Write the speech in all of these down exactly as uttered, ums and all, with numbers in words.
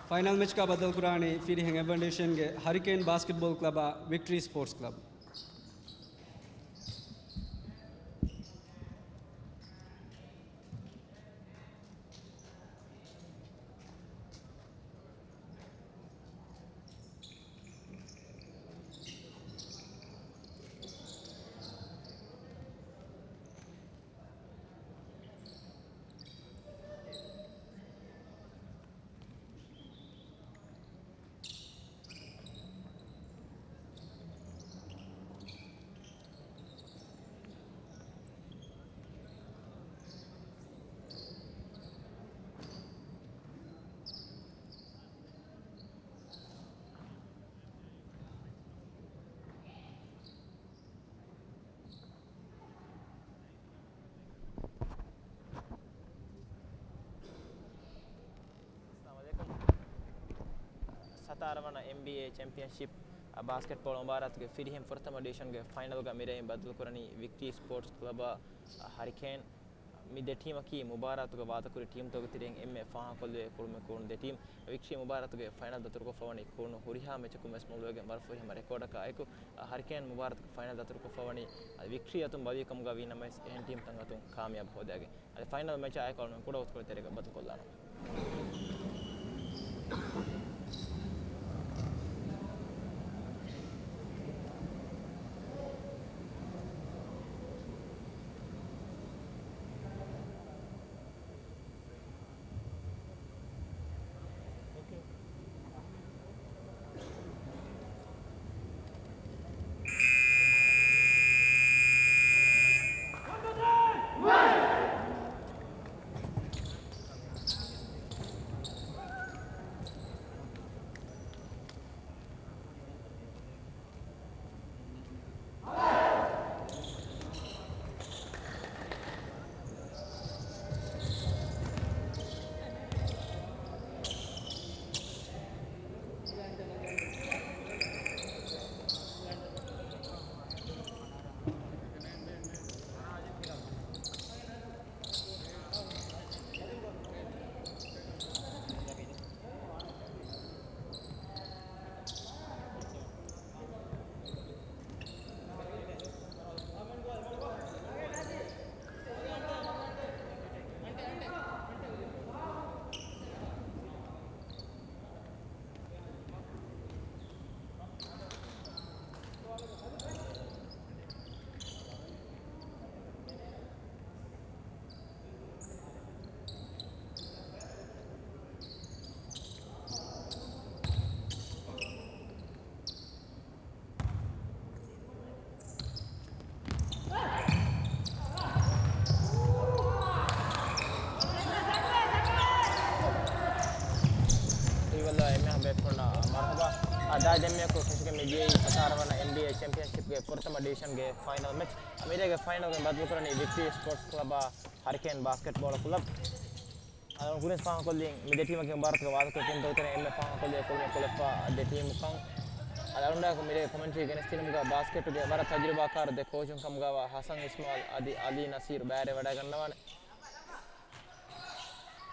ފައިނަލް މެޗަކާ ބައްދަލުކުރާނީ ފިރިހެން އެއް ވަން ޑިވިޝަންގެ ހަރިކޭން ބާސްކެޓްބޯލް ކްލަބާ ވިކްޓްރީ ސްޕޯޓްސް ކްލަބް. އައްސަލާމު ޢަލައިކުމް. ސަތާރަ ވަނަ އެމްބީއޭ ޗެމްޕިއަންޝިޕް ބާސްކެޓްބޯޅަ މުބާރާތުގެ ފިރިހެން ފުރަތަމަ ޑިވިޝަންގެ ފައިނަލްގަ މިރޭ ބައްދަލުކުރަނީ ވިކްޓްރީ ސްޕޯޓްސް ކްލަބާ ހަރިކޭން. މި ދެ ޓީމަކީ މުބާރާތުގަ ވާދަކުރި ޓީމްތަކުގެ ތެރެއިން އެންމެ ފާހަގަކޮށްލެވޭ ކުޅުމެއް ކުޅުނު ދެ ޓީމް. ވިކްޓްރީ މުބާރާތުގެ ފައިނަލް ދަތުރުކޮށްފަވަނީ ކުޅުނު ހުރިހާ މެޗަކުން ވެސް މޮޅުވެގެން ވަރު ފުރިހަމަ ރެކޯޑަކާ އެކު، ހަރިކޭން މުބާރާތުގެ ފައިނަލް ދަތުރުކޮށްފަވަނީ ވިކްޓްރީ އަތުން ބަލި ކަމުގަ ވީ ނަމަވެސް އެހެން ޓީމްތައް އަތުން ކާމިޔާބު ހޯދައިގެން. އަދި ފައިނަލް މެޗާ އެކު އަޅުގަނޑު ކުޑަ ވަގުތުކޮޅެއް ތެރޭގަ ބައްދަލުކޮށްލާނަން. ހިތްވަރު އެންމެހާ ބޭފުޅުންނަށް މަރުޙަބާ. އާ، ދާއި ދެންމެއަކު ފެށިގެން މިދިޔައީ ސަތާރަ ވަނަ އެމްބީއޭ ޗެމްޕިއަންޝިޕްގެ ފުރަތަމަ ޑިވިޝަންގެ ފައިނަލް މެޗް. މިރޭގެ ފައިނަލްގެ ބައްދަލުކުރަނީ ވިކްޓްރީ ސްޕޯޓްސް ކްލަބާ ހަރިކޭން ބާސްކެޓްބޯޅަ ކުލަބް. އަދި ކުރިން ފާހަގަކޮށްލިން މި ދެ ޓީމަކީ މުބާރާތުގެ ވާދަކުރި ޓީމްތަކުގެ ތެރެއިން އެންމެ ފާހަގަކޮށްލެވޭ ކުޅުމެއް ކުޅެފަ ދެ ޓީމު ކަން. އަޅުގަނޑާއެކު މިރޭ ކޮމެންޓްރީ ގެނެސްދިނުމުގަ ބާސްކެޓުގެ ވަރަށް ތަޖުރިބާކާރު ދެ ކޯޗުން ކަމުގައިވާ ހަސަން އިސްމާއިލް އަދި އަލީ ނަސީރު ބައިވެރިވަޑައިގަންނަވާނެ.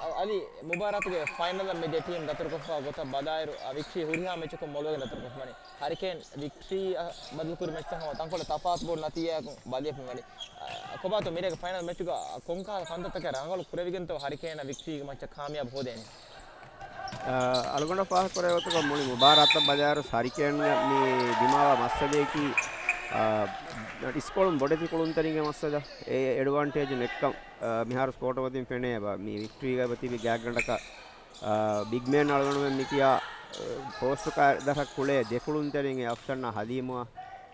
އަ-، އަލީ، މުބާރާތުގެ ފައިނަލަށް މި ދެ ޓީމް ދަތުރުކޮށްފަ ގޮތަށް ބަލާއިރު، އަ، ވިކްޓްރީ ހުރިހާ މެޗަކުން މޮޅުވެގެން ދަތުރުކޮށްފަވަނީ. ހަރިކޭން ވިކްޓްރީ، އަ، ބަދަލުކުރި މެޗްތައް ހަމަ ތަންކޮޅެއް ތަފާތު ބޯޑު ނަތީޖާއަކުން ބަލިވެފަ ވަނީ. އަ، ކޮބާތޯ މިރޭގެ ފައިނަލް މެޗުގަ ކޮންކަހަލަ ކަންތައްތަކެއް ރަނގަޅު ކުރެވިގެންތޯ ހަރިކޭނަށް ވިކްޓްރީގެ މެޗަށް ކާމިޔާބު ހޯދޭނީ؟ އަ، އަޅުގަނޑަށް ފާހަގަކުރެވޭ ގޮތުގަ މުޅި މުބާރާތަށް ބަލާއިރު ހަރިކޭންގެ މި ދިމާވާ މައްސަލަޔަކީ، އަ، އިސްކޮޅުން ބޮޑެތި ކުޅުންތެރިންގެ މައްސަލަ، އެ އެޑްވާންޓޭޖު ނެއްކަން، އަ، މިހާރު ސްކޯޓު މަތިން ފެނޭ ބާ، މި ވިކްޓްރީގަ ތިބި ގާތްގަނޑަކަށް، އާ، ބިގްމޭން އަޅުގަނޑުމެން މިކިޔާ، އާ، ޕޯސްޓު ކައިރި ދަށަށް ކުޅޭ ދެ ކުޅުންތެރިން އެ އަފްޝަންއާ ހަލީމުއާ،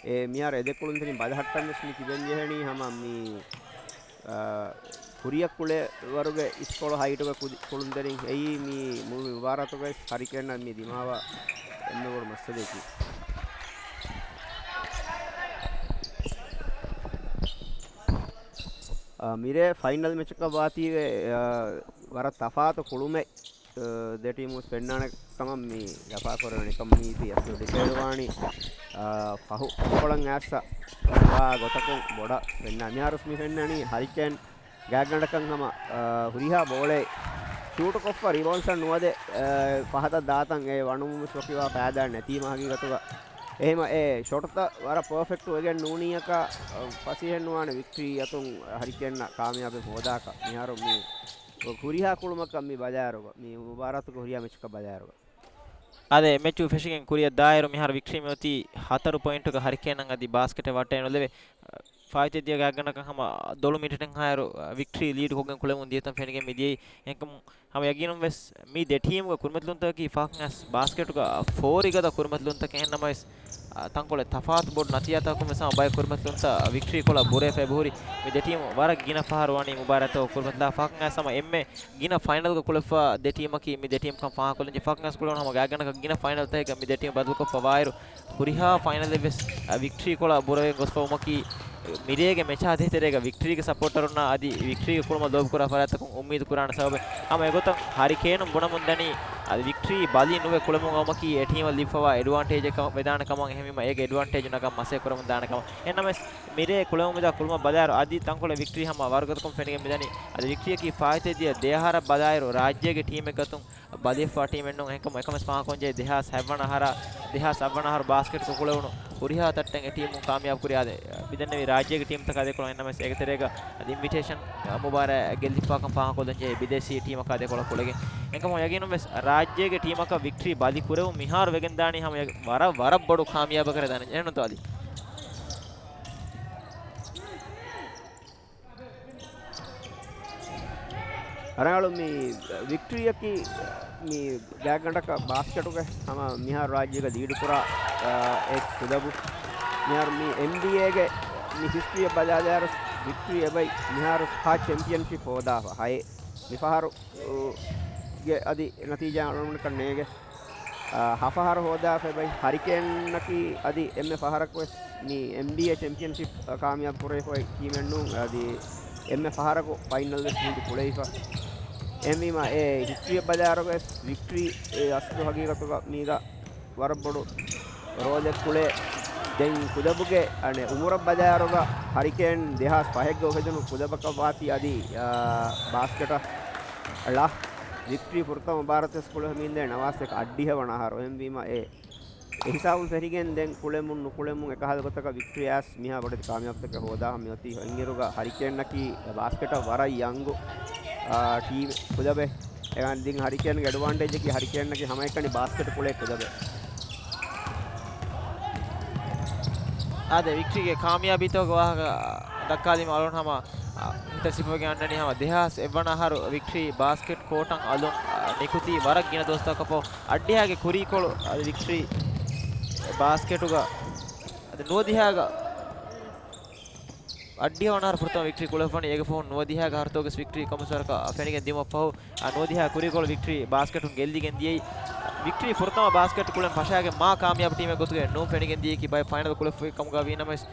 އެ މިހާރު އެ ދެ ކުޅުންތެރިން ބަލަހައްޓަން ވެސް މި ތިބެން ޖެހެނީ ހަމަ މި، އާ، ކުރިއަށް ކުޅޭ ވަރުގެ އިސްކޮޅު ހައިޓުގެ ކުދި-، ކުޅުންތެރިން. އެއީ މި މުޅި މުބާރާތުގައި ހަރިކޭނަށް މި ދިމާވާ އެންމެ ބޮޑު މައްސަލަޔަކީ. އާ، މިރޭ ފައިނަލް މެޗަކަށް ވާތީވެ، އާ، ވަރަށް ތަފާތު ކުޅުމެއް. އަ، ދެ ޓީމު ފެންނާނެ ކަމަށް މި ލަފާކުރެވެނީ. އެކަމް މީތި އަސްލު ޑިސައިޑް ވާނީ، އަ، ފަހު ކޮޅަށް އައިސް ވާ ގޮތަކުން ބޮޑަށް ފެންނާ. މިހާރުސް މި ފެންނަނީ ހަރިކޭން ގާތްގަނޑަކަށް ހަމަ، އަ، ހުރިހާ ބޯޅައެއް ޝޫޓުކޮށްފަ ރިބައުންޑްސް ނުވަދެ، އަ، ފަހަތަށް ދާތަން އެ ވަނުމުން ވެސް ވަކިވާ ފައިދާ ނެތީމަ ހަގީގަތުގަ. އެހެމަ އެ ޝޮޓްތައް ވަރަށް ޕާފެކްޓް ވެގެން ނޫނީއަކަށް، އަ، ފަސޭހަ ނުވާނެ ވިކްޓްރީ އަތުން ހަރިކޭންނަށް ކާމިޔާބެއް ހޯދާކަށް. މިހާރު މި ހުރިހާ ކުޅުމަކަށް މި ބަލާއިރުގަ، މި މުބާރާތުގެ ހުރިހާ މެޗަކަށް ބަލާއިރުގަ. އާދެ، މެޗު ފެށިގެން ކުރިއަށް ދާއިރު މިހާރު ވިކްޓްރީ މިއޮތީ ހަތަރު ޕޮއިންޓުގަ ހަރިކޭނަށް އަދި ބާސްކެޓެއް ވައްޓައެއް ނުލެވޭ. ފާއިތު ދިޔަ ގާތްގަނޑަކަށް ހަމަ ދޮޅު މިނިޓެއް ހާއިރު، ވިކްޓްރީ ލީޑް ކޮށްގެން ކުޅެމުން ދިޔަތަން ފެނިގެން މިދިޔައީ. އެކަމު ހަމަ ޔަގީނުން ވެސް މި ދެ ޓީމުގެ ކުރިމަތިލުންތަކަކީ ފަހަކަށް ވެސް ބާސްކެޓުގަ ފޯރިގަދަ ކުރިމަތިލުންތަކެއް. އެހެންނަމަވެސް، އާ، ތަންކޮޅެއް ތަފާތު ބޮޑު ނަތީޖާތަކުން ވެސް ހަމަ ބައެއް ކުރިމަތިލުންތައް ވިކްޓްރީ ކޮޅަށް ބުރޭ ފައިބުހުރި. މި ދެ ޓީމު ވަރަށް ގިނަ ފަހަރު ވަނީ މުބާރާތަކު ކުރިމަތިލާ. ފަހަކަށް ވެސް ހަމަ އެންމެ ގިނަ ފައިނަލްގަ ކުޅެފަ ދެ ޓީމަކީ މި ދެ ޓީމް ކަން ފާހަގަކޮށްލަންޖެ. ފަހަކަށް ވެސް ކުޅެވުނު ހަމަ ގާތްގަނޑަކަށް ގިނަ ފައިނަލްތަކެއްގަ މި ދެ ޓީމް ބަދަލުކޮށްފަ ވާއިރު، ހުރިހާ ފައިނަލެއް ވެސް، އަ، ވިކްޓްރީ ކޮޅަށް ބުރަވެގެން ގޮސްފަ ވުމަކީ، މިރޭގެ މެޗާ ދޭތެރޭގަ ވިކްޓްރީގެ ސަޕޯޓަރުންނާ އަދި ވިކްޓްރީގެ ކުޅުމަށް ލޯބިކުރާ ފަރާތްތަކުން އުއްމީދު ކުރާނެ ސަބަބެއް. ހަމަ އެގޮތަށް ހަރިކޭނުން ބުނަމުން ދަނީ، އަދި ވިކްޓްރީ ބަލި ނުވެ ކުޅެމުން އައުމަކީ އެ ޓީމަށް ލިބިފަވާ އެޑްވާންޓޭޖެއް ކަމަށް ވެދާނެ ކަމަށް. އެހެންވީމަ އޭގެ އެޑްވާންޓޭޖު ނަގަން މަސައްކަތް ކުރަމުން ދާނެ ކަމަށް. އެހެންނަމަވެސް، މިރޭ ކުޅެމުން މިދާ ކުޅުމަށް ބަލާއިރު، އަދި ތަންކޮޅެއް ވިކްޓްރީ ހަމަ ވަރުގަދަކޮށް ފެނިގެން މިދަނީ. އަދި ވިކްޓްރީއަކީ ފާއިތު ދިޔަ ދެ އަހަރަށް ބަލާއިރު، ރާއްޖޭގެ ޓީމެއްގެ އަތުން ބަލިވެފަ ޓީމެއް ނޫން. އެކަމަ، އެކަމަސް ފާހަގަކޮށްޖެ ދެހާސް ހަތްވަނަ އަހަރަށް، ދެހާސް ހަތްވަނަ އަހަރު ބާސްކެޓް ކުޅެވުނު ހުރިހާ ތައްޓެއް އެ ޓީމުން ކާމިޔާބު ކުރި. އާދެ، މިދެންނެވި ރާއްޖޭގެ ޓީމްތަކާ ދެކޮޅު އެންނަމެސް އޭގެ ތެރޭގަ އަދި އިންވިޓޭޝަން މުބާރާތް ގެއްލިފާކަން ފާހަގަކޮށްލަންޖެ ބިދޭސީ ޓީމަކާ ދެކޮޅަށް ކުޅެގެން. އެކަމަ ޔަގީނުން ވެސް ރާއްޖޭގެ ޓީމަކަށް ވިކްޓްރީ ބަލި ކުރެވުން މިހާރު ވެގެން ދާނީ ހަމަ ވަރަށް، ވަރަށް ބޮޑު ކާމިޔާބަކަށް ދާނެ. އެހެންނުތޯ އަލީ؟ ރަނގަޅު މި ވިކްޓްރީއަކީ މި ގާތްގަނޑަކަށް ބާސްކެޓުގެ ހަމަ މިހާރު ރާއްޖޭގަ ލީޑުކުރާ، އާ، އެއް ކުލަބު. މިހާރު މި އެންބީއޭގެ މި ހިސްޓްރީއަށް ބަލާލާއިރު ވިކްޓްރީ އެބައި މިހާރު ހަ ޗެމްޕިއަންޝިޕް ހޯދާފަ ހައެއް. މި ފަހަރު، ގެ އަދި ނަތީޖާ އަޅުގަނޑަކަށް ނޭގެ. އާ، ހަފަހަރު ހޯދާފަ އެބައި ހަރިކޭންއަކީ އަދި އެންމެ ފަހަރަކު ވެސް މި އެންބީއޭ ޗެމްޕިއަންޝިޕް ކާމިޔާބު ކުރެވިފައި ޓީމެއް ނޫން. އަދި އެންމެ ފަހަރަކު ފައިނަލް ވެސް ހިންގި ކުޅެވިފަ. އެހެންވީމަ އެ ހިސްޓްރީއަށް ބަލާއިރު ވެސް ވިކްޓްރީ އެ އަސްލު ހަގީގަތުގަ މީގަ ވަރަށް ބޮޑު ރޯލެއް ކުޅޭ. ދެން ކުލަބުގެ އަނެއް އުމުރަށް ބަލާއިރުގަ ހަރިކޭން ދެހާސް ފަހެއްގަ އުފެދުނު ކުލަބަކަށް ވާތީ އަދި، އާ، ބާސްކެޓަށް ޅަ ވިކްޓްރީ ފުރަތަމަ މުބާރާތް ވެސް ކުޅެފަ މިއިންދެނީ ނަވާސް އަށްޑިހަ ވަނަ އަހަރު. އެހެންވީމަ އެ، އެ ހިސާބުން ފެށިގެން ދެން ކުޅެމުން ނުކުޅެމުން އެކަހަލަ ގޮތަކަށް ވިކްޓްރީ އައިސް މިހާ ބޮޑެތި ކާމިޔާބުތަކެއް ހޯދާ ހަމަ މިއޮތީ އިންއިރުގަ ހަރިކޭންއަކީ ބާސްކެޓަށް ވަރަށް ޔަންގު، އާ، ޓީމެއް ކުލަބެއް. އެކަން ދިން ހަރިކޭންގެ އެޑްވާންޓޭޖަކީ ހަރިކޭންއަކީ ހަމައެކަނި ބާސްކެޓް ކުޅޭ ކުލަބެއް. އާދެ، ވިކްޓްރީގެ ކާމިޔާބީތަކުގެ ވާހަކަ ދައްކާލީމަ އަޅުން ހަމަ، އާ، ހިތަށް ސިފަވެގެން އަންނަނީ ހަމަ ދެހާސް އެއްވަނަ އަހަރު ވިކްޓްރީ ބާސްކެޓް ކޯޓަށް އަލުން، އާ، ނިކުތީ ވަރަށް ގިނަ ދުވަސްތަކަކަށް ފަހު. އައްޑިހާގެ ކުރީކޮޅު އަދި ވިކްޓްރީ ބާސްކެޓުގަ އަދި ނުވަދިހާގަ އައްޑިހަ ވަނަ އަހަރު ފުރަތަމަ ވިކްޓްރީ ކުޅެފަ ވަނީ. އޭގެ ފަހުން ނުވަދިހާގަ ހަރުތޯގެސް ވިކްޓްރީ ކަމުސްވަރަކަށް ފެނިގެން ދިޔުމަށް ފަހު، އާ، ނުވަދިހާ ކުރީކޮޅު ވިކްޓްރީ ބާސްކެޓުން ގެއްލިގެން ދިޔައީ. ވިކްޓްރީ ފުރަތަމަ ބާސްކެޓް ކުޅެން ފަށާގެން މާ ކާމިޔާބު ޓީމެއް ގޮތުގައި ނޫން ފެނިގެން ދިޔައީކީ ބައެއް ފައިނަލް ކުޅެފައި ކަމުގަ ވީނަމަވެސް،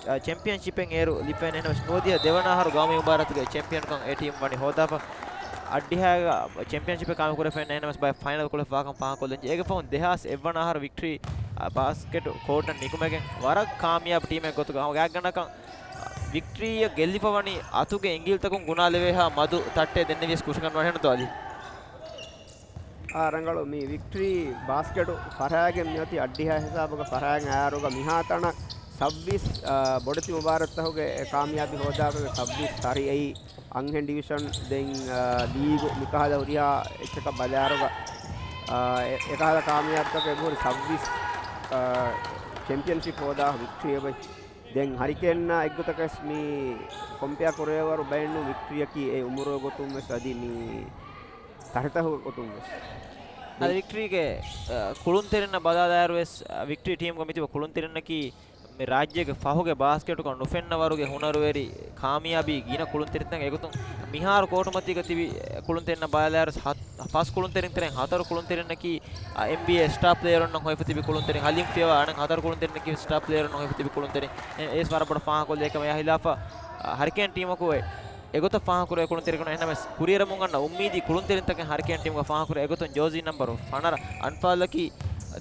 އާ، ޗެމްޕިއަންޝިޕެއް އޭރު ލިބެން. އެހެނަސް ނުވަދިހަ ދެވަނަ އަހަރު ގައުމީ މުބާރާތުގެ ޗެމްޕިއަންކަން އެ ޓީމް ވަނީ ހޯދާފަ. އައްޑިހާގަ ޗެމްޕިއަންޝިޕެއް ކާމި ކުރެފަ އެހެނަސް ބައެއް ފައިނަލް ކުޅެފަ ވާކަން ފާހަގަކޮށްލަންޖެ. އޭގެ ފަހުން ދެހާސް އެއްވަނަ އަހަރު ވިކްޓްރީ، އާ، ބާސްކެޓް ކޯޓަށް ނިކުމެގެން ވަރަށް ކާމިޔާބު ޓީމެއް ގޮތުގަ ހަމަ ގާތްގަނޑަކަށް ވިކްޓްރީއަށް ގެއްލިފަ ވަނީ އަތުގެ އިނގިލިތަކުން ގުނާލެވޭހާ މަދު ތައްޓެއް ދެންނެވިޔަސް ކުށިކަން ނުވާނެ ހެންނުތޯ އަލީ؟ އާ، ރަނގަޅު މި ވިކްޓްރީ ބާސްކެޓު ފަށާގެން މިއޮތީ އައްޑިހާ ހިސާބުގަ ފަށާގެން އައިއިރުގަ މިހާތަނަށް ސައްބީސް، އާ، ބޮޑެތި މުބާރާތްތަކުގެ ކާމިޔާބީ ހޯދާފަ ސައްބީސް ސަރިއައީ އަންހެން ޑިވިޝަން ދެން، އާ، ލީގު މިކަހަލަ ހުރިހާ އެއްޗަކަށް ބަލާއިރުގަ، އާ، އެ-، އެކަހަލަ ކާމިޔާބުތަކެއް އެބަހުރި ސައްބީސް، އާ، ޗެމްޕިއަންޝިޕް ހޯދާ ވިކްޓްރީ އެބައި. ދެން ހަރިކޭންއާ އެއްގޮތަކަސް މި ކޮމްޕެއާ ކުރެވޭވަރު ބައެއްނޫން ވިކްޓްރީއަކީ އެ އުމުރުގެ ގޮތުން ވެސް އަދި މި ތަށިތަކުގެ ގޮތުން ވެސް. އަދި ވިކްޓްރީގެ، އާ، ކުޅުންތެރިންނަށް ބަލާލާއިރު ވެސް، އާ، ވިކްޓްރީ ޓީމްގަ މިތިބަ ކުޅުންތެރިންނަކީ މި ރާއްޖޭގެ ފަހުގެ ބާސްކެޓުގަ ނުފެންނަ ވަރުގެ ހުނަރުވެރި ކާމިޔާބީ ގިނަ ކުޅުންތެރިންތައް އެގޮތުން މިހާރު ކޯޓުމަތީގަ ތިބި ކުޅުންތެރިންނަށް ބަލާލާއިރު ހަ-، ފަސް ކުޅުންތެރިން ތެރެއިން ހަތަރު ކުޅުންތެރިންނަކީ، އާ، އެންބީއޭ ސްޓާ ޕްލޭޔަރުންނަށް ހޮވިފަ ތިބި ކުޅުންތެރިން. ހަލީމް ފިޔަވާ އަނެއް ހަތަރު ކުޅުންތެރިންނަކީ ސްޓާ ޕްލޭޔަރުންނަށް ހޮވިފަ ތިބި ކުޅުންތެރިން. އެ-، އެސް ވަރަށް ބޮޑަށް ފާހަގަކޮށްލި އެކަމަށް އެހިލާފަށް، އާ، ހަރިކޭން ޓީމަކު އެ އެގޮތަށް ފާހަގަކުރެވޭ ކުޅުންތެރިން އެހެނަމެސް ކުރިއެރުމުން އަންނަ އުއްމީދީ ކުޅުންތެރިންތަކެއް ހަރިކޭން ޓީމްގަ ފާހަގަކުރެ އެގޮތުން ޖާޒީ ނަންބަރު ފަނަރަ އަންފާލަކީ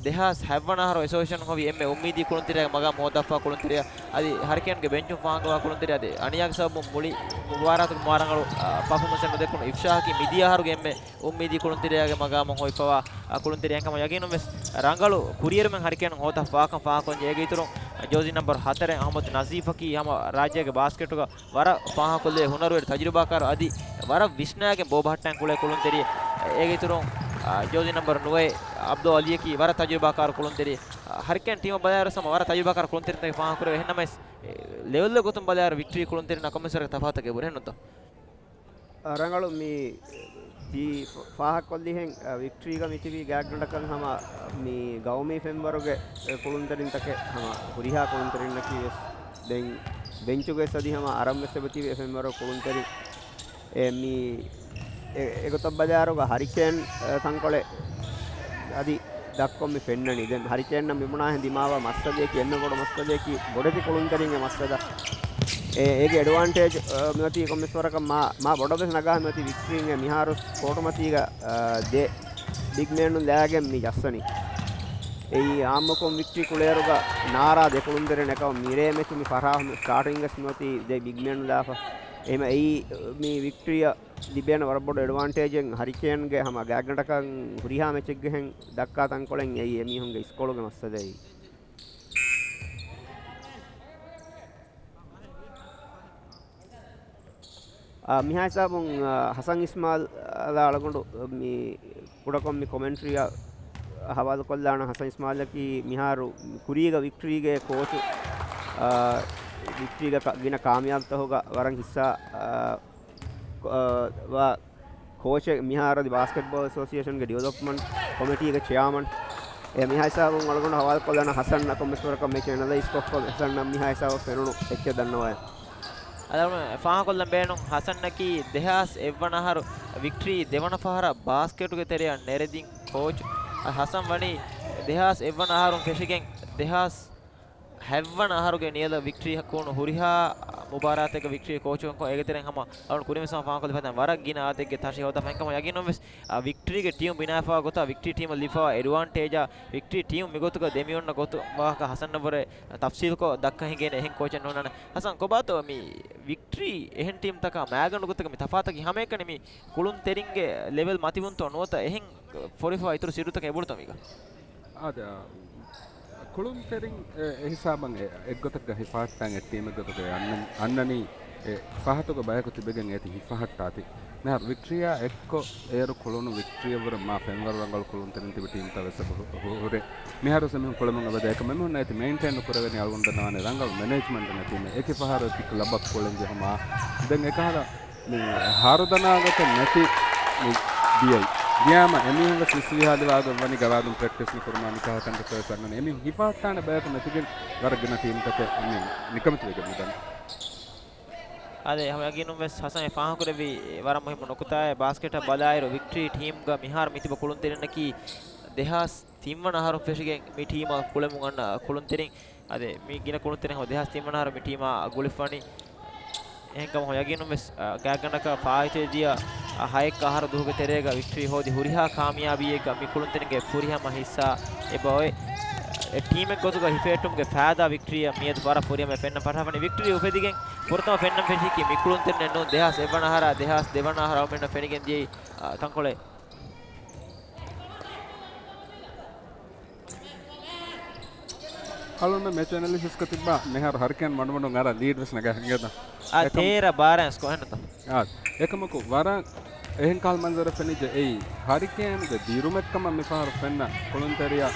ދެހާސް ހަތްވަނަ އަހަރު އެސޯސިއޭޝަނުން ހޮވި އެންމެ އުއްމީދީ ކުޅުންތެރިޔާގެ މަގާމު ހޯދާފާ ކުޅުންތެރިޔާ އަދި ހަރިކޭންގެ ބެންޗުން ފާހަގަވާ ކުޅުންތެރިޔާ އަދި އަނިޔާގެ ސަބަބުން މުޅި މުބާރާތުގެ މާ ރަނގަޅު، އާ، ޕަފޯމަންސެއް ނުދެއްކުނު އިފްޝާހަކީ މިދިޔަ އަހަރުގެ އެންމެ އުއްމީދީ ކުޅުންތެރިޔާގެ މަގާމު ހޮވިފަވާ، އާ، ކުޅުންތެރިޔާ. އެހެންކަމުން ޔަގީނުން ވެސް ރަނގަޅު ކުރިއެރުމެއް ހަރިކޭނުން ހޯދާ ފާކަން ފާހަގަކޮށްލަންޖެހޭ. އޭގެ އިތުރުން ޖޯޒީ ނަންބަރު ހަތަރެއް އަހްމަދު ނަޒީފަކީ ހަމަ ރާއްޖޭގެ ބާސްކެޓުގަ ވަރަށް ފާހަގަކޮށްލެވޭ ހުނަރުވެރި ތަޖުރިބާކާރު އަދި ވަރަށް ވިސްނާގެން ބޯ ބަހައްޓަން ކުޅޭ ކުޅުންތެރި. އޭގެ އިތުރުން، އާ، ޖޯޒީ ނަންބަރު ނުވައެއް އަބްދުލް އަލީއަކީ ވަރަށް ތަޖުރިބާކާރު ކުޅުންތެރި. އާ، ހަރިކޭން ޓީމަށް ބަލާއިރު ހަމަ ވަރަށް ތަޖުރިބާކާރު ކުޅުންތެރިންތަކެއް ފާހަގަކުރެވޭ. އެހެންނަމަވެސް، އެ، ލެވެލްގެ ގޮތުން ބަލާއިރު ވިކްޓްރީ ކުޅުންތެރިންނާ ކޮންމެސް ވަރަކަށް ތަފާތަކެއް އެބަހުރޭ ނޫންތޯ؟ އާ، ރަނގަޅު މި ތީ ފ-، ފާހަގަކޮށްލިހެން، އާ، ވިކްޓްރީގަ މިތިބީ ގާތްގަނޑަކަށް ހަމަ މި ގައުމީ ފެންވަރުގެ، އެ، ކުޅުންތެރިންތަކެއް ހަމަ ހުރިހާ ކުޅުންތެރިންނަކީ ވެސް ދެން ބެންޗުގަ ވެސް އަދި ހަމަ އަރަން ވެސް އެބަތިބި އެ ފެންވަރު ކުޅުންތެރިން. އެ، މި އެ-، އެގޮތަށް ބަލާއިރުގަ ހަރިކޭން، އެ، ތަންކޮޅެއް އަދި ދަށްކޮށް މި ފެންނަނީ. ދެން ހަރިކޭންނަށް މިބުނާހެން ދިމާވާ މައްސަލަޔަކީ އެންމެ ބޮޑު މައްސަލަޔަކީ ބޮޑެތި ކުޅުންތެރިންގެ މައްސަލަ. އެ-، އޭގެ އެޑްވާންޓޭޖް، އަ، މިއޮތީ ކޮންމެސް ވަރަކަށް މާ، މާ ބޮޑަށް ވެސް ނަގާ މިއޮތީ ވިކްޓްރީންގެ މިހާރު ކޯޓުމަތީގަ، އަ، ދެ ބިގްމޭނުން ލާގެން މި ޖައްސަނީ. އެއީ އާއްމުކޮށް ވިކްޓްރީ ކުޅޭއިރުގަ ނާރާ ދެ ކުޅުންތެރިން އެކަމަށް މިރޭ މެޗު މި ފަށާ ސްޓާޓިންގ ވެސް މިއޮތީ ދެ ބިގްމޭނުން ލާފަ. އެހެމަ އެއީ މި ވިކްޓްރީއަށް ލިބޭނެ ވަރަށް ބޮޑު އެޑްވާންޓޭޖެއް ހަރިކޭންގެ ހަމަ ގާތްގަނޑަކަށް ހުރިހާ މެޗެއްގެހެން ދައްކާ ތަންކޮޅެއް އެއީ އެމީހުންގެ އިސްކޮޅުގެ މައްސަލައެއް. އާ، މިހާ ހިސާބުން، އާ، ހަސަން އިސްމާލް، އާ، އަޅުގަނޑު މި ކުޑަކޮށް މި ކޮމެންޓްރީއަށް ހަވާލުކޮށްލާނަ. ހަސަން އިސްމާލްއަކީ މިހާރު ކުރީގަ ވިކްޓްރީގެ ކޯޗު، އާ، ވިކްޓްރީގެ ކަ-، ގިނަ ކާމިޔާބުތަކުގަ ވަރަށް ހިއްސާ، އާ، ކޮ-، އާ، ވާ ކޯޗެއް މިހާރު އަދި ބާސްކެޓްބޯލް އެސޯސިއޭޝަންގެ ޑިވެލޮޕްމަންޓް ކޮމިޓީގެ ޗެއާމަން. އެ މިހާ ހިސާބުން އަޅުގަނޑު ހަވާލުކޮށްލާނަ ހަސަންއަށް ކޮންމެސް ވަރަކަށް މެޗް އެނަލައިޒް ކޮށްފަ ހަސަންއަށް މިހާ ހިސާބަށް ފެނުނު އެއްޗެއް ދަންނަވާ. އަދި ފާހަގަކޮށްލަން ބޭނުން ހަސަންއަކީ ދެހާސް އެއްވަނަ އަހަރު ވިކްޓްރީ ދެވަނަ ފަހަރަށް ބާސްކެޓުގެ ތެރެއަށް ނެރެދިން ކޯޗު. އަ، ހަސަން ވަނީ ދެހާސް އެއްވަނަ އަހަރުން ފެށިގެން ދެހާސް ހަތްވަނަ އަހަރުގެ ނިޔަލަށް ވިކްޓްރީ ކުޅުނު ހުރިހާ މުބާރާތެއްގަ ވިކްޓްރީ ކޯޗުކަން ކޮށް، އޭގެ ތެރެއިން ހަމަ އަޅުން ކުރިންވެސް ހަމަ ފާހަގަކޮށްލިފައި ވަރަށް ގިނަ އާދައެއްގެ ތަށި ހޯދާފަ. އެހެންކަމުން ޔަގީނުންވެސް، އަ، ވިކްޓްރީގެ ޓީމު ބިނާވެފަވާ ގޮތަށް ވިކްޓްރީ ޓީމަށް ލިބިފަވާ އެޑްވާންޓޭޖާ ވިކްޓްރީ ޓީމު މިގޮތުގަ ދެމިއޮންނަ ގޮތު ވާހަކަ ހަސަންއަށްވުރެ ތަފްސީލްކޮށް ދައްކަން ހިނގޭނެ އެހެން ކޯޗެއް ނޯންނާނެ. ހަސަން ކޮބާތޯ މި ވިކްޓްރީ އެހެން ޓީމްތަކާ މާގަނޑު ގޮތަކަށް މި ތަފާތަކީ ހަމައެކަނި މި ކުޅުންތެރިންގެ ލެވެލް މަތިވުންތޯ ނުވަތަ އެހެން ފޮރިފައި އިތުރު ސިއްރުތަކެއް އެބުނުތަ މީގަ؟ އާދެ، އާ، ކުޅުންތެރިން އެ، އެ ހިސާބަށް އެ، އެއްގޮތަކަށް ހިފަހައްޓާން އެއް ޓީމެއްގޮތަކަށް އަންނަން-، އަންނަނީ އެ ފަހަތުގެ ބަޔަކު ތިބެގެން އޭތި ހިފަހައްޓާތި. މިހާރު ވިކްޓްރީއާ އެއްކޮށް އޭރު ކުޅުނު ވިކްޓްރީއަށްވުރެ މާ ފެންވަރު ރަނގަޅު ކުޅުންތެރިން ތިބި ޓީމްތައް ވެސް އެބަ ހު-، ހު-، ހުރޭ. މިހާރު ވެސް އެމީހުން ކުޅެމުން އެބަދޭ. އެކަމް އެމީހުންނަށް އޭތި މެއިންޓެއިން ނުކުރެވެނީ އަޅުގަނޑު ދަންނަވާނެ ރަނގަޅު މެނޭޖްމަންޓެއް ނެތީމޭ. އެކި ފަހަރު އެކި ކްލަބަށް ކުޅެން ޖެހުމާ. ދެން އެކަހަލަ މި ހާރުދަނާގޮތެއް ނެތި މި ދިޔައީ. ދިޔާމަ އެމީހުން ވެސް ވިސްވިހާލިވާގޮތް ވަނީ ގަވާއިދުން ޕްރެކްޓިސް ނުކުރުމާ މިކަހަލަ ކަންތައްތައް ވެސް އަންނަނީ. އެމީހުން ހިފަހައްޓާނެ ބަޔަކު ނެތިގެން ވަރަށް ގިނަ ޓީމްތަކެއް މި ނިކަމެތިވެގެން މިދަނީ. އާދެ، ހަމަ ޔަގީނުން ވެސް ހަސަން އެ ފާހަގަކުރެއްވި ވަރަށް މުހިއްމު ނުކުތާއެއް. ބާސްކެޓަށް ބަލާއިރު ވިކްޓްރީ ޓީމްގަ މިހާރު މިތިބަ ކުޅުންތެރިންނަކީ ދެހާސް ތިންވަނަ އަހަރުން ފެށިގެން މި ޓީމަށް ކުޅެމުން އަންނަ ކުޅުންތެރިން. އަދި މި ގިނަ ކުޅުންތެރިން ހަމަ ދެހާސް ތިންވަނަ އަހަރު މި ޓީމާ ގުޅިފަނީ. އެހެންކަމުން ޔަގީނުން ވެސް، އަ، ގާތްގަނޑަކަށް ފާއިތުވެދިޔަ، އަ، ހައެއް އަހަރު ދުވަހުގެ ތެރޭގަ ވިކްޓްރީ ހޯދި ހުރިހާ ކާމިޔާބީއެއްގަ މި ކުޅުންތެރިންގެ ފުރިހަމަ ހިއްސާ އެބައޮތް. އެ ޓީމެއް ގޮތުގަ ހިފެހެއްޓުމުގެ ފައިދާ ވިކްޓްރީއަށް މިއަދު ވަރަށް ފުރިހަމަ ފެންނަން ފަށާފަނީ. ވިކްޓްރީ އުފެދިގެން ފުރަތަމަ ފެންނަން ފެށީކީ މި ކުޅުންތެރިންނެއް ނޫން، ދެހާސް އެއްވަނަ އަހަރާ ދެހާސް ދެވަނަ އަހަރާ އަޅުގަނޑުމެންނަށް ފެނިގެން ދިޔައީ، އަ، ތަންކޮޅެއް. އަޅުގަނޑު މެޗް އެނަލިސިސްގަ ތިއްބާ މިހާރު ހަރިކޭން މަޑުމަޑުން އަރާ ލީޑް ވެސް ނަގާ ހިނގޭތަ؟ އާ، އެކަމަ-، ތޭރަ ބާރަ ސްކޯ އެހެންތަ؟ އާ، އެކަމަކު ވަރަށް އެހެން ކަހަލަ މަންޒަރެއް ފެނިއްޖެ. އެއީ ހަރިކޭންގެ ދިރުމެއްކަމަށް މިފަހަރު ފެންނަ ކުޅުންތެރިޔާ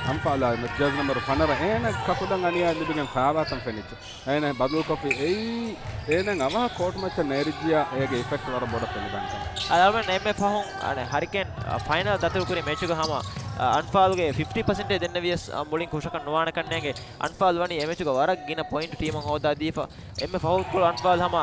އަންފާލާ ޖާޒް ނަމްބަރު ފަނަރަ އޭނަ ކަކުދަން އަނިޔާ ލިބިގެން ފާވާތަން ފެނިއްޖެ. އޭނަ ބަދަލުކޮށްފި އެއީ، އޭނަ އަވަހަށް ކޯޓް މައްޗަށް ނޭރިއްޖިޔާ އޭގެ އިފެކްޓް ވަރަށް ބޮޑަށް ފެނިދާނެ. އަޅުގަނޑު އެންމެ ފަހުން، އަނެ، ހަރިކޭން، އަ، ފައިނަލް ދަތުރުކުރި މެޗުގަ ހަމަ، އަ، އަންފާލްގެ ފިފްޓީ ޕަސެންޓޭ ދެންނެވިޔަސް، އަ، މުޅިން ކުށަކަށް ނުވާނެ ކަންނޭނގެ. އަންފާލް ވަނީ އެ މެޗުގަ ވަރަށް ގިނަ ޕޮއިންޓް ޓީމަށް ހޯދާދީފަ. އެންމެ ފަހު ކުޅު އަންފާލް ހަމަ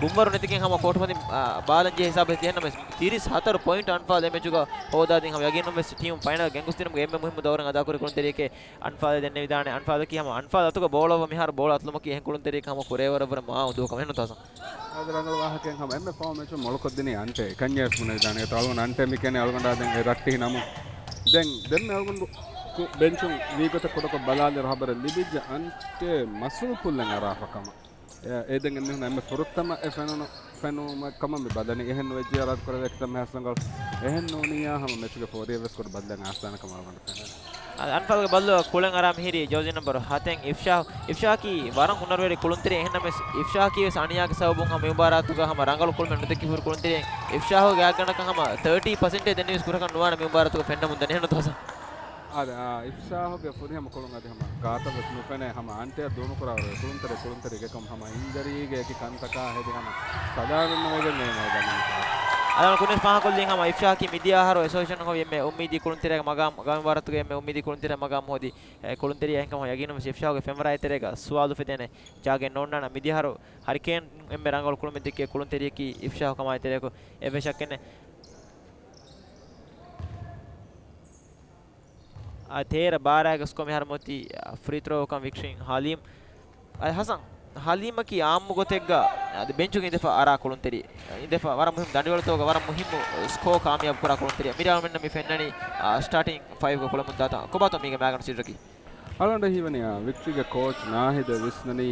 ބުންވަރު ނެތިގެން ހަމަ ކޯޓުމަތިން، އަ، ބާލަން ޖެހޭ ހިސާބެއް ތިހެންނަމެސް ތިރީސް ހަތަރު ޕޮއިންޓް އަންފާލް އެ މެޗުގަ ހޯދާދިން ހަމަ ޔަގީނުން ވެސް ޓީމު ފައިނަލް ގެންގޮސްދިނުމުގެ އެންމެ މުހިއްމު ދައުރެއް އަދާކުރި ކުޅުންތެރިޔެކޭ. އަންފާލެ ދެންނެވިދާނެ. އަންފާލަކީ ހަމަ އަންފާލް އަތުގަ ބޯޅަ އޮވާ މިހާރު ބޯޅަ އަތުލުމަކީ އެހެން ކުޅުންތެރިޔަކަށް ހަމަ ކުރޭވަރަށްވުރެ މާ އުނދޫކަމެއް ނުތާސަ. އާދެ، ރަނގަޅު ވާހަކައެއް ހަމަ އެންމެ ފަހު މެޗު މޮޅުކޮށްދިނީ އަންޓެ. އެކަންޏެސް ބުނެވިދާނެ. އަޅުގަނޑު އަންޓެ މި ކެނެ އަޅުގަނޑާ ދެން އެ ރައްޓިހި ނަމު. ދެން ދެންމެ އަޅުގަނޑު ކު-، ބެންޗުން ވީގޮތަށް ކުޑަކޮށް ބަލާލިއިރު ޚަބަރެއް ލިބިއްޖެ އަންޓޭ މަސްރޫ ޕުއްލެއް އަރާފަ ކަމަށް. އެ، އެ ދެން އެންމެ ފުރަތަމަ އެ ފެނުނު ފެނުމެއް ކަމަށް މި ބަލަނީ. އެހެން ނުވެއްޖެ އަރާދު ކުރެވޭ ކިތަންމެ ހާސް ރަނގަޅު. އެހެން ނޫނިއްޔާ ހަމަ މެޗުގެ ފޯރިއެއް ވެސް ކުޑަ ބަދަލެއް އައިސްދާނެ ކަމަށް އަޅުގަނޑު ފެނޭ. އަންފާލްގެ ބައްލު ކުޅެން އަރާ މިހިރީ ޖާޒީ ނަމްބަރު ހަތެއް އިފްޝާހް. އިފްޝާހަކީ ވަރަށް ހުނަރުވެރި ކުޅުންތެރި. އެހެންނަމަވެސް އިފްޝާހަކީ ވެސް އަނިޔާގެ ސަބަބުން ހަމަ މި މުބާރާތުގަ ހަމަ ރަނގަޅު ކުޅުމެއް ނުދެއްކި ހުރި ކުޅުންތެރިއެއް. އިފްޝާހުގެ ގާތްގަނޑަކަށް ހަމަ ތާޓީ ޕަސެންޓެއް ދެންނެވިސް ކުރަކަށް ނުވާނެ މި މުބާރާތުގަ ފެންނަމުން ދަނީ. އެހެންނުތަ ހަސަން؟ އާދެ، އާ، އިފްޝާހުގެ ފުރިހަމަ ކުޅުން އަދި ހަމަ ގާތަށް ވެސް ނުފެނޭ ހަމަ އަންޓެއަށް ދޫނުކުރާވަރު ކުޅުންތެރި، ކުޅުންތެރި ގެކޮން ހަމަ އިންޖަރީގެ އެކި ކަންތަކާ ހެދި ހަމަ ސަލާމަތްނުވެގެން އޭ މައިދާނަށް ނިކަން. އަޅުގަނޑު ކުރިން ފާހަގަކޮށްލީ ހަމަ އިފްޝާހަކީ މިދިޔަ އަހަރު އެސޯސިއޭޝަން ހޮވި އެންމެ އުއްމީދީ ކުޅުންތެރިއެއް މަގާމް، ގަމި މުބާރާތުގެ އެންމެ އުއްމީދީ ކުޅުންތެރިއެއް މަގާމް ހޯދި، އެ، ކުޅުންތެރިއެއް އެހެންކަމަށް ޔަގީނުން ވެސް އިފްޝާހުގެ ފެންވަރާ އެތެރޭގަ ސުވާލު އުފެދޭނެ ޖާގައެއް ނޯންނާނެ. މިދިޔަ އަހަރު ހަރިކޭން އެންމެ ރަނގަޅު ކުޅުމެއް ދެއްކި ކުޅުންތެރިއަކީ އިފްޝާހު ކަމާ އެތެރެއަކު އެއްވެސް ޝައްކެއް ނެތް. އާ، ތޭރަ ބާރައިގެ ސްކޯ މިހާރު މިއޮތީ، އާ، ފްރީ ތްރޯއަކަށް ވިކްޓްރީން ހަލީމް. އާ، ހަސަން، ހަލީމަކީ އާއްމު ގޮތެއްގަ އަދި ބެންޗުގަ އިނދެފަ އަރާ ކުޅުންތެރި، އިނދެފަ ވަރަށް މުހިއްމު ދަނޑިވަޅުތަކުގަ ވަރަށް މުހިއްމު ސްކޯ ކާމިޔާބު ކުރާ ކުޅުންތެރި. މިރޭ އަޅުމެންނަށް މި ފެންނަނީ، އާ، ސްޓާޓިން ފައިވްގަ ކުޅެމުން ދާތާ. ކޮބާތޯ މީގެ މައިގަނޑު ސިއްރަކީ؟ އަޅުގަނޑަށް ހީވަނީ، އާ، ވިކްޓްރީގެ ކޯޗް ނާހިދަށް ވިސްނަނީ،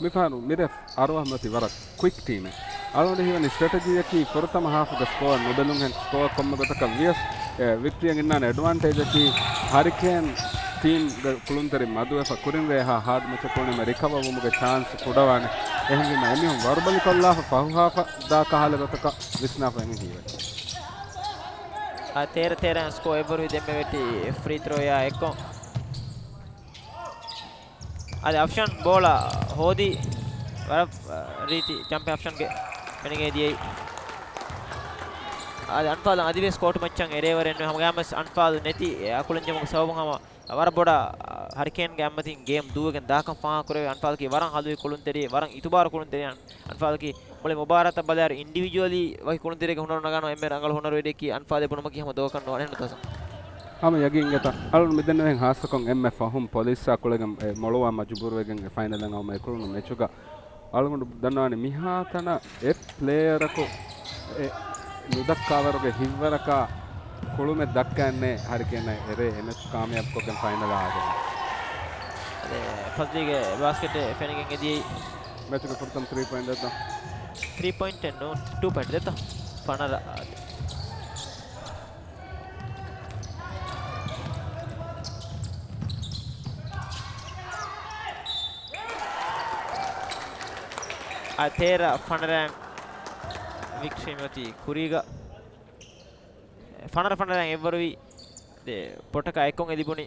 މިފަހަރު މިރޭ އަރުވަހަށް މިއޮތީ ވަރަށް ކުއިކް ޓީމެއް. އަޅުގަނޑަށް ހީވަނީ ސްޓްރެޓެޖީއަކީ ފުރަތަމަ ހާފުގެ ސްކޯއަށް ނުބެލުންހެން ސްކޯއަށް ކޮންމެ ގޮތަކަށް ވިޔަސް، އެ، ވިކްޓްރީއަށް އިންނާނެ އެޑްވާންޓޭޖަކީ ހަރިކޭން ޓީމްގެ ކުޅުންތެރިން މަދުވެފަ ކުރިން ރޭހާ ހާޑް މެޗަކު ވަނީމަ ރިކަވަރ ވުމުގެ ޗާންސް ކުޑަވާނެ. އެހެންވީމަ އެމީހުން ވަރުބަލިކޮށްލާފަ ފަހު ހާފަށް ދާ ކަހަލަ ގޮތަކަށް ވިސްނާފަ އެހެން ހީވަނީ. އާ، ތޭރަ ތޭރަ ސްކޯ އެއްވަރުވި ދެންމެ ވެއްޓި ފްރީ ތްރޯއާ އެއްކޮށް. އަދި އަފްޝާން ބޯޅަ ހޯދި ވަރަށް، އަ، ރީތި ޖަމްޕެއް އަފްޝާންގެ ފެނިގެން ދިޔައީ. އަދި އަންފާލަށް އަދިވެސް ކޯޓު މައްޗަށް އެރޭވަރެއް ނުވެ ހަމަގައިމުވެސް އަންފާލް ނެތި އެ އަކުލަންޖެހުމުގެ ސަބަބުން ހަމަ ވަރަށް ބޮޑަށް، އަ، ހަރިކޭންގެ އަތްމަތިން ގޭމް ދޫވެގެން ދާކަން ފާހަގަކުރެވޭ. އަންފާލަކީ ވަރަށް ހަލުވި ކުޅުންތެރިއެއް، ވަރަށް އިތުބާރު ކުޅުންތެރިއެއް. އަންފާލަކީ މުޅި މުބާރާތަށް ބަލާއިރު އިންޑިވިޖުއަލީ ވަކި ކުޅުންތެރިއެއްގެ ހުނަރު ނަގާނު އެންމެ ރަނގަޅު ހުނަރުވެރިއަކީ އަންފާލެއް ބުނުމަކީ ހަމަ ދޯކަށް ނުވާނެ. އެހެންނުތަ ހަސަން؟ ހަމަ ޔަގީންގަތަ. އަޅުން މިދެންނެވިހެން ހާއްސަކޮށް އެންމެ ފަހުން ޕޮލިސްއާ ކުޅެގެން އެ މޮޅުވާ މަޖުބޫރުވެގެން އެ ފައިނަލަށް އައުމަށް އެ ކުޅުނު މެޗުގަ އަޅުގަނޑު ދަންނަވާނީ މިހާތަނަށް އެ ޕްލޭޔަރަކު އެ ނުދައްކާވަރުގެ ހިތްވަރަކާ ކުޅުމެއް ދައްކައެއްނެއް ހަރިކޭނަށް އެރޭ އެ މެޗު ކާމިޔާބުކޮށްގެން ފައިނަލަށް އާދެން. އަދި ފަޒްލީގެ ބާސްކެޓެއް ފެނިގެން އެދިޔައީ. މެޗުގެ ފުރަތަމަ ތްރީ ޕޮއިންޓް ދެއްތޯ؟ ތްރީ ޕޮއިންޓެއް ނޫން، ޓޫ ޕޮއިންޓް ދެއްތޯ؟ ފަނަރަ. އަ، ތޭރަ ފަނަރައިން ވިކްޓްރީ މިއޮތީ ކުރީގަ. ފަނަރަ ފަނަރައިން އެއްވަރުވީ ދެ ޕޮއިންޓަކާ އެއްކޮށް އެ ލިބުނީ.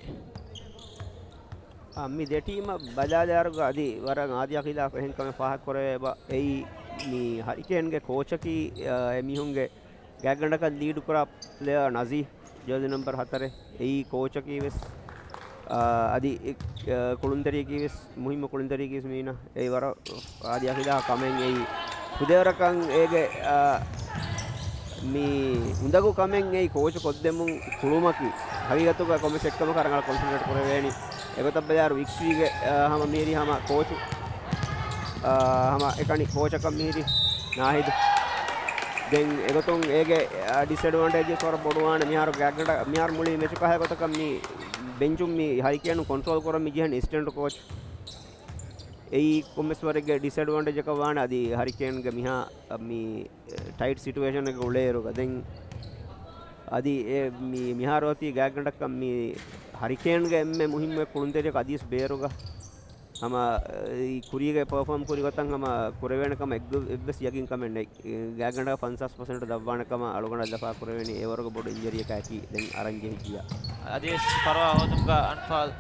އާ، މި ދެ ޓީމަށް ބަލާލާއިރުގަ އަދި ވަރަށް އާދިއާ ޚިލާފު އެހެން ކަމެއް ފާހަގަކުރެވޭ އެބަ. އެއީ މި ހަރިކޭންގެ ކޯޗަކީ، އާ، އެމީހުންގެ ގާތްގަނޑަކަށް ލީޑުކުރާ ޕްލޭޔާ ނަޒީ، ޖާޒީ ނަމްބަރު ހަތަރެއް. އެއީ ކޯޗަކީ ވެސް، އާ، އަދި، އާ، ކުޅުންތެރިޔަކީ ވެސް، މުހިއްމު ކުޅުންތެރިޔަކީ ވެސް މީނަ. އެއީ ވަރަށް އާދިއާ ޚިލާފު ކަމެއް. އެއީ ކުދޭވަރަކަށް އޭގެ، އާ، މި އުނދަގޫ ކަމެއް އެއީ ކޯޗު ކޮށްދެމުން ކުޅުމަކީ. ހަގީގަތުގަ ކޮންމެސް އެއްކަމަކަށް ރަނގަޅަށް ކޮންސެންޓްރޭޓް ކުރެވޭނީ. އެގޮތަށް ބަލާއިރު ވިކްޓްރީގެ، އާ، ހަމަ މިހިރީ ހަމަ ކޯޗު، އާ، ހަމަ އެކަނި ކޯޗަކަށް މިހިރީ ނާހިދު. ދެން އެގޮތުން އޭގެ، އާ، ޑިސްއެޑްވާންޓޭޖަސް ވަރަށް ބޮޑުވާނެ. މިހާރު ގާތްގަނޑަށް، މިހާރު މުޅި މެޗު ކަހަލަ ގޮތަކަށް މި ބެންޗުން މި ހަރިކޭނު ކޮންޓްރޯލް ކުރަން މި ޖެހެނީ އެސިސްޓެންޓް ކޯޗު. އެއީ ކޮންމެސް ވަރެއްގެ ޑިސްއެޑްވާންޓޭޖަކަށް ވާނެ. އަދި ހަރިކޭންގެ މިހާ މި ޓައިޓް ސިޓުއޭޝަނެއްގެ އުޅޭއިރުގަ ދެން އަދި އެ މި، މިހާރު އޮތީ ގާތްގަނޑަކަށް މި ހަރިކޭންގެ އެންމެ މުހިއްމު ކުޅުންތެރިޔަކު އަދިވެސް ބޭރުގަ ހަމަ އެ ކުރީގަ ޕަރފޯމް ކުރި ގޮތަށް ހަމަ ކުރެވޭނެ ކަމަށް އެއްގޮ-، އެއްވެސް ޔަގީން ކަމެއް ނެތް. ގާތްގަނޑަކަށް ފަންސާސް ޕަސެންޓް ދަށްވާނެ ކަމަށް އަޅުގަނޑަށް ލަފާ ކުރެވޭނީ. އެވަރުގެ ބޮޑު އިންޖަރީއަކަކީ ދެން އަރަން ޖެހިއްޖިޔާ. އަދިވެސް ފަރުވާ ހޯދުމުގަ އަންފާލް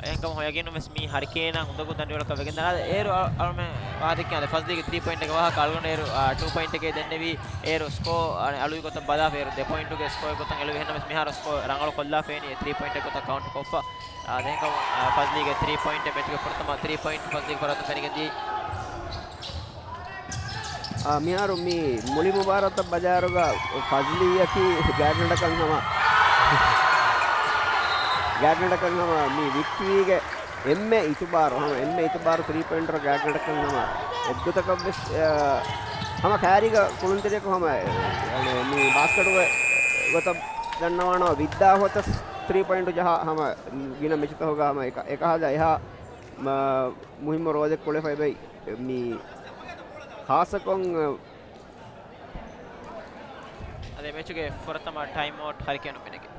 އެހެންކަމަށް ޔަގީނުން ވެސް މީ ހަރިކޭނާ އުނދަގޫ ދަނޑިވަޅަކަށް ވެގެންދާނެ. އޭރު އަ-، އަޅުމެން ވާހަކަ ދެއްކި އަދި ފަޒްލީގެ ތްރީ ޕޮއިންޓެއްގެ ވާހަކަ އަޅުގަނޑު އޭރު، އާ، ޓޫ ޕޮއިންޓެކޭ ދެންނެވީ. އޭރު ސްކޯ އަ-، އަޅުވި ގޮތަށް ބަލާފަ އޭރު ދެ ޕޮއިންޓުގެ ސްކޯއެއް ގޮތަށް އެޅުވި. އެހެންނަމަވެސް މިހާރު ސްކޯ ރަނގަޅު ކޮށްލާފައިނީ ތްރީ ޕޮއިންޓެއް ގޮތަށް ކައުންޓް ކޮށްފަ. އާ، ދެންކަމު، އާ، ފަޒްލީގެ ތްރީ ޕޮއިންޓެއް މެޗުގެ ފުރަތަމަ ތްރީ ޕޮއިންޓް ފަޒްލީގެ ފަރާތުން ފެނިގެންދިޔައީ. އާ، މިހާރު މި މުޅި މުބާރާތަށް ބަލާއިރުގަ ފަޒްލީއަކީ ގާތްގަނޑަކަށް ހަމަ، ގާތްގަނޑަކަށް ހަމަ މި ވިކްޓްރީގެ އެންމެ އިތުބާރު، ހަމަ އެންމެ އިތުބާރު ތްރީ ޕޮއިންޓަރ ގާތްގަނޑަކަށް ހަމަ އެއްގޮތަކަށް ވެސް، އާ، ހަމަ ކައިރީގަ ކުޅުންތެރިޔަކު ހަމަ، އެ، މި ބާސްކެޓުގެ ގޮތަށް ދަންނަވާނަމަ ވިއްދާ ހޮތަސް ތްރީ ޕޮއިންޓު ޖަހާ ހަމަ ގިނަ މެޗުތަކުގަ ހަމަ އެކަ-، އެކަހަލަ އެހާ މަ-، މުހިއްމު ރޯލެއް ކުޅެފައި ބައި މި ޚާއްޞަކޮށް އަދި މެޗުގެ ފުރަތަމަ ޓައިމް އައުޓް ހަރިކޭނު ފެނިގެން.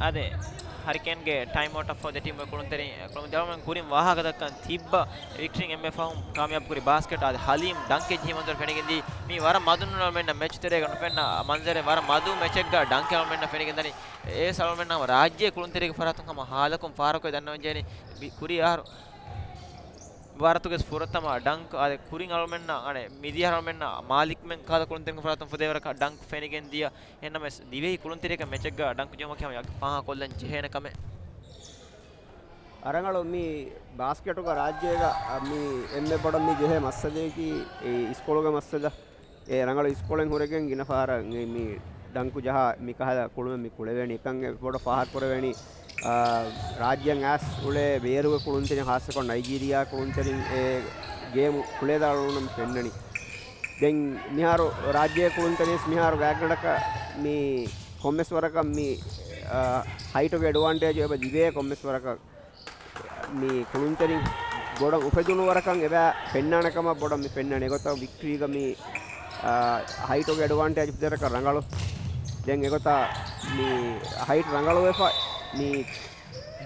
އާދެ، ހަރިކޭންގެ ޓައިމް އައުޓަށް ފަހު ދެ ޓީމުގެ ކުޅުންތެރިން، ކުޅުންތެރިން ކުރިން ވާހަކަ ދައްކަން ތިއްބަ ވިކްޓްރީން އެންމެ ފަހުން ކާމިޔާބު ކުރި ބާސްކެޓް. އާދެ، ހަލީމް ޑަންކެއް ޖެހި މަންޒަރު ފެނިގެން ދީ. މީ ވަރަށް މަދުން އަޅުމެންނަށް މެޗު ތެރޭގަ ނުފެންނަ މަންޒަރެއް، ވަރަށް މަދު މެޗެއްގަ ޑަންކެއް އަޅުމެންނަށް ފެނިގެން ދަނީ. އެ އަޅުމެންނަށް ރާއްޖޭ ކުޅުންތެރިގެ ފަރާތުން ހަމަ ހާލަކުން ފާހަގަކޮށް ދަންނަވަން ޖެހެނީ ކުރީ އަހަރު ވާރަތުގެ ފުރަތަމަ ޑަންކް. އާދެ، ކުރިން އަޅުމެންނަށް، އަނެއް، މިދިޔަ އަޅުމެންނަށް މާލިކްމެން ކާލަ ކުޅުންތެރިން ފަރާތުން ފުދޭވަރަކަށް ޑަންކް ފެނިގެން ދިޔަ. އެހެންނަމަވެސް، ދިވެހި ކުޅުންތެރިޔަކަށް މެޗެއްގަ ޑަންކް ޖެހުމަކީ ހަމަ ފާހަގަކޮށްލަން ޖެހޭނެ ކަމެއް. އަރަނގަޅު މި ބާސްކެޓުގަ ރާއްޖޭގަ މި އެންމެ ބޮޑަށް މި ޖެހޭ މައްސަލަޔަކީ އެ އިސްކޮޅުގެ މައްސަލަ. އެ ރަނގަޅު އިސްކޮޅެއް ހުރެގެން ގިނަ ފަހަރަށް މި، މި ޑަންކު ޖަހާ މި ކަހަލަ ކުޅުމެއް މި ކުޅެވޭނީ. އެކަން އެ ބޮޑަށް ފާހަގަކުރެވޭނީ، އާ، ރާއްޖެއަށް އައިސް އުޅޭ ބޭރުގެ ކުޅުންތެރިން، ޚާއްޞަކޮށް ނައިޖީރިޔާ ކުޅުންތެރިން އެ ގޭމު ކުޅޭދާނުން ފެންނަނީ. ދެން މިހާރު ރާއްޖޭ ކުޅުންތެރިން ވެސް މިހާރު ގާތްގަނޑަކަށް މި ކޮންމެސް ވަރަކަށް މި، އާ، ހައިޓުގެ އެޑްވާންޓޭޖު އެބަ ލިބޭ ކޮންމެސް ވަރަކަށް. މި ކުޅުންތެރިން ބޮޑަށް އުފެދުނު ވަރަކަށް އެބަ ފެންނާނެ ކަމަށް ބޮޑަށް މި ފެންނަނީ. އެގޮތަށް ވިކްޓްރީގަ މި، އާ، ހައިޓުގެ އެޑްވާންޓޭޖް ފުދޭވަރަކަށް ރަނގަޅު. ދެން އެގޮތަށް މި ހައިޓް ރަނގަޅުވެފަ، މި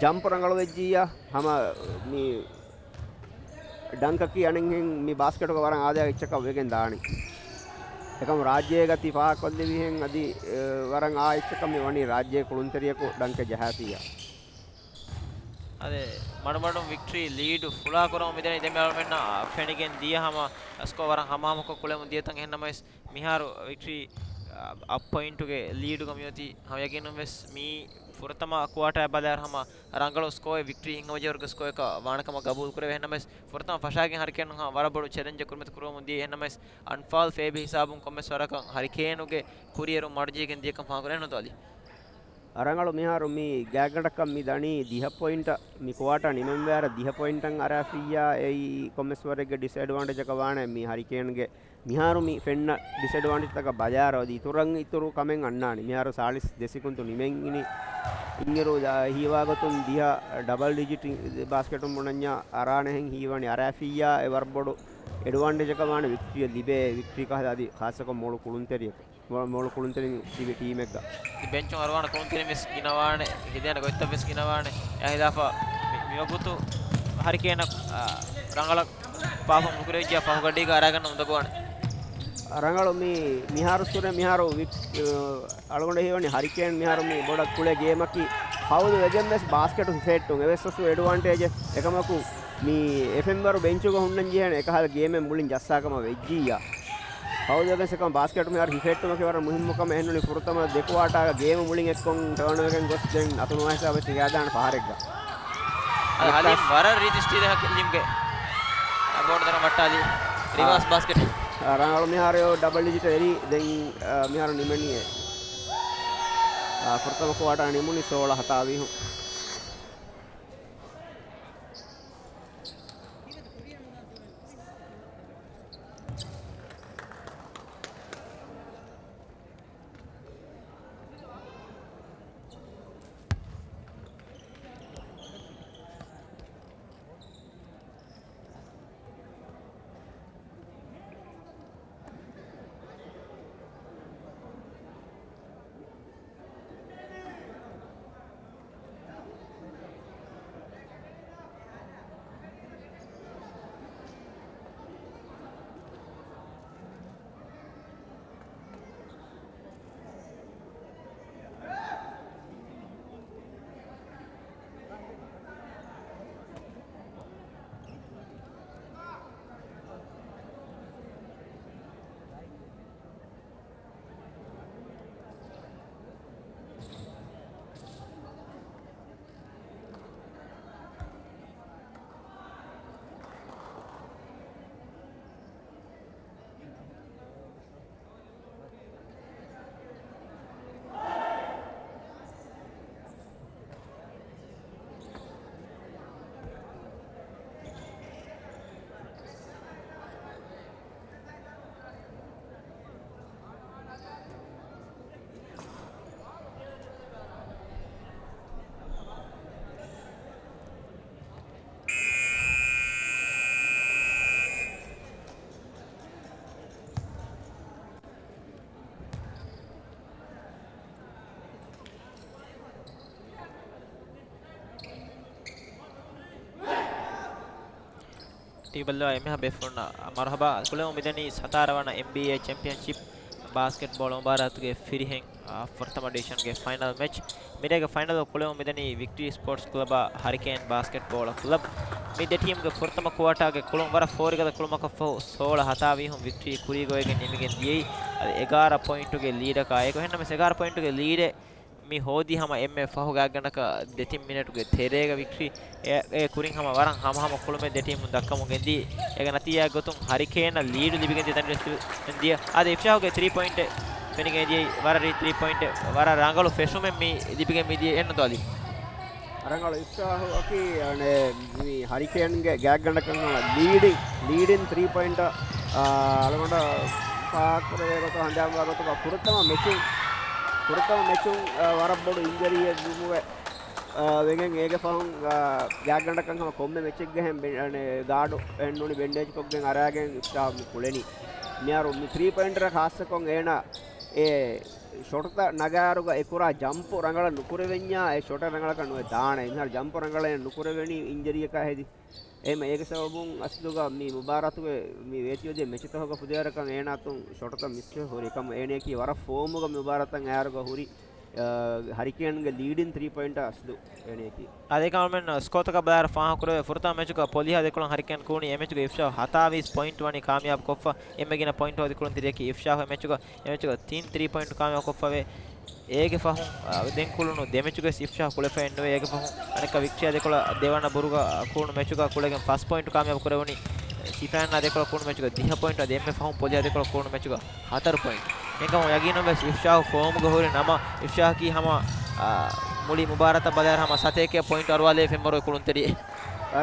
ޖަމްޕް ރަނގަޅުވެއްޖިއްޔާ ހަމަ މި ޑަންކަކީ އަނެއްހެން މި ބާސްކެޓުގަ ވަރަށް އާދަޔާ އެއްޗަކަށް ވެގެން ދާނެ. އެކަމު ރާއްޖޭގަ ތި ފާހަގަކޮށްލެވިހެން އަދި، އެ، ވަރަށް އާ އެއްޗަކަށް މި ވަނީ ރާއްޖޭ ކުޅުންތެރިޔަކު ޑަންކެއް ޖަހާފިއްޔާ. އަދި މަޑުމަޑުން ވިކްޓްރީ ލީޑު ފުޅާ ކުރަމުން މިދަނީ ދެން އަޅުމެންނަށް ފެނިގެން ދިޔަ ހަމަ ސްކޯ ވަރަށް ހަމަހަމަކޮށް ކުޅެމުން ދިޔަތަން. އެހެންނަމަވެސް، މިހާރު ވިކްޓްރީ، އަ، އަށް ޕޮއިންޓުގެ ލީޑުގަ މިއޮތީ. ހަމަ ޔަގީނުން ވެސް މީ ފުރަތަމަ ކުއާޓާއަށް ބަލާއިރު ހަމަ ރަނގަޅު ސްކޯއެއް ވިކްޓްރީ ހިނގަމަޖެހިވަރުގެ ސްކޯއަކަށް ވާނެ ކަމަށް ގަބޫލު ކުރެވޭ. އެހެންނަމަވެސް، ފުރަތަމަ ފަށާގެން ހަރިކޭނުން ހަމަ ވަރަށް ބޮޑު ޗެލެންޖެއް ކުރިމަތި ކުރުވަމުން ދިޔަ. އެހެންނަމަވެސް، އަންފާލް ފޭބި ހިސާބުން ކޮންމެސް ވަރަކަށް ހަރިކޭނުގެ ކުރިއެރުން މަޑުޖެހިގެން ދިޔަކަން ފާހަގަކުރެވޭ ނުވަތަ އަލީ؟ ރަނގަޅު މިހާރު މި ގާތްގަނޑަކަށް މި ދަނީ ދިހަ ޕޮއިންޓަށް، މި ކުއާޓާ ނިމެންވާއިރަށް ދިހަ ޕޮއިންޓަށް އަރާފިއްޔާ އެއީ ކޮންމެސް ވަރެއްގެ ޑިސްއެޑްވާންޓޭޖަކަށް ވާނެ. މި ހަރިކޭންގެ މިހާރު މި ފެންނަ ޑިސްއެޑްވާންޓޭޖްތަކަށް ބަލާއިރު އަދި އިތުރަށް އިތުރު ކަމެއް އަންނާނެ. މިހާރު ސާޅީސް ދެ ސެކުންތު ނިމެން އިނީ. އިންއިރު ހީވާގޮތުން ދިހަ ޑަބަލް ޑިޖިޓް ބާސްކެޓުން ބުނަންޏާ އަރާނެހެން ހީވަނީ. އަރާފިއްޔާ އެ ވަރަށް ބޮޑު އެޑްވާންޓޭޖަކަށް ވާނެ ވިކްޓްރީއަށް ލިބޭ، ވިކްޓްރީ ކަހަލަ އަދި ޚާއްސަކޮށް މޮޅު ކުޅުންތެރިޔަކު. މޮ-، މޮޅު ކުޅުންތެރިން ތިބި ޓީމެއްގަ. ބެންޗުން އަރުވާނެ ކުޅުންތެރިން ވެސް ގިނަވާނެ، ހެދޭނެ ގޮތްތައް ވެސް ގިނަވާނެ. އެހިލާފަށް މި-، މިވަގުތު ހަރިކޭނަށް، އާ، ރަނގަޅަށް ޕާފޯމް ނުކުރެވިއްޖެ ފަހުގަޑީގަ އަރާގަންނަ އުނދަގޫވާނެ. ރަނގަޅު މި-، މިހާރު ސުރެ މިހާރު ވި-، އަޅުގަނޑު ހީވަނީ ހަރިކޭން މިހާރު މި ބޮޑަށް ކުޅޭ ގޭމަކީ ފައުލު ވެގެން ވެސް ބާސްކެޓު ހިފެހެއްޓުން. އެވެސް އަސްލު އެޑްވާންޓޭޖެއް. އެކަމަކު، މި އެފްއެމް ވަރު ބެންޗުގަ ހުންނަން ޖެހޭނެ އެކަހަލަ ގޭމެއް މުޅިން ޖައްސާކަމަށް ވެއްޖިއްޔާ. ފައުލް ވެގެން ސެކަންޑް ބާސްކެޓު މިހާރު ހިފެއްޓުމަކީ ވަރަށް މުހިއްމު ކަމެއް. އެހެންނޫނީ ފުރަތަމަ ދެ ކުއާޓާގަ ގޭމު މުޅިން އެއްކޮށް ޓާން ވެގެން ގޮސް ދެން އަތުނުވާ ހިސާބަށް ހިނގާދާނެ ފަހަރެއްގަ. އަދި ހަލީމް ވަރަށް ރީތި ސްޓީލެއް ހަކީމްގެ ބޯޑު ދަރަ ވައްޓާލީ. ރިވާސް ބާސްކެޓް. ރަނގަޅު މިހާރު ޑަބަލް ޑިޖިޓް އެރީ ދެން، އާ، މިހާރު ނިމެނީ. އާ، ފުރަތަމަ ކުއާޓާ ނިމުނީ ސޯޅަ ހަތާވީހުން. ޓީވީ ބައްލަވާ އެންމެހާ ބޭފުޅުންނަށް މަރުހަބާ. ކުޅެވުން މިދަނީ ސަތާރަ ވަނަ އެމްބީއޭ ޗެމްޕިއަންޝިޕް ބާސްކެޓްބޯޅަ މުބާރާތުގެ ފިރިހެން، އާ، ފުރަތަމަ ޑިވިޝަންގެ ފައިނަލް މެޗް. މިރޭގެ ފައިނަލް ކުޅެވުން މިދަނީ ވިކްޓްރީ ސްޕޯޓްސް ކްލަބާ ހަރިކޭން ބާސްކެޓްބޯޅަ ކްލަބް. މި ދެ ޓީމްގެ ފުރަތަމަ ކުއާޓާގެ ކުޅުން ވަރަށް ފޯރިގަދަ ކުޅުމަކަށްފަހު ސޯޅަ ހަތާވީހުން ވިކްޓްރީ ކުރީގޮވެގެން ނިމިގެން ދިޔައީ. އަދި އެގާރަ ޕޮއިންޓުގެ ލީޑަކާއެކު. އެހެންނަމަވެސް އެގާރަ ޕޮއިންޓުގެ ލީޑެއް މި ހޯދީ ހަމަ އެންމެ ފަހު ގާތްގަނޑަކަށް ދެތިން މިނެޓުގެ ތެރޭގަ ވިކްޓްރީ އެ، އެ ކުރިން ހަމަ ވަރަށް ހަމަހަމަ ކުޅުމެއް ދެ ޓީމުން ދައްކަމުން ގެންދީ. އޭގެ ނަތީޖާއަށް ގޮތުން ހަރިކޭނަށް ލީޑު ލިބިގެން ދިޔަ ތަން ދިޔަ. އާދެ، އިފްޝާހުގެ ތްރީ ޕޮއިންޓެއް ފެނިގެން ދިޔައީ ވަރަށް ރީތި ތްރީ ޕޮއިންޓެއް، ވަރަށް ރަނގަޅު ފެށުމެއް މި ލިބިގެން މި ދިޔަ އެންނަދޯ އަލީ. ރަނގަޅު އިފްޝާހުއަކީ، އަނެ، މި ހަރިކޭންގެ ގާތްގަނޑަކަށް ހަމަ ލީޑިން، ލީޑިން ތްރީ ޕޮއިންޓަށް، އާ، އަޅުގަނޑަށް ފާހަގަކުރެވޭ ގޮތަށް ހަނދާންވާ ގޮތަކަށް ފުރަތަމަ މެޗުން، ފުރަތަމަ މެޗުން، އާ، ވަރަށް ބޮޑު އިންޖަރީއެއް ވުމުގެ، އާ، ވެގެން އޭގެ ފަހުން، އާ، ގާތްގަނޑަކަށް ހަމަ ކޮންމެ މެޗެއްގަހެން ބެ-، އަނެ، ގާޑު އެއްނޫނި ބެންޑޭޖް ކޮށްގެން އަރާގެން އިފްޝާހު މި ކުޅެނީ. މިހާރު މި ތްރީ ޕޮއިންޓަށް ޚާއްޞަކޮށް އޭނަ އެ ޝޮޓްތައް ނަގާއިރުގަ އެ ކުރާ ޖަމްޕު ރަނގަޅަށް ނުކުރެވެންޏާ، އެ ޝޮޓެއް ރަނގަޅަކަށް ނުވެ ދާނެ. މިހާރު ޖަމްޕު ރަނގަޅަށް ނުކުރެވެނީ އިންޖަރީއަކާ ހެދި. އެހެން އޭގެ ސަބަބުން އަސްލުގަ މި މުބާރާތުގެ މި ވޭތިވެދިޔަ މެޗުތަކުގަ ފުދޭވަރަކަށް އޭނާ އަތުން ޝޮޓުތައް މިސްވެ ހުރި. އެކަމު އޭނައަކީ ވަރަށް ފޯމުގަ މި މުބާރާތަށް އައިއިރުގަ ހުރި، އާ، ހަރިކޭންގެ ލީޑިން ތްރީ ޕޮއިންޓަށް އަސްލު އޭނައަކީ. އާދެ، އެކަމަކު ސްކޯތަކަށް ބަލާއިރު ފާހަގަކުރެވޭ، ފުރަތަމަ މެޗުގަ ޕޮލިހާ ދެކޮޅަށް ހަރިކޭން ކޫނީ. އެ މެޗުގަ އިފްޝާހު ހަތާވީސް ޕޮއިންޓް ވަނީ ކާމިޔާބު ކޮށްފަ. އެންމެ ގިނަ ޕޮއިންޓް ހޯދި ކުޅުންތެރިޔަކީ އިފްޝާހު. އެ މެޗުގަ، އެ މެޗުގަ ތިން ތްރީ ޕޮއިންޓް ކާމިޔާބު ކޮށްފަވޭ. އޭގެ ފަހުން، އާ، ދެން ކުޅުނު ދެ މެޗުގަ އިފްޝާހު ކުޅެފައެއް ނުވޭ. އޭގެ ފަހުން އަނެއްކާ ވިކްޓްރީއާ ދެކޮޅަށް ދެވަނަ ބުރުގަ ކުޅުނު މެޗުގަ ކުޅެގެން ފަސް ޕޮއިންޓް ކާމިޔާބު ކުރެވުނީ. ސިފާންއާ ދެކޮޅަށް ކުޅުނު މެޗުގަ ދިހަ ޕޮއިންޓް، އަދި އެންމެ ފަހުން ޕޮލިހާ ދެކޮޅަށް ކުޅުނު މެޗުގަ ހަތަރު ޕޮއިންޓް. އެކަމު ޔަގީނުން ވެސް އިފްޝާހު ފޯމުގަ ހުރި ނަމަ، އިފްޝާހަކީ ހަމަ، އާ، މުޅި މުބާރާތަށް ބަލާއިރު ހަމަ ސަތޭކަ ޕޮއިންޓް އަރުވާލެވޭ ފެންވަރުގެ ކުޅުންތެރިއެއް.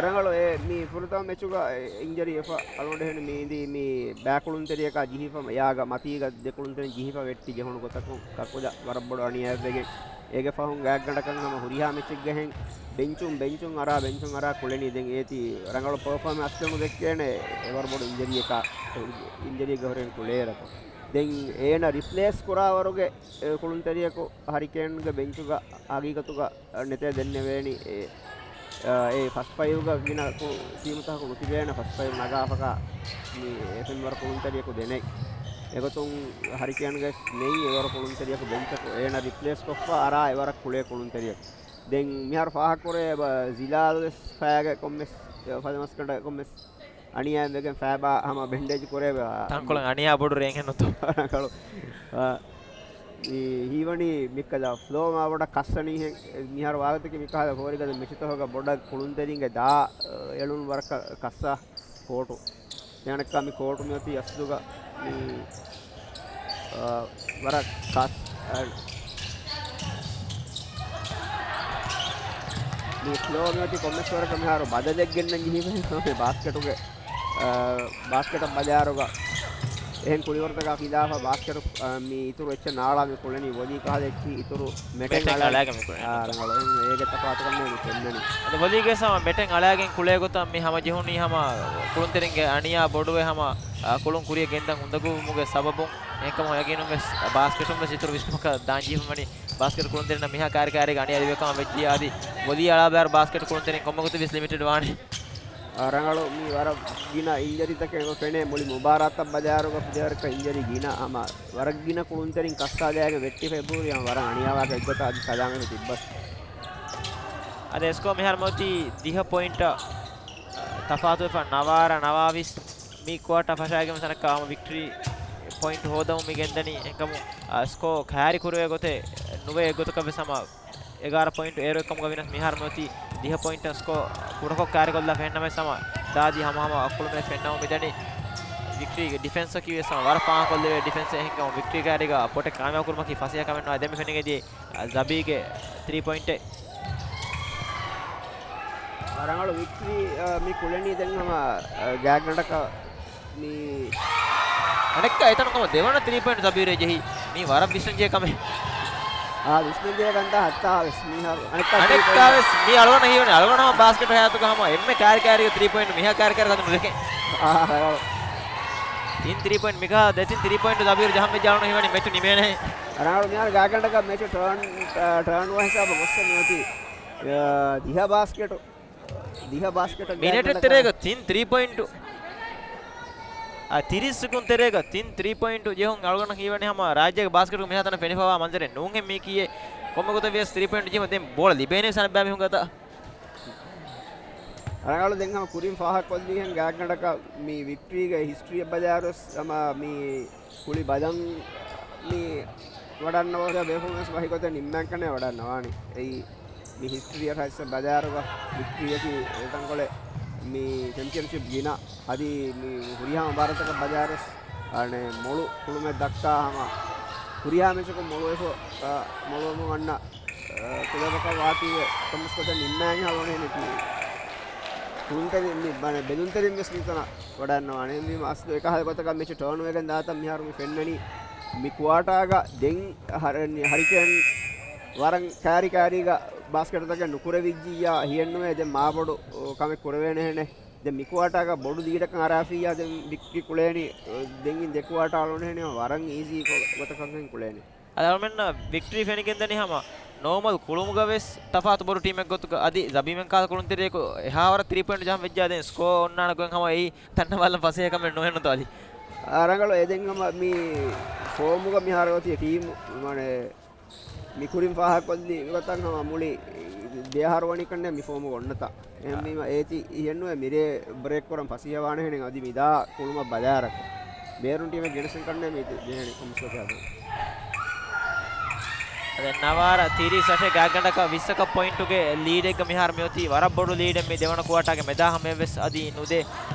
ރަނގަޅު އެ މި ފުރަތަމަ މެޗުގަ އިންޖަރީ ވެފަ އަޅުގަނޑު އެހެން މި އިނދީ މި ބައި ކުޅުންތެރިޔަކާ ޖެހިފަ، އެއާގަ މަތީގަ ދެ ކުޅުންތެރިން ޖެހިފަ ވެއްޓި ޖެހުނު ގޮތަކުން ކަކުލަ ވަރަށް ބޮޑު އަނިޔާއެއްވެގެން. އޭގެ ފަހުން ގާތްގަނޑަކަށް ހަމަ ހުރިހާ މެޗެއްގަހެން ބެންޗުން، ބެންޗުން އަރާ، ބެންޗުން އަރާ ކުޅެނީ. ދެން އޭތި ރަނގަޅު ޕަރފޯމެންސް އަސްލު ނުދެއްކޭނެ އެވަރު ބޮޑު އިންޖަރީއަކާ، އިންޖަރީގަ ހުރެން ކުޅޭއިރަކު. ދެން އޭނަ ރިޕްލޭސް ކުރާވަރުގެ ކުޅުންތެރިޔަކު ހަރިކޭންގެ ބެންޗުގަ ހަގީގަތުގަ ނެތޭ ދެންނެވޭނީ. އެ، އެ ފަސްޓް ފައިވްގަ ގިނަ ކު-، ޓީމުތަކަކު ނުތިބޭނެ ފަސްޓް ފައިވް ނަގާފަކާ މި އެ ފެންވަރު ކުޅުންތެރިޔަކު ދެނެއް. އެގޮތުން ހަރިކޭންގެ ނެތް އެވަރު ކުޅުންތެރިޔަކު ބެންޗަކު އޭނަ ރިޕްލޭސް ކޮށްފަ އަރާ އެވަރަށް ކުޅޭ ކުޅުންތެރިޔަކު. ދެން މިހާރު ފާހަގަކުރޭ ޒިލާލް ވެސް ފައިގެ ކޮންމެސް ފަދަ މަސްގަނޑަކަށް ކޮންމެސް އަނިޔާއެއް ވެގެން ފައިބާ ހަމަ ބެންޑޭޖް ކުރޭ. ތަންކޮޅެއް އަނިޔާ ބޮޑު ރޭންހެއް ނުތޯ. ރަނގަޅު. އާ، މި ހީވަނީ މިކަލަ ފްލޯ މާބޮޑަށް ކައްސަނީހެން. މިހާރު ވާގޮތަކީ މިކަހަލަ ފޯރިގަދަ މެޗުތަކުގަ ބޮޑަށް ކުޅުންތެރިންގެ ދާ އެޅުން ވަރަކަށް ކައްސާ ކޯޓު. އަނެއްކާ މި ކޯޓު މިއޮތީ އަސްލުގަ މި، އާ، ވަރަށް ކަސް، އާ، މި ފްލޯ މިއޮތީ ކޮންމެސް ވަރަކަށް މިހާރު ބަދަލެއް ގެންނަން ޖެހިފައި މި ބާސްކެޓުގެ، އާ، ބާސްކެޓަށް ބަލާއިރުގަ އެހެން ކުޅިވަރުތަކާ ޚިލާފަށް ބާސްކެޓު، އާ، މި އިތުރު އެއްޗެއް ނާޅާ މި ކުޅެނީ ވޮލީ ކަހަލަ އެއްޗިހި އިތުރު މެޓެއް މެޓެއް އަޅާ-، އަޅާގެން މި ކުޅެނީ. އާ، ރަނގަޅު. އެހެން އޭގެ ތަފާތުކަން މި ފެންނަނީ. އަދި ވޮލީގެ ސަމަ މެޓެއް އަޅާގެން ކުޅޭ ގޮތަށް މި ހަމަ ޖެހުނީ ހަމަ ކުޅުންތެރިންގެ އަނިޔާ ބޮޑުވެ ހަމަ، އާ، ކުޅުން ކުރިޔަށް ގެންދަން އުނދަގޫވުމުގެ ސަބަބުން. އެހެންކަމުން ޔަގީނުން ވެސް ބާސްކެޓުން ވެސް އިތުރު ވިސްނުމަކަށް ދާން ޖެހިފަ ވަނީ. ބާސްކެޓް ކުޅުންތެރިންނަށް މިހާ ކާރި ކާރީގަ އަނިޔާ ލިބޭކަމަށް ވެއްޖިއްޔާ އަދި ވޮލީ އަޅާ ބައިވަރު ބާސްކެޓް ކުޅުންތެރިން ކޮންމެ ގޮތެއް ވެސް ލިމިޓެޑް ވާނެ. އާ، ރަނގަޅު މި ވަރަށް ގިނަ އިންޖަރީތަކެއް އެބަ ފެނޭ. މުޅި މުބާރާތަށް ބަލާއިރުގަ ފުދޭވަރަކަށް އިންޖަރީ ގިނަ ހަމަ ވަރަށް ގިނަ ކުޅުންތެރިން ކައްސާލައިގެން ވެއްޓިފަ އެބަހުރި ހަމަ ވަރަށް އަނިޔާވާގެ އެއްގޮތަށް އަދި ސަލާމަތް ތިއްބަސް. އަދި ސްކޯ މިހާރު މިއޮތީ ދިހަ ޕޮއިންޓަށް ތަފާތުވެފަ ނަވާރަ ނަވާވީސް. މި ކުއާޓާ ފަށާގެން ވެސް އަނެއްކާ ހަމަ ވިކްޓަރީ ޕޮއިންޓް ހޯދަމުން މި ގެންދަނީ. އެކަމު، އާ، ސްކޯ ކައިރި ކުރެވޭ ގޮތެއް ނުވޭ އެއްގޮތަކަށް ވެސް ހަމަ އެގާރަ ޕޮއިންޓު އޭރު އެއްކަމުގަ ވިނަސް މިހާރު މިއޮތީ ދިހަ ޕޮއިންޓަށް ސްކޯ ކުޑަކޮށް ކައިރިކޮށްލާފަ އެހެންނަމަވެސް ހަމަ ދާދި ހަމަހަމަ އަކުޅުމެއް ފެންނަމުން މިދަނީ. ވިކްޓްރީގެ ޑިފެންސަކީ ވެސް ހަމަ ވަރަށް ފާހަގަކޮށްލެވޭ ޑިފެންސެއް. އެހެންކަމުން ވިކްޓްރީ ކައިރީގަ ޕޮޓެއް ކާމިޔާބު ކުރުމަކީ ފަސޭހަ ކަމެއް ނުވާ. ދެން މި ފެނިގެން ދިޔައީ، އަ، ޒަބީގެ ތްރީ ޕޮއިންޓެއް. ރަނގަޅު ވިކްޓްރީ، އަ، މި ކުޅެނީ ދެން ހަމަ، އަ، ގާތްގަނޑަކަށް މި އަނެއްކާ އެތަނުން ހަމަ ދެވަނަ ތްރީ ޕޮއިންޓް ޒަބީރޭ ޖެހި. މީ ވަރަށް ވިސްނަންޖެހޭ ކަމެއް. އާ، ވިސްނަންޖެހޭ ކަންތައް ހައްތާ ވެސް މިހާރު. އަނެއްކާ އަނެއްކާ ވެސް މީ އަޅުގަނޑަށް ހީވަނީ، އަޅުގަނޑު ހަމަ ބާސްކެޓް ހަޔާތުގަ ހަމަ އެންމެ ކާރި ކާރީގެ ތްރީ ޕޮއިންޓް މިހާ ކާރި ކާރި ހަދަން ނުދެކެން. އާ، ރަނގަޅު. ތިން ތްރީ ޕޮއިންޓް މިކަހަލަ ދެތިން ތްރީ ޕޮއިންޓް ޒަބީރު ޖަހަން ވެއްޖެ އަޅުގަނޑު ހީވަނީ މެޗު ނިމޭނެހެން. ރަނގަޅު މިހާރު ގާތްގަނޑަކަށް މެޗު ޓާން، އާ، ޓާން ވާ ހިސާބަށް ގޮއްސަ މިއޮތީ، އާ، ދިހަ ބާސްކެޓު. ދިހަ ބާސްކެޓަށް މިނެޓެއް ގާތްގަނޑަކަށް ތެރޭގަ ތިން ތްރީ ޕޮއިންޓު. އާ، ތިރީސް ސެކުންޑް ތެރޭގަ ތިން ތްރީ ޕޮއިންޓު ޖެހުން އަޅުގަނޑަށް ހީވަނީ ހަމަ ރާއްޖޭގެ ބާސްކެޓުގެ މިހާތަނަށް ފެނިފަވާ މަންޒަރެއް ނޫންހެން މީކީއޭ. ކޮންމެ ގޮތެއް ވިޔަސް ތްރީ ޕޮއިންޓު ޖެހުމަށް ދެން ބޯޅަ ލިބޭނެ ސަނަބް ބައިމީހުން ގަތަށް. ރަނގަޅު. ދެން ހަމަ ކުރިން ފާހަގަކޮށްލީހެން ގާތްގަނޑަކަށް މި ވިކްޓްރީގެ ހިސްޓްރީއަށް ބަލާއިރުވެސް ހަމަ މި ކުޅި ބަލަން މި ވަޑަންނަވާ ބޭފުޅުން ވެސް ވަކި ގޮތެއް ނިންމާން ކަންނޭ ވަޑަންނަވާނީ. އެއީ މި ހިސްޓްރީއަށް ހައްސަ ބަލާއިރުގަ ވިކްޓްރީއަކީ އެތަންކޮޅެއް މި ޗެމްޕިއަންޝިޕް ގިނަ. އަދި މި ހުރިހާ މުބާރާތަކަށް ބަލާއިރުވެސް އަނެއް މޮޅު ކުޅުމެއް ދައްކާ ހަމަ ހުރިހާ މެޗަކުން މޮޅުވެފަ، އާ، މޮޅުވަމުން އަންނަ ކުލަބަކަށް ވާތީވެ ކޮންމެސް ގޮތެއް ނިންމާން ހަޅުވަނޭ ނެތީ. ކުޅުންތެރިން މި ބަނެ ބެލުންތެރިން ވެސް މިތަނަށް ވަޑަންނަވާނެ. މި އަސްލު އެކަހަލަ ގޮތަކަށް މެޗު ޓާން ވެގެން ދާތަން މިހާރު މި ފެންނަނީ. މި ކުއާޓާގަ ދެން ހަރ-، ހަރިކޭން ވަރަށް ކާރި ކާރީގަ ބާސްކެޓުތަކެއް ނުކުރެވިއްޖިއްޔާ ހިޔެއްނުވޭ. ދެން މާބޮޑު ކަމެއް ކުރެވޭނެހެނެ. ދެން މި ކުއާޓާގަ ބޮޑު ލީޑަކަށް އަރާފިއްޔާ ދެން ވިކްޓްރީ ކުޅޭނީ. ދެން އިން ދެ ކުއާޓާ އަޅުނެހެނީ ވަރަށް އީޒީ ގޮ-، ގޮތަކަށް ކުޅޭނީ. އަޅުމެންނަށް ވިކްޓްރީ ފެނިގެންދަނީ ހަމަ ނޯމަލް ކުޅުމުގަ ވެސް ތަފާތު ބޮޑު ޓީމެއް ގޮތުގަ. އަދި ޒަބީމެން ކާލް ކުޅުންތެރިޔަކު އެހާވަރަށް ތްރީ ޕޮއިންޓް ޖަހަން ވެއްޖާ ދެން ސްކޯ އޮންނާނެ ގޮތް ހަމަ އެއީ ތަންނަވާލަން ފަސޭހަ ކަމެއް ނުވެ ނުތޯ އަލީ. ރަނގަޅު. އެ ދެން ހަމަ މި ފޯމުގަ މިހާރު އޮތީ ޓީމު މަނެ މި ކުރިން ފާހަގަކޮށްލި ގޮތަށް ހަމަ މުޅި ދެ އަހަރު ވަނިކަންނޭ މި ފޯމުގަ އޮންނަތާ. އެހެންވީމަ އޭތި އިހެންނުވެ މިރޭ ބްރޭކް ކުރަން ފަސޭހަވާނެހެނެއް އަދި މިދާ ކުޅުމަށް ބަލާއިރަކު. ބޭރުން ޓީމެއް ގެނެސް ކަންނޭ މި ޖެހެނީ ކޮންމެސް ގޮތެއް. އަދި ނަވާރަ ތިރީސް އަށެއް ގާތްގަނޑަކަށް ވިއްސަކަށް ޕޮއިންޓުގެ ލީޑެއްގަ މިހާރު މިއޮތީ. ވަރަށް ބޮޑު ލީޑެއް މި ދެވަނަ ކުއާޓާގެ މެދާ ހަމަޔަށްވެސް އަދި ނުދޭ.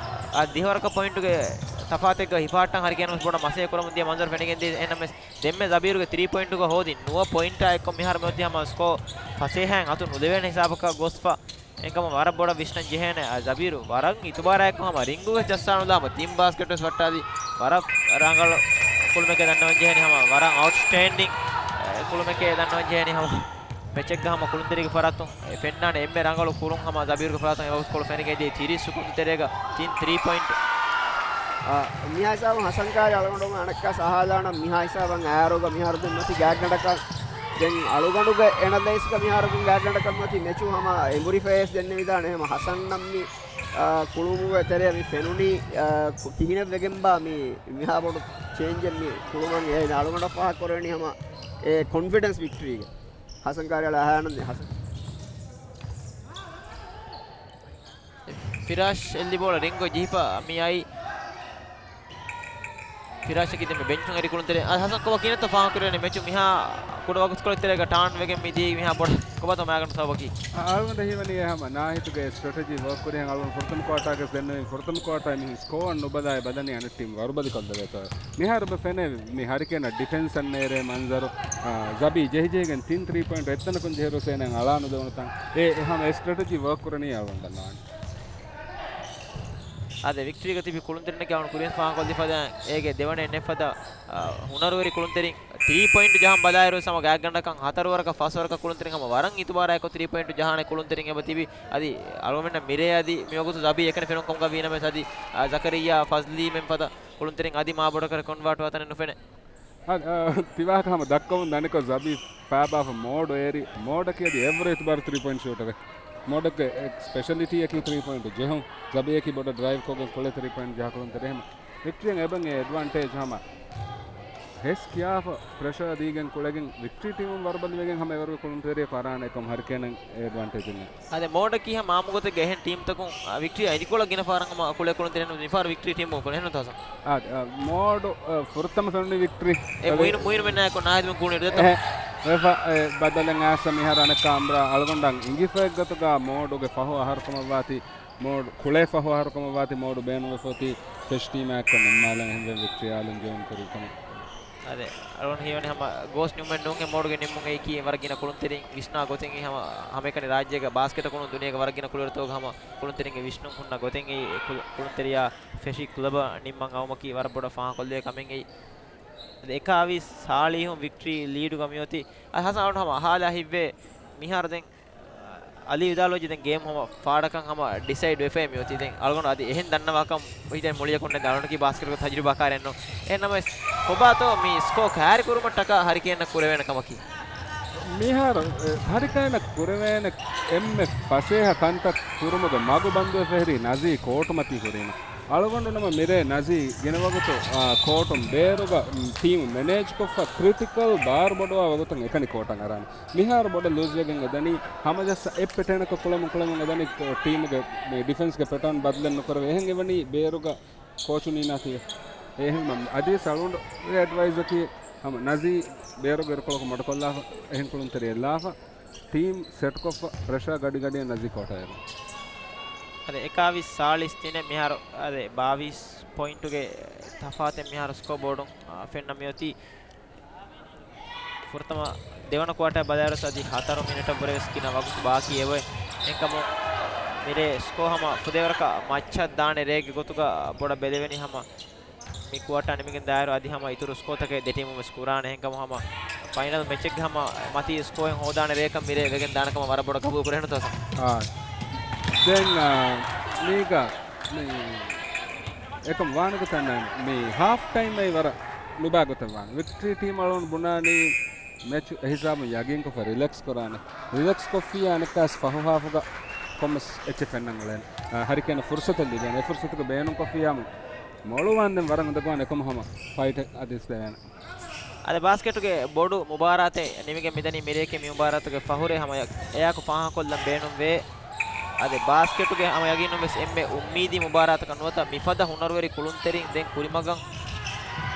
އަދި ދިހަވަރަކަށް ޕޮއިންޓުގެ ތަފާތެއްގަ ހިފާއްޓަން ހަރިކޭން ވެސް ބޮޑަށް މަސޭ ކުރަމުން ދިޔަ މަންޒަރު ފެނިގެން ދިޔަ. އެހެންނަމަވެސް ދެންމެ ޒަބީރުގެ ތްރީ ޕޮއިންޓުގަ ހޯދި ނުވަ ޕޮއިންޓާ އެއްކޮށް މިހާރު މިއޮތީ ހަމަ ސްކޯ ފަސޭހައިން އަތު ނުލެވޭނެ ހިސާބަކަށް ގޮސްފަ. އެންކަމަށް ވަރަށް ބޮޑަށް ވިސްނަން ޖެހޭނެ. އާ، ޒަބީރު ވަރަށް އިތުބާރާއެކު ހަމަ ރިންގުގެ ޖައްސާނުލާ ހަމަ ތިން ބާސްކެޓް ވެސް ވައްޓާލި. ވަރަށް ރަނގަޅު ކުޅުމެކޭ ދަންނަވަން ޖެހޭނެ ހަމަ ވަރަށް އައުޓްސްޓޭންޑިން، އެ، ކުޅުމެކޭ ދަންނަވަން ޖެހޭނެ ހަމަ މެޗެއްގަ ހަމަ ކުޅުންތެރިގެ ފަރާތުން އެ ފެންނާނެ އެންމެ ރަނގަޅު ކުޅުން ހަމަ ޒަބީރުގެ ފަރާތުން އެވަގުތުކޮޅު ފެނިގެންދިޔަ ތިރީސް ސެކުންޑް ތެރޭގަ ތިން ތްރީ ޕޮއިންޓް. އާ، މިހާ ހިސާބަށް ހަސަން ކާރި އަޅުގަނޑު އަނެއްކާ ސަހާލާނަ މިހާ ހިސާބަށް އައިރުގަ މިހާރު ދެން މަތި ގާތްގަނޑަކަށް ދެން އަޅުގަނޑުގެ އެނަލައިސްގަ މިހާރު ގާތްގަނޑަކަށް މަތި މެޗު ހަމަ އެނބުރިފައިސް ދެންނެވިދާނެ. ހަމަ ހަސަންނަށް މި، އާ، ކުޅުމުގެ ތެރެއަށް މި ފެނުނީ، އާ، ކު-، ކިހިނެއް ވެގެންބާ މި މިހާ ބޮޑު ޗޭންޖެއް މި ކުޅުމަށް އޭނަ އަޅުގަނޑަށް ފާހަގަ ކުރެވެނީ ހަމަ އެ ކޮންފިޑެންސް ވިކްޓްރީގެ. ހަސަން ކާރި އަޅާ އަހާނަން ހަސަން. ފިރާޝް އެއްލި ބޯޅަ ރިންގު ޖިހިފަ މި އައި. ފިރާޝަކީ ދެންމެ ބެންޗުން އެރި ކުޅުންތެރި. އަ، ހަސަން ކޮބާ ކިހިނެއްތަ ފާހަގަކުރެވޭނެ މެޗު މިހާ ކުޑަ ވަގުތުކޮޅެއް ތެރޭގަ ޓާން ވެގެން މި ދިޔައީ މިހާ ބޮޑަށް ކޮބާތޯ މާގަނޑު ސަބަބަކީ؟ އަ، އަޅުގަނޑަށް ހީވަނީ އެ ހަމަ ނާހިތުގެ ސްޓްރެޓެޖީ ވޯކް ކުރިހެން އަޅުގަނޑު ފުރަތަމަ ކުއާޓާގެ ދެންނެވި ފުރަތަމަ ކުއާޓާ މިހެން ސްކޯ އަށް ނުބަލާއި ބަލަނީ އަނެއް ޓީމް ވަރުބަލިކޮށްލެވޭތޯ. މިހާރު ބަ ފެނޭ މި ހަރިކޭނަށް ޑިފެންސް އަންނޭރޭ މަންޒަރު، އާ، ޒަބީ ޖެހިޖެހިގެން ތިން ތްރީ ޕޮއިންޓް އެއްތަނަކުން ޖެހިރު ސޭނައިން އަޅާ ނުދެވުނުތަން. އެ، އެ ހަމަ އެ ސްޓްރެޓެޖީ ވޯކް ކުރަނީ އަޅުގަނޑަށް ނާން. އާދެ، ވިކްޓްރީގަ ތިބި ކުޅުންތެރިންނަކީ އަޅުގަނޑު ކުރިން ފާހަގަކޮށްލިފަދަ އޭގެ ދެވަނަ އެންނެއްފަދަ، އާ، ހުނަރުވެރި ކުޅުންތެރިން ތްރީ ޕޮއިންޓް ޖަހަން ބަލާއިރު ހަމަ ގާތްގަނޑަކަށް ހަތަރުވަރަކަށް ފަސްވަރަކަށް ކުޅުންތެރިން ހަމަ ވަރަށް އިތުބާރާއެކު ތްރީ ޕޮއިންޓް ޖަހާނެ ކުޅުންތެރިން އެބަ ތިބި. އަދި އަޅުގަނޑުމެންނަށް މިރޭ އަދި މިވަގުތު ޒަބީ އެކަނި ފެނުން ކަމުގަ ވީނަމަވެސް އަދި، އާ، ޒަކަރިއްޔާ ފަޒްލީމެން ފަދަ ކުޅުންތެރިން އަދި މާބޮޑަކަށް ކޮންވާޓް ވާތަނެއް ނުފެނޭ. އަ، އަ، ތިވާހަކަ ހަމަ ދައްކަމުން ދަނިކޮށް ޒަބީ ފާބާފަ މޯޑު އޭރި، މޯޑަކީ އަދި އެވްރޭ އިތުބާރު ތްރީ ޕޮއިންޓް ޝޫޓަރެއް. މޯޑަކީ ސްޕެޝަލިޓީއަކީ ތްރީ ޕޮއިންޓް ޖެހުން. ޒަބީއަކީ ބޮޑަށް ޑްރައިވް ކޮށްގެން ކުޅެ ތްރީ ޕޮއިންޓް ޖަހާ ކުޅުންތެރި. އެހެން ވިކްޓްރީއަށް އެބަ އެ އެޑްވާންޓޭޖް ހަމަ ހެސް ކިޔާފަ ޕްރެޝަރ ދީގެން ކުޅެގެން ވިކްޓްރީ ޓީމުން ވަރުބަލިވެގެން ހަމަ އެވަރުގެ ކުޅުންތެރިއަކު އަރާނެ އެކަމް ހަރިކޭނަށް އެ އެޑްވާންޓޭޖެއް ނެތް. އާދެ، މޯޑަކީ ހަމަ އާއްމުގޮތެއްގަ އެހެން ޓީމްތަކުން، އާ، ވިކްޓްރީ އިދިކޮޅަށް ގިނަ ފަހަރަށް ހަމަ ކުޅޭ ކުޅުންތެރިން މިފަހަރު ވިކްޓްރީ ޓީމު ކުޅެ އެހެން ތާސަ. އާ، އާ، މޯޑު، އާ، ފުރަތަމަ ފެނުނީ ވިކްޓްރީ. އެ އަދި މުއިން، މުއިން މެންނާއެކު ނާހިދުމެން ކޫނި އެ، ވެފަ، އެ، ބަދަލެއް އާސަ މިހާރު އަނެއްކާ އަމްރާ އަޅުގަނޑަށް އިނގިފައި ގޮތުގަ މޯޑުގެ ފަހު އަހަރު ކަމަށްވާތީ، މޯޑު ކުޅޭ ފަހު އަހަރު ކަމަށްވާތީ، މޯޑު ބޭނުންވެފަ އޮތީ ފެށި ޓީމާއެކު ނިންމާލަން އެހެންވެ ވިކްޓްރީ އާލުން ޖޯއިން ކުރި ކަމަށް. އާދެ، އަޅުގަނޑު ހީވަނީ ހަމަ ގޯސް ނިމުމެއް ނޫން އެ މޯޑުގެ ނިންމުން އެއީކީ ވަރަށް ގިނަ ކުޅުންތެރިން ވިސްނާ ގޮތެއް ހަމަ ހަމައެކަނި ރާއްޖޭގެ ބާސްކެޓަކުނު ދުނިޔޭގެ ވަރަށް ގިނަ ކުޅިވަރުތަކުގެ ހަމަ ކުޅުންތެރިންގެ ވިސްނުން ހުންނަ ގޮތެއް އެއީ ކުޅު-، ކުޅުންތެރިޔާ ފެށި ކްލަބަށް ނިންމަން އައުމަކީ ވަރަށް ބޮޑަށް ފާހަގަކޮށްލެވޭ ކަމެއް އެއީ. އެކާވީސް ސާޅީހުން ވިކްޓްރީ ލީޑުގަ މިއޮތީ. އަ، ހަސަން އަޅުން ހަމަ އަހާލާ ހިތްވޭ މިހާރު ދެން އަލީ ވިދާޅުވެއްޖެ ދެން ގޭމް ހަމަ ފާޑަކަށް ހަމަ ޑިސައިޑް ވެފައި މިއޮތީ. ދެން އަޅުގަނޑު އަދި އެހެން ދަންނަވާކަން ހިތަށް މުޅިއަކުން ދެން އަޅުގަނޑަކީ ބާސްކެޓްގެ ތަޖުރިބާކާރެއްނު. އެހެންނަމަވެސް ކޮބާތޯ މި ސްކޯ ކާރި ކުރުމަށްޓަކާ ހަރިކޭންނަށް ކުރެވޭނެ ކަމަކީ؟ މިހާރު، އެ، ހަރިކައިނަށް ކުރެވޭނެ އެންމެ ފަސޭހަ ކަންތައް ކުރުމުގެ މަގު ބަންދުވެފަ ހުރީ ނަޒީ ކޯޓުމަތީ ހުރީމަ. އަޅުގަނޑު ނަމަ މިރޭ ނަޒީ ގިނަ ވަގުތު، އާ، ކޯޓުން ބޭރުގަ، މް، ޓީމު މެނޭޖްކޮށްފަ ކްރިޓިކަލް ބާރު ބޮޑުވާ ވަގުތުން އެކަނި ކޯޓަށް އަރާނެ. މިހާރު ބޮޑަށް ލޫޒްވެގެން އެދަނީ ހަމަޖައްސަ އެއްޕެޓޭނަކަށް ކުޅަމުން ކުޅަމުން އެދަނީ ޓީމުގެ މި ޑިފެންސްގެ ޕެޓާން ބަދަލެއް ނުކުރެވޭ. އެހެން އެވަނީ ބޭރުގަ ކޯޗު ނީނާތީ. އެހެން އަދިވެސް އަޅުގަނޑުގެ އެޑްވައިސަކީ ހަމަ ނަޒީ ބޭރުގެ އިރުކޮޅަކު މަޑުކޮށްލާފަ އެހެން ކުޅުންތެރި އެއްލާފަ ޓީމް ސެޓްކޮށްފަ ޕްރެޝާ ގަޑިގަޑިއަށް ނަޒީ ކޯޓަށް އެރުން. އަދި އެކާވީސް ސާޅީސް ތިނެއް މިހާރު އަދި ބާވީސް ޕޮއިންޓުގެ ތަފާތެއް މިހާރު ސްކޯ ބޯޑުން، އާ، ފެންނަ މިއޮތީ. ފުރަތަމަ ދެވަނަ ކުއާޓަރ ބަލާއިރު އަދި ހަތަރު މިނެޓަށް ވުރެ ވެސް ގިނަ ވަގުތު ބާކީ އެބައޮތް. އެހެންކަމުން މިރޭ ސްކޯ ހަމަ ފުދޭވަރަކަށް މައްޗަށް ދާނެ ރޭގެ ގޮތުގަ ބޮޑަށް ބެލެވެނީ ހަމަ މި ކުއާޓާ ނިމިގެން ދާއިރު އަދި ހަމަ އިތުރު ސްކޯތަކެއް ދެ ޓީމުން ވެސް ކުރާނެ. އެހެންކަމުން ހަމަ ފައިނަލް މެޗެއްގެ ހަމަ މަތީ ސްކޯއެއް ހޯދާނެ ރެއެއްކަން މިރޭ ވެގެން ދާނެ ކަމަށް ވަރަށް ބޮޑަށް ގަބޫލު ކުރޭ ނުތޯ ސަން؟ އާ. ދެން، އާ، މީގަ މި އެކަމް ވާނެ ގޮތަށް މި ހާފް ޓައިމް އައި ވަރަށް ނުބާ ގޮތަށް ވާނެ. ވިކްޓްރީ ޓީމް އަޅުގަނޑު ބުނާނީ މެޗު އެހިސާބުން ޔަގީންކޮށްފަ ރިލެކްސް ކުރާނެ. ރިލެކްސް ކޮށްފިއްޔާ އަނެއްކާސް ފަހު ހާފުގަ ކޮންމެސް އެއްޗެއް ފެންނަން އުޅޭނެ. އާ، ހަރިކޭނަށް ފުރުސަތެއް ލިބޭނެ. އެ ފުރުސަތުގެ ބޭނުންކޮށްފިއްޔާމު މޮޅުވާންދެން ވަރަށް އުނދަގޫވާނެ އެކަމަށް ހަމަ ފައިޓެއް އަދިވެސް ދެވޭނެ. އަދި ބާސްކެޓުގެ ބޮޑު މުބާރާތެއް ނިމިގެން މިދަނީ މިރޭގެ މި މުބާރާތުގެ ފަހުރެއް ހަމަ އެއާއެކު ފާހަގަކޮށްލަން ބޭނުންވޭ. އަދި ބާސްކެޓުގެ ހަމަ ޔަގީނުން ވެސް އެންމެ އުއްމީދީ މުބާރާތަކަށް ނުވަތަ މިފަދަ ހުނަރުވެރި ކުޅުންތެރިން ދެން ކުރިމަގަށް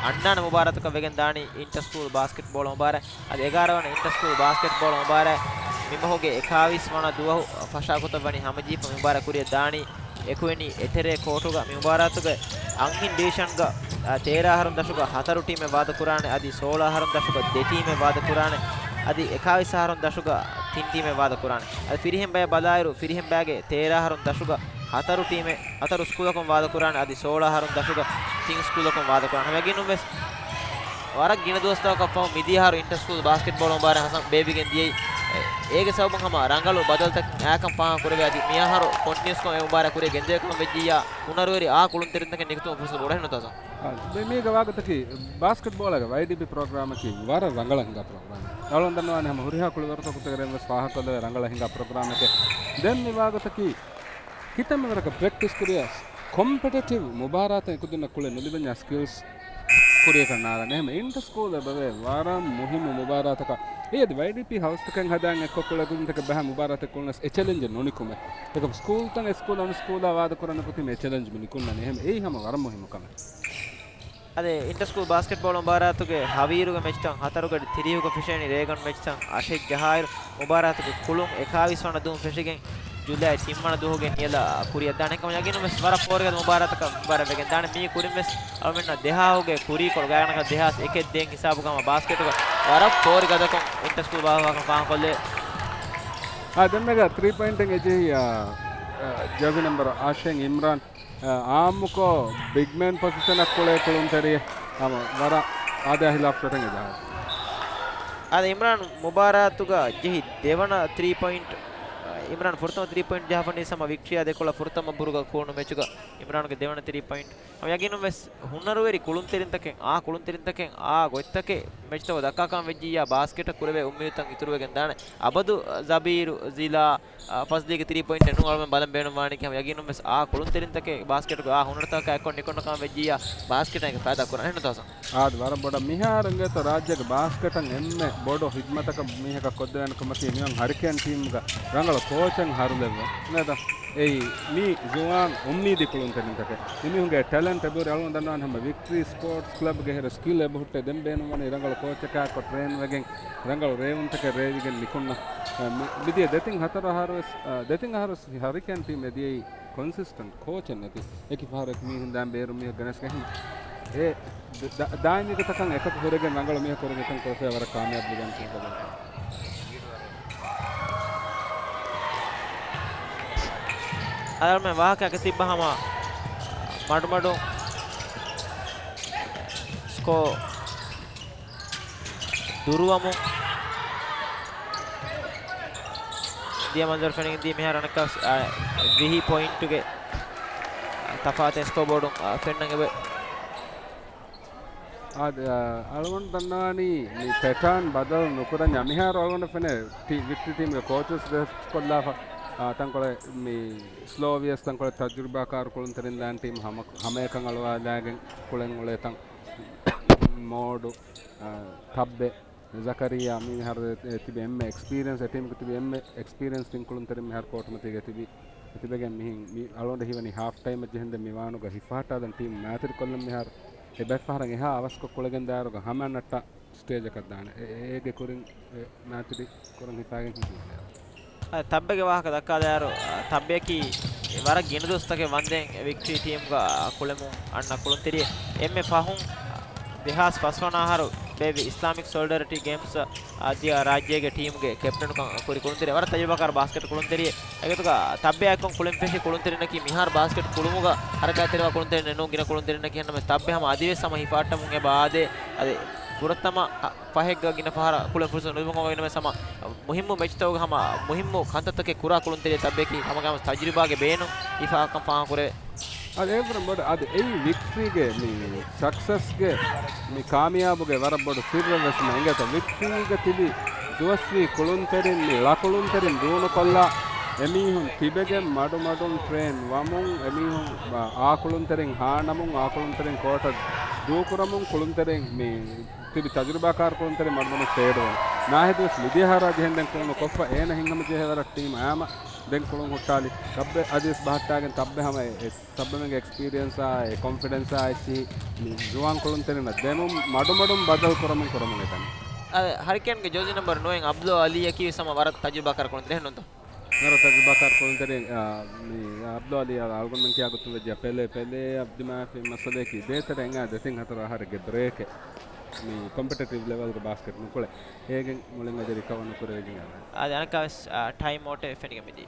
އަންނާނެ މުބާރާތަކަށް ވެގެން ދާނީ އިންޓަސްކޫލް ބާސްކެޓްބޯޅަ މުބާރާތް. އަދި އެގާރަ ވަނަ އިންޓަސްކޫލް ބާސްކެޓްބޯޅަ މުބާރާތް މި މަހުގެ އެކާވީސް ވަނަ ދުވަހު ފަށާގޮތަށް ވަނީ ހަމަޖެހިފަ މި މުބާރާތް ކުރިއަށް ދާނީ. އެކުވެނީ އެތެރޭ ކޯޓުގަ މި މުބާރާތުގެ އަންހެން ޑިވިޝަންގަ، އާ، ތޭރަ އަހަރުން ދަށުގަ ހަތަރު ޓީމެއް ވާދަކުރާނެ، އަދި ސޯޅަ އަހަރުން ދަށުގަ ދެ ޓީމެއް ވާދަކުރާނެ، އަދި އެކާވީސް އަހަރުން ދަށުގަ ތިން ޓީމެއް ވާދަކުރާނެ. އަދި ފިރިހެން ބަޔަށް ބަލާއިރު، ފިރިހެން ބައިގެ ތޭރަ އަހަރުން ދަށުގަ ހަތަރު ޓީމެއް، ހަތަރު ސްކޫލަކުން ވާދަކުރާނެ، އަދި ސޯޅަ އަހަރުން ދަށުގަ ތިން ސްކޫލަކުން ވާދަކުރާނެ. ހަމަ ޔަގީނުން ވެސް ވަރަށް ގިނަ ދުވަސްތަކަށް ފަހު މިދިޔަ އަހަރު އިންޓަސްކޫލް ބާސްކެޓްބޯޅަ މުބާރާތް ހަސަން ބޭއްވިގެން ދިޔައީ. އޭގެ ސަބަބުން ހަމަ ރަނގަޅު ބަދަލުތަކެއް އައިކަން ފާހަގަ ކުރެވޭ. އަދި މިއަހަރު ކޮންޓިނިއުސްކޮށް އެ މުބާރާތް ކުރިޔަށް ގެންދެވޭ ކަމަށް ވެއްޖިއްޔާ، ހުނަރުވެރި އާ ކުޅުންތެރިންތަކެއް ނިކުތުމަށް ފުރުސަތު ބޮޑަށް ނުތާ ސަން؟ އާ، މި-، މީގަ ވާގޮތަކީ ބާސްކެޓްބޯޅަގެ ވައިޑީޕީ ޕްރޮގްރާމަކީ ވަރަށް ރަނގަޅަށް ހިނގާ ޕްރޮގްރާމެއް. އަޅުގަނޑު ދަންނަވާނެ ހަމަ ހުރިހާ ކުޅިވަރުތަކުގެ ތެރެއިން ވެސް ފާހަގަކޮށްލެވޭ ރަނގަޅަށް ހިނގާ ޕްރޮގްރާމެކޭ. ދެން މި ވާގޮތަކީ ކިތަންމެ ވަރަކަށް ޕްރެކްޓިސް ކުރިޔަސް ކޮމްޕެޓިޓިވް މުބާރާތެއް އެކުދިންނަށް ކުޅެ ނުލިބެންޏާ ސްކިލްސް ކުރިޔަކަށް ނާރާނެ. އެހެން އިންޓަ ސްކޫލް އެބަވޭ ވަރަށް މުހިއްމު މުބާރާތަކަށް. އެއީ އަދި ވައިޑީޕީ ހައުސްތަކެއް ހަދާން އެއްކޮށް ކުޅެ ކުދިންތަކެއް ބަހާ މުބާރާތެއް ކުޅުނަސް އެ ޗެލެންޖެއް ނުނިކުމޭ. އެކަމް ސްކޫލްތައް އެ ސްކޫލް އަން ސްކޫލާ ވާދަކުރަން އެކުތީމެ އެ ޗެލެންޖް މި ނިކުންނަނީ. އެހެން އެއީ ހަމަ ވަރަށް މުހިއްމު ކަމެއް. އަދި އިންޓަ ސްކޫލް ބާސްކެޓްބޯޅަ މުބާރާތުގެ ހަވީރުގެ މެޗްތައް ހަތަރުގަޑި ތިރީހުގަ ފެށޭނީ ރޭގަނޑު މެޗްތައް އަށެއް ޖަހާއިރު، މުބާރާތުގެ ކުޅުން އެކާވީސް ވަނަ ދުވަހު ފެށިގެން ޖުލައި ތިން ވަނަ ދުވަހުގެ ނިޔަލަށް ކުރިއަށް ދާނެ ކަމަށް ޔަގީނުން ވެސް ވަރަށް ފޯރިގަދަ މުބާރާތަކަށް މުބާރާތް ވެގެން ދާނެ. މީ ކުރިން ވެސް އަޅުމެންނަށް ދެހާހުގެ ކުރީކޮޅު ގާތްގަނޑަކަށް ދެހާސް އެކެއް ދޭން ހިސާބުގަ ހަމަ ބާސްކެޓުގަ ވަރަށް ފޯރިގަދަކޮށް އިންޓަ ސްކޫލް ބާއްވާކަން ފާހަގަކޮށްލޭ. އާ، ދެންމެގަ ތްރީ ޕޮއިންޓެއް އެޖެހި، އާ، އާ، ޖާޒީ ނަމްބަރު އާޝިން އިމްރާން، އާ، އާއްމުކޮށް ބިގް މޭން ޕޮޒިޝަނަށް ކުޅޭ ކުޅުންތެރި ހަމަ ވަރަށް އާދަޔާ ހިލާފް ޝޮޓެއް އެޖާ. އާދެ، އިމްރާން މުބާރާތުގަ ޖެހި ދެވަނަ ތްރީ ޕޮއިންޓް، އިމްރާން ފުރަތަމަ ތްރީ ޕޮއިންޓް ޖަހާފަ ނިސް ހަމަ ވިކްޓްރީއާ ދެކޮޅަށް ފުރަތަމަ ބުރުގަ ކޫނު މެޗުގަ އިމްރާންގެ ދެވަނަ ތްރީ ޕޮއިންޓް. ހަމަ ޔަގީނުން ވެސް ހުނަރުވެރި ކުޅުންތެރިންތަކެއް، އާ ކުޅުންތެރިންތަކެއް، އާ ގޮތްތަކެއް މެޗްތަކު ދައްކާކަން ވެއްޖިއްޔާ، ބާސްކެޓަށް ކުރެވޭ އުއްމީދުތައް އިތުރުވެގެން ދާނެ. އަބަދު ޒަބީރު، ޒިލާ، އާ، ފަޒްލީގެ ތްރީ ޕޮއިންޓެއް ނޫން. އަޅުމެން ބަލަން ބޭނުންވާނީ ކިހާ ޔަގީނުން ވެސް އާ ކުޅުންތެރިންތަކެއް ބާސްކެޓުގެ އާ ހުނަރުތަކާ އެއްކޮށް ނިކުންނަ ކަމަށް ވެއްޖިއްޔާ، ބާސްކެޓަށް އޭގެ ފައިދާ ކުރާނެ. އެހެން ނުތޯ ސަން؟ އާދެ، ވަރަށް ބޮޑަށް މިހާރު އިނގޭތޯ ރާއްޖޭގެ ބާސްކެޓަށް އެންމެ ބޮޑު ހިދްމަތަކަށް މީހަކަށް ކޮށްދެވޭނެ ކަމަކީ މިއޮން ހަރިކޭން ޓީމުގަ ރަނގަޅު ކޯޗެއް ހަރުލެއްވުން. ނޭދާ؟ އެއީ މީ ޒުވާން އުއްމީދީ ކުޅުންތެރިންތަކެއް. މިމީހުންގެ ޓެލެންޓް އެބަހުރި. އަޅުގަނޑު ދަންނަވާނެ ހަމަ ވިކްޓްރީ ސްޕޯޓްސް ކްލަބްގެ ހެރަ ސްކިލް އެބަހުއްޓޭ. ދެން ބޭނުންވަނީ ރަނގަޅު ކޯޗަކާއެކު ޓްރޭން ވެގެން ރަނގަޅު ރޭވުންތަކެއް ރޭވިގެން ނިކުންނަ. މި-، މިދިޔަ ދެތިން ހަތަރު އަހަރު ވެސް، ދެތިން އަހަރު ވެސް ހަރިކޭން ޓީމް އެދިޔައީ ކޮންސިސްޓެންޓް ކޯޗެއް ނެތި. އެކި ފަހަރަކު މީހުން ދާން ބޭރު މީހަކު ގެނެސް ގެހިން. އެ ދ-، ދ-، ދާއިމީ ގޮތަކަށް އެކަކު ހުރެގެން ރަނގަޅު މީހަކު ހުރެގެން ކޮށްފައި ވަރަށް ކާމިޔާބު ވެގެން ކިޔަން. އަޅުމެން ވާހަކައަކަށް ތިއްބަ ހަމަ މަޑުމަޑުން ސްކޯ ދުރުވަމުން ދިޔަ މަންޒަރު ފެނިގެން ދިޔަ މިހާރު އަނެއްކާސް، އާ، ވިހި ޕޮއިންޓުގެ ތަފާތެއް ސްކޯ ބޯޑުން، އާ، ފެންނަން އެބަ. އާދެ، އަޅުގަނޑު ދަންނަވާނީ މި ޕެޓާން ބަދަލު ނުކުރަންޏާ. މިހާރު އަޅުގަނޑަށް ފެނޭ ޓީ-، ވިކްޓްރީ ޓީމްގެ ކޯޗަސް ވެސް ކޮށްލާފަ، އާ، ތަންކޮޅެއް މި ސްލޯ ވިޔަސް ތަންކޮޅެއް ތަޖުރިބާކާރު ކުޅުންތެރިން ދާން ޓީމް ހަމަ-، ހަމައެކަން އަޅުވާލާގެން ކުޅެން އުޅޭ ތަން މޯޑު، އާ، ތައްބެ، ޒަކަރިއްޔާ މި މިހާރު ތިބި އެންމެ އެކްސްޕީރިއެންސް، އެ ޓީމްގެ ތިބި އެންމެ އެކްސްޕީރިއެންސް ތިން ކުޅުންތެރިން މިހާރު ކޯޓުމަތީގަ ތިބި. އެ ތިބެގެން މިހިން މި އަޅުގަނޑު ހީވަނީ ހާފް ޓައިމަށް ޖެހެންދެން މި ވާނުގަ ހިފަހައްޓާލަން ޓީމް މާތިރިކޮށްލަން މިހާރު އެ ބައެއް ފަހަރަށް އެހާ އަވަސްކޮށް ކުޅެގެން ދާއިރުގަ ހަމައަށް ނައްޓާ ސްޓޭޖަކަށް ދާނެ. އެ-، އޭގެ ކުރިން އެ މާތިރި ކުރަން ހިފާގެން ހިނގި. އަ، ތައްބެގެ ވާހަކަ ދައްކާލާއިރު، އަ، ތައްބެއަކީ ވަރަށް ގިނަ ދުވަސްތަކެއް ވަންދެން ވިކްޓްރީ ޓީމްގަ ކުޅެމުން އަންނަ ކުޅުންތެރިއެއް. އެންމެ ފަހުން ދެހާސް ފަސްވަނަ އަހަރު ބޭއްވި އިސްލާމިކް ސޮލިޑަރިޓީ ގޭމްސް އަ، ދިޔަ ރާއްޖޭގެ ޓީމްގެ ކެޕްޓަނުކަން ކުރި ކުޅުންތެރި ވަރަށް ތަޖުރިބާކާރު ބާސްކެޓް ކުޅުންތެރިއެއް. އެގޮތުގަ ތައްބެއާއެކު ކުޅެން ފެށި ކުޅުންތެރިންނަކީ މިހާރު ބާސްކެޓް ކުޅުމުގަ ހަރަކާތްތެރިވާ ކުޅުންތެރިން ނޫން ގިނަ ކުޅުންތެރިންނަކީ. އެހެންނަމަވެސް ތައްބެ ހަމަ އަދިވެސް ހަމަ ހިފަހައްޓަމުން އެބަ އާދޭ. އަދި ފުރަތަމަ ފަހެއްގަ ގިނަ ފަހަރަށް ކުޅެން ފުރުސަތު ނުލިބުން އިންނަމަވެސް ހަމަ މުހިއްމު މެޗްތަކުގަ ހަމަ މުހިއްމު ކަންތައްތަކެއް ކުރާ ކުޅުންތެރިއެއް ތައްބެއަކީ ހަމަގައިމުވެސް ތަޖުރިބާގެ ބޭނުން ހިފަހައްޓަން ފާހަގަކުރެވޭ. އަދި އެވަރަށް ބޮޑު، އަދި އެއީ ވިކްޓްރީގެ މި ސަކްސަސްގެ މި ކާމިޔާބުގެ ވަރަށް ބޮޑު ސިއްރެއް ވެސް އެނގޭތޯ. ވިކްޓްރީގަ ތިބި ދުވަސްވީ ކުޅުންތެރިން މި ޅަ ކުޅުންތެރިން ދޫނުކޮށްލާ އެމީހުން ތިބެގެން މަޑުމަޑުން ޓްރޭން ވަމުން، އެމީހުން އާ ކުޅުންތެރިން ހާނަމުން، އާ ކުޅުންތެރިން ކޯޓަށް ދޫކުރަމުން، ކުޅުންތެރިން މި ތިބި ތަޖުރިބާކާރު ކުޅުންތެރިން މަޑުމަޑުން ފޭޑްވަމުން. ނާހިދު ވެސް މިދިޔަ ހަރާ ޖެހެންދެން ކުޅުނު ކޮށްފަ އޭނަ ހިނގަމަޖެހޭ ވަރަށް ޓީމް އާމަ ދެން ކުޅުން ހުއްޓާލި. ތައްބެ އަދިވެސް ބަހައްޓާގެން ތައްބެ ހަމަ އެ ތައްބެމެންގެ އެކްސްޕީރިއެންސާ، އެ ކޮންފިޑެންސާ އެއްޗިހި މި ޒުވާން ކުޅުންތެރިންނަށް ދެމުން މަޑުމަޑުން ބަދަލު ކުރަމުން ކުރަމުން އެކަނި. އަދި ހަރިކޭންގެ ޖާޒީ ނަމްބަރު ނުވައެއް އަބްދުލް އަލީއަކީ ވެސް ހަމަ ވަރަށް ތަޖުރިބާކާރު ކުޅުންތެރި ނުންތޯ؟ ވަރަށް ތަޖުރިބާކާރު ކުޅުންތެރި، އާ، މި އަބްދުލް އަލީ އަޅުގަނޑުމެން ކިޔާ ގޮތުން ވެއްޖެ ޕެލޭ، ޕެލޭ އަށް ދިމާވެފައި މައްސަލައަކީ ދޭތެރެ އެނގާ ދެތިން ހަތަރު އަހަރެއްގެ ބްރޭކެއް. މި ކޮމްޕެޓިޓިވް ލެވެލްގެ ބާސްކެޓް ނުކުޅެ. އޭގެން މުޅިން އަދި ރިކަވަރ ނުކުރެވިގެން އަރާ. އަދި އަނެއްކާވެސް، އާ، ޓައިމް އައުޓެއް ފެނިގެން މިދީ.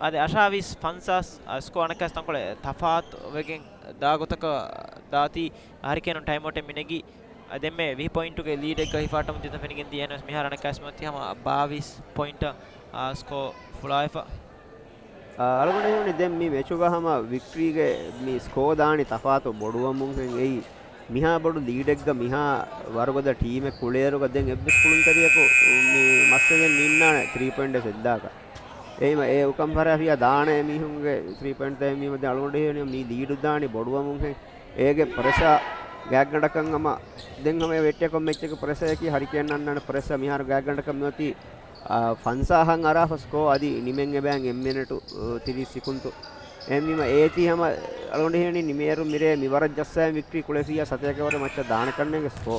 އާދެ، އަށާވީސް ފަންސާސް، އަ، ސްކޯ އަނެއްކާސް ތަންކޮޅެއް ތަފާތު ވެގެން ދާ ގޮތަކަށް ދާތީ ހަރިކޭނުން ޓައިމް އައުޓެއް މިނެގީ. އަ، ދެންމެ ވިހި ޕޮއިންޓުގެ ލީޑެއްގަ ހިފާޓަމުން ދިޔަތަން ފެނިގެން ދިޔަ. އެހެނަސް މިހާރު އަނެއްކާސް މިއޮތީ ހަމަ ބާވީސް ޕޮއިންޓަށް، އާ، ސްކޯ ފުޅާވެފަ. އަ، އަޅުގަނޑު ހީވަނީ ދެން މި މެޗުގަ ހަމަ ވިކްޓްރީގެ މި ސްކޯ ދާނީ ތަފާތު ބޮޑުވަމުން ހެން އެއީ. މިހާ ބޮޑު ލީޑެއްގަ މިހާ ވަރުގަދަ ޓީމެއް ކުޅޭއިރުގަ ދެން އެއްވެސް ކުޅުންތެރިޔަކު މި މައްސަލައެއް ނިންނާނެ ތްރީ ޕޮއިންޓް ވެސް އެއްލާކަށް. އެހީމަ އެ އުކަން ފަރާފިޔާ ދާނެ މީހުންގެ ތްރީ ޕޮއިންޓް ދޭ މީ މަދެ އަޅުގަނޑު ހީވަނީ މީ ލީޑު ދާނީ ބޮޑުވަމުން ހެން. އޭގެ ޕްރެޝާ ގާތްގަނޑަކަށް ހަމަ ދެން ހަމަ ވެއްޓިއަކޮށް މެޗެއްގެ ޕްރެޝާއަކީ ހަރިކޭން އަންނާނެ ޕްރެޝާ މިހާރު ގާތްގަނޑަކަށް މިއޮތީ އާ، ފަންސާހަށް އަރާފަ ސްކޯ އަދި ނިމެން އެބައިން އެއް މިނެޓު، އާ، ތިރީސް ސިކުންތު. އެހެންވީމަ އޭތި ހަމަ އަޅުގަނޑު ހީވަނީ ނިމޭރު މިރޭ މި ވަރަށް ޖައްސާ ވިކްޓްރީ ކުޅެފިއްޔާ ސަތޭކަ އަވަރެއް މައްޗަށް ދާނެ ކަންނޭނގެ ސްކޯ.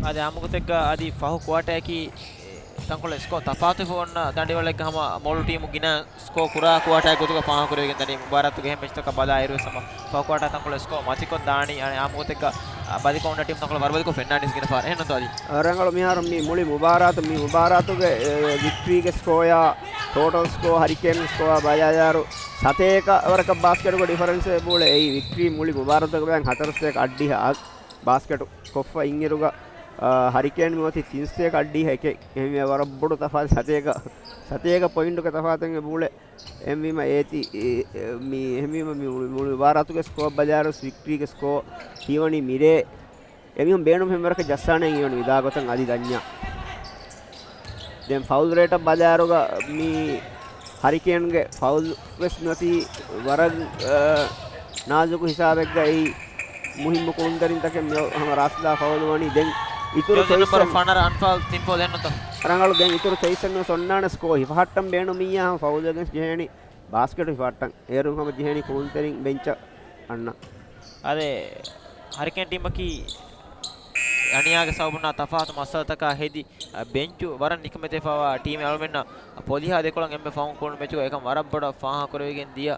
އަދި އާއްމުގޮތެއްގަ އަދި ފަހު ކުއާޓައަކީ ތަންކޮޅެއް ސްކޯ ތަފާތުވެފަ އޮންނަ ދަނޑިވަޅެއްގަ ހަމަ މޮޅު ޓީމު ގިނަ ސްކޯ ކުރާ ކުއާޓާއެއް ގޮތުގަ ފާހަގަކުރެވިގެން ދަނީ. މުބާރާތުގެ އެހެން މެޗްތަކަށް ބަލާއިރުވެސް ހަމަ ފަހު ކުއާޓާ ތަންކޮޅެއް ސްކޯ މަތިކޮށް ދާނީ. އަނެއް އާއްމުގޮތެއްގަ، އަ، ބަލިކޮށް އޮންނަ ޓީމް ތަންކޮޅެއް ވަރުބަލިކޮށް ފެންނާނީސް ގިނަ ފަހަރަށް. އެހެންނުތޯ އަދި؟ އަ، ރަނގަޅު މިހާރު މި މުޅި މުބާރާތު، މި މުބާރާތުގެ، އެ، ވިކްޓްރީގެ ސްކޯއާ، ޓޯޓަލް ސްކޯ، ހަރިކޭން ސްކޯއާ ބަލާލާއިރު ސަތޭކަ ވަރަކަށް ބާސްކެޓުގެ ޑިފަރެންސެއް ބޫޅެ. އެއީ ވިކްޓްރީ މުޅި މުބާރާތުގެ ބައިން ހަތަރު ސަތޭކަ އަށްޑިހަ އަށް ބާސްކެޓު ކޮށްފަ އިންއިރުގަ، އަ، ހަރިކޭން މިއޮތީ ތިން ސަތޭކަ އަށްޑިހަ އެކެއް. އެހެންވެ ވަރަށް ބޮޑު ތަފާތު ސަތޭކަ، ސަތޭކަ ޕޮއިންޓުގެ ތަފާތެއް އެބޫޅެ. އެހެންވީމަ އޭތި، އެ، އެ، މި، އެހެންވީމަ މި މުޅި، މުޅި މުބާރާތުގެ ސްކޯ ބަލާއިރު ވިކްޓްރީގެ ސްކޯ ހީވަނީ މިރޭ. އެމީހުން ބޭނުން ފެންވަރަކަ ޖައްސާނެ ހީވަނީ ވިދާ ގޮތަށް އަދި ދަންޏާ. ދެން ފައުލް ރޭޓަށް ބަލާއިރުގަ މި ހަރިކޭންގެ ފައުލް ވެސް ނުވަތީ ވަރަށް، އަ، ނާޒުކު ހިސާބެއްގައި މުހިއްމު ކުޅުންތެރިންތަކެއް މި ހަމަ ރާސްލާ ފައުލު ވަނީ. ދެން އިތުރު ޖާޒީ ނަމްބަރު ޗޮއިސް ފަނަރަ އަންފައުލް ތިން ފައުލް އެހެންނުތޯ؟ ރަނގަޅު ދެން އިތުރު ޗޮއިސް އެއްނު ސޮންނާނެ ސްކޯ ހިފަހައްޓަން ބޭނުމިއްޔާ ހަމަ ފައުލުވެގެން ޖެހޭނީ ބާސްކެޓު ހިފަހައްޓަން. އޭރުން ހަމަ ޖެހޭނީ ކުޅުންތެރިން ބެންޗަށް އަންނަ. އަދެ ހަރިކޭން ޓީމަކީ އަނިޔާގެ ސަބަބުންނާ ތަފާތު މައްސަލަތަކާ ހެދި، އަ، ބެންޗު ވަރަށް ނިކަމެތިވެފަވާ ޓީމެއް އަޅުމެންނަށް ޕޮލިހާ ދެކޮޅަށް އެންމެ ފަހުން ކުޅުނު މެޗުގަ އެކަން ވަރަށް ބޮޑަށް ފާހަގަކުރެވިގެން ދިޔަ.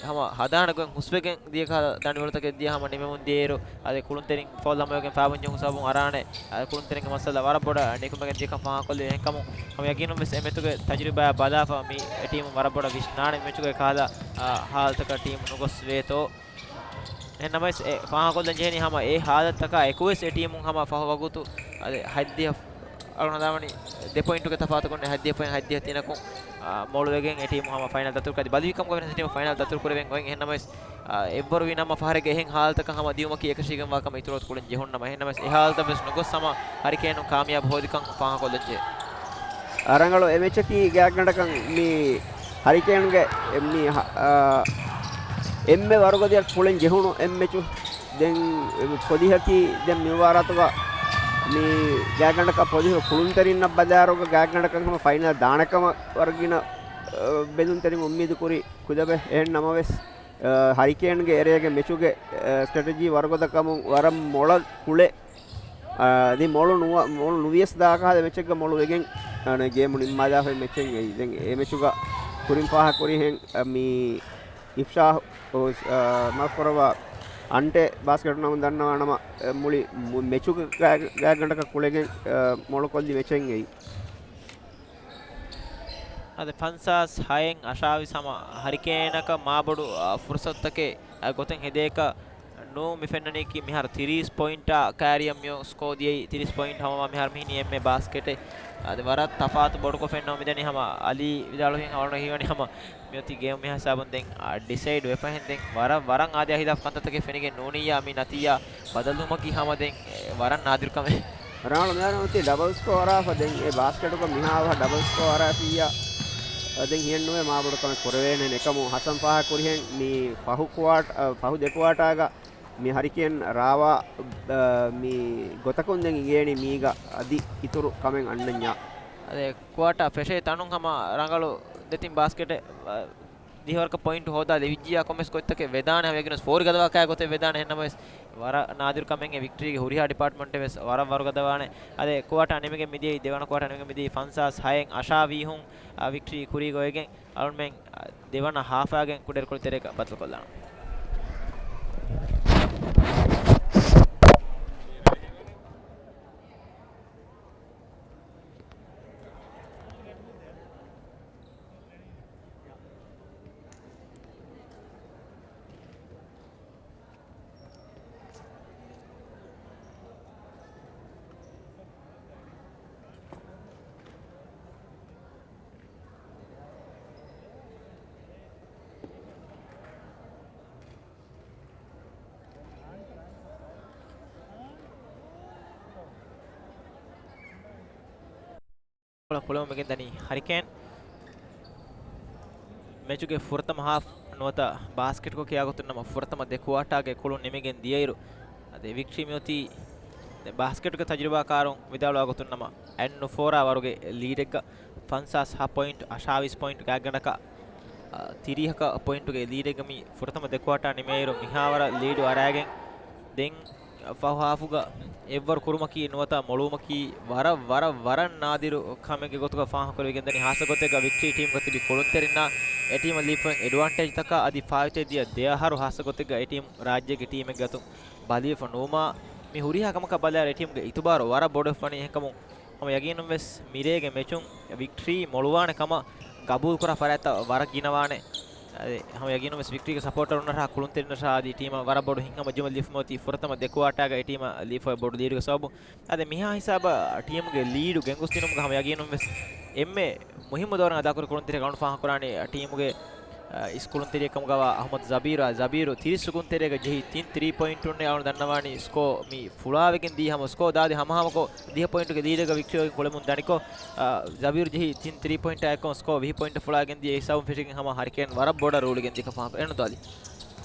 ހަމަ ހަދާނެ ގޮތް ހުސްވެގެން ދިޔަ ކަހަލަ ދަނޑިވަޅުތަކެއް ދިޔަ ހަމަ ނިމެމުން ދިޔައިރު، އަދި ކުޅުންތެރިން ފައުލް ހަމަވެގެން ފާބަންޖެހުން ސަބަބުން އަރާނެ، އަދި ކުޅުންތެރިންގެ މައްސަލަ ވަރަށް ބޮޑަށް ނިކުމެގެން ދިޔަކަން ފާހަގަކޮށްލި. އެހެންކަމުން ހަމަ ޔަގީނުން ވެސް އެ މެޗުގެ ތަޖުރިބާއާ ބަލާފަ މި ޓީމު ވަރަށް ބޮޑަށް ވިސްނާނެ މެޗުގެ ކަހަލަ، އާ، ހާލަތަކަށް ޓީމު ނުގޮސް ވޭތޯ. އެހެންނަމަވެސް އެ ފާހަގަކޮށްލަން ޖެހެނީ ހަމަ އެ ހާލަތަކާ އެކުވެސް އެ ޓީމުން ހަމަ ފަހު ވަގުތު އަދި ހަތްދިހަ އަޅުގަނޑު ހަދާވަނީ ދެ ޕޮއިންޓުގެ ތަފާތުކުން ހަތްދިހަ ޕޮއިންޓް ހަތްދިހަ ތިނަކުން، އާ، މޮޅުވެގެން އެ ޓީމު ހަމަ ފައިނަލް ދަތުރުކޮށް އަދި ބަލިވިކަމުގަ ވެސް ޓީމު ފައިނަލް ދަތުރު ކުރެވެން އޮތް. އެހެންނަމަވެސް، އާ، އެއްވަރު ވީ ނަމަ ފަހަރެއްގަ އެހެން ހާލަތަކަށް ހަމަ ދިއުމަކީ އެކަށީގެންވާ ކަމެއް އިތުރު ވަގުތު ކުޅެން ޖެހުން ނަމަ. އެހެންނަމަވެސް އެ ހާލަތަށް ވެސް ނުގޮސް ހަމަ ހަރިކޭނުން ކާމިޔާބު ހޯދިކަން ފާހަގަކޮށްލަންޖެހޭ. ރަނގަޅު އެ މެޗަކީ ގާތްގަނޑަކަށް މި ހަރިކޭންގެ މި ހަ-، އާ، އެންމެ ވަރުގަދަޔަށް ކުޅެން ޖެހުނު އެއް މެޗު. ދެން ފޮދިހަކީ ދެން މި މުބާރާތުގަ މި ގާތްގަނޑަކަށް ފޮދިހު ކުޅުންތެރިންނަށް ބަލާއިރުގަ ގާތްގަނޑަކަށް ހަމަ ފައިނަލް ދާނެ ކަމަށް ވަރަށް ގިނަ، އަ، ބެލުންތެރިން އުއްމީދު ކުރި ކުދަބެ. އެހެން ނަމަވެސް، އަ، ހަރިކޭންގެ އެރޭގެ މެޗުގެ، އަ، ސްޓްރެޓެޖީ ވަރުގަދަ ކަމުން ވަރަށް މޮޅަށް ކުޅެ، އަ، އަދި މޮޅު ނުވަ-، މޮޅު ނުވިޔަސް ދާ ކަހަލަ މެޗެއްގަ މޮޅު ވެގެން، އަ، ގޭމު ނިންމާލާފައި މެޗެއް އެއީ. ދެން އެ މެޗުގަ ކުރިން ފާހަގަކުރިހެން، އަ، މި އިފްޝާ އޮސް-، އާ، މާފުކުރައްވާ، އަންޓެ ބާސްކެޓު ނަމުން ދަންނަވާ ނަމަ، އެ، މުޅި މު-، މެޗުގެ ގާ-، ގާތްގަނޑަކަށް ކުޅެގެން، އާ، މޮޅުކޮށްލި މެޗެއް އެއީ. އަދި ފަންސާސް ހައެއް އަށާވީސް ހަމަ ހަރިކޭނަކަށް މާބޮޑު، އާ، ފުރުސަތުތަކެއް، އާ، ގޮތެއް ހެދޭކަށް ނޫން މި ފެންނަނީކީ މިހާރު ތިރީސް ޕޮއިންޓާ ކައިރިއަށް މިއޮ ސްކޯ ދިޔައީ ތިރީސް ޕޮއިންޓް ހަމަވާ މިހާރު މިހިނީ އެންމެ ބާސްކެޓެއް. އަދި ވަރަށް ތަފާތު ބޮޑުކޮށް ފެންނަމުން މިދަނީ ހަމަ އަލީ ވިދާޅުވިހެން އަޅުގަނޑަށް ހީވަނީ ހަމަ މިއޮތީ ގޭމު މިހާ ހިސާބުން ދެން، އާ، ޑިސައިޑް ވެފަހެން ދެން ވަރަށް، ވަރަށް އާދަޔާ ހިލާފް ކަންތައްތަކެއް ފެނިގެން ނޫނިއްޔާ މި ނަތީޖާ ބަދަލުވުމަކީ ހަމަ ދެން ވަރަށް ނާދިރު ކަމެއް. ރަނގަޅު މިހާރު އޮތީ ޑަބަލް ސްކޯ އަރާފަ ދެން އެ ބާސްކެޓުގަ މިހާ އަވަހަށް ޑަބަލް ސްކޯ އަރާފިއްޔާ ދެން ހިޔެއްނުވޭ މާބޮޑު ކަމެއް ކުރެވޭނެ. އެކަމު ހަސަން ފާހަގަކުރިހެން މި ފަހު ކުއާޓް-، އަ، ފަހު ދެ ކުއާޓާގަ މި ހަރިކޭން ރާވާ، އަ، މި ގޮތަކުން ދެން އިނގޭނީ މީގަ އަދި އިތުރު ކަމެއް އަންނަންޏާ. އަދެ ކުއާޓާ ފެށޭ ތަނުން ހަމަ ރަނގަޅު ދެތިން ބާސްކެޓެއް، އަ، ދިހަވަރަކަށް ޕޮއިންޓު ހޯދާ ލެވިއްޖިޔާ ކޮންމެސް ގޮތްތަކެއް ވެދާނެ ހަމަ ޔަގީނުން ފޯރި ގަދަވާ ކާ ގޮތެއް ވެދާނެ. އެހެންނަމަވެސް ވަރަށް ނާދިރު ކަމެއް އެ ވިކްޓްރީގެ ހުރިހާ ޑިޕާޓްމަންޓެއް ވެސް ވަރަށް ވަރުގަދަވާނެ. އަދެ ކުއާޓާ ނިމިގެން މިދިޔައީ ދެވަނަ ކުއާޓާ ނިމިގެން މިދިޔައީ ފަންސާސް ހައެއް އަށާވީހުން، އަ، ވިކްޓްރީ ކުރީގަ އޮވެގެން އަޅުމެން ދެވަނަ ހާފާގެން ކުޑައިރުކޮޅު ތެރޭގަ ބައްދަލުކޮށްލާނަން. ކުޅެމުން މިގެންދަނީ ހަރިކޭން. މެޗުގެ ފުރަތަމަ ހާފް ނުވަތަ ބާސްކެޓްކޮށް ކިޔާގޮތުން ނަމަ ފުރަތަމަ ދެ ކުއާޓާގެ ކުޅުން ނިމިގެން ދިޔައިރު، އަދި ވިކްޓްރީ މިއޮތީ ދެ ބާސްކެޓުގެ ތަޖުރިބާކާރުން ވިދާޅުވާ ގޮތުން ނަމަ އަތް ނުފޯރާ ވަރުގެ ލީޑެއްގަ ފަންސާސް ހަ ޕޮއިންޓް އަށާވީސް ޕޮއިންޓް ގާތްގަނޑަކަށް، އަ، ތިރީހަކަށް ޕޮއިންޓުގެ ލީޑެއްގަ މި ފުރަތަމަ ދެ ކުއާޓާ ނިމޭއިރު މިހާވަރަށް ލީޑު އަރާގެން ދެން ފަހު ހާފުގަ އެއްވަރު ކުރުމަކީ ނުވަތަ މޮޅުވުމަކީ ވަރަށް، ވަރަށް، ވަރަށް ނާދިރު ކަމެއްގެ ގޮތުގަ ފާހަގަކުރެވިގެންދަނީ. ހާއްސަ ގޮތެއްގަ ވިކްޓްރީ ޓީމުގަ ތިބި ކުޅުންތެރިންނާ އެ ޓީމަށް ލިބިފައި އެޑްވާންޓޭޖްތަކާ އަދި ފާއިތުވެދިޔަ ދެ އަހަރު ހާއްސަ ގޮތެއްގަ އެ ޓީމު ރާއްޖޭގެ ޓީމެއްގެ އަތުން ބަލިވެފަ ނުވުމާ، މި ހުރިހާ ކަމަކަށް ބަލާއިރު އެ ޓީމުގެ އިތުބާރު ވަރަށް ބޮޑުވެފަ ވަނީ. އެހެންކަމުން ހަމަ ޔަގީނުން ވެސް މިރޭގެ މެޗުން ވިކްޓްރީ މޮޅުވާނެ ކަމަށް ގަބޫލުކުރާ ފަރާތްތައް ވަރަށް ގިނަވާނެ. އަދި ހަމަ ޔަގީނުން ވެސް ވިކްޓްރީގެ ސަޕޯޓަރުންނަށާ ކުޅުންތެރިންނަށާ އަދި ޓީމަށް ވަރަށް ބޮޑު ހިތްހަމަޖެހުމެއް ލިބިފައި އޮތީ ފުރަތަމަ ދެ ކުއާޓާގަ އެ ޓީމަށް ލިބިފައި ބޮޑު ލީޑުގެ ސަބަބުން. އަދި މިހާ ހިސާބަށް ޓީމުގެ ލީޑު ގެންގޮސްދިނުމުގަ ހަމަ ޔަގީނުން ވެސް އެންމެ މުހިއްމު ދައުރެއް އަދާކުރި ކުޅުންތެރި ގަނޑު ފާހަގަކުރާނީ ޓީމުގެ، އަ، އިސް ކުޅުންތެރިއެއް ކަމުގަވާ އަޙްމަދު ޒަބީރު. އަ، ޒަބީރު ތިރީސް ކުޅުންތެރިއެއްގަ ޖެހި ތިން ތްރީ ޕޮއިންޓުންނޭ އަޅު ދަންނަވާނީ ސްކޯ މި ފުޅާވެގެން ދީ ހަމަ ސްކޯ ދާދި ހަމަހަމަކޮށް ދިހަ ޕޮއިންޓުގެ ލީޑެއްގަ ވިކްޓްރީ ކުޅެމުން ދަނިކޮށް، އަ، ޒަބީރު ޖެހި ތިން ތްރީ ޕޮއިންޓާ އެއްކޮށް ސްކޯ ވިހި ޕޮއިންޓަށް ފުޅާގެން ދިޔަ އެ ހިސާބުން ފެށިގެން ހަމަ ހަރިކޭން ވަރަށް ބޮޑަށް ރޫޅިގެން ދިޔަކަން ފާހަގަކުރޭ. އެހެންނު ދޯލި.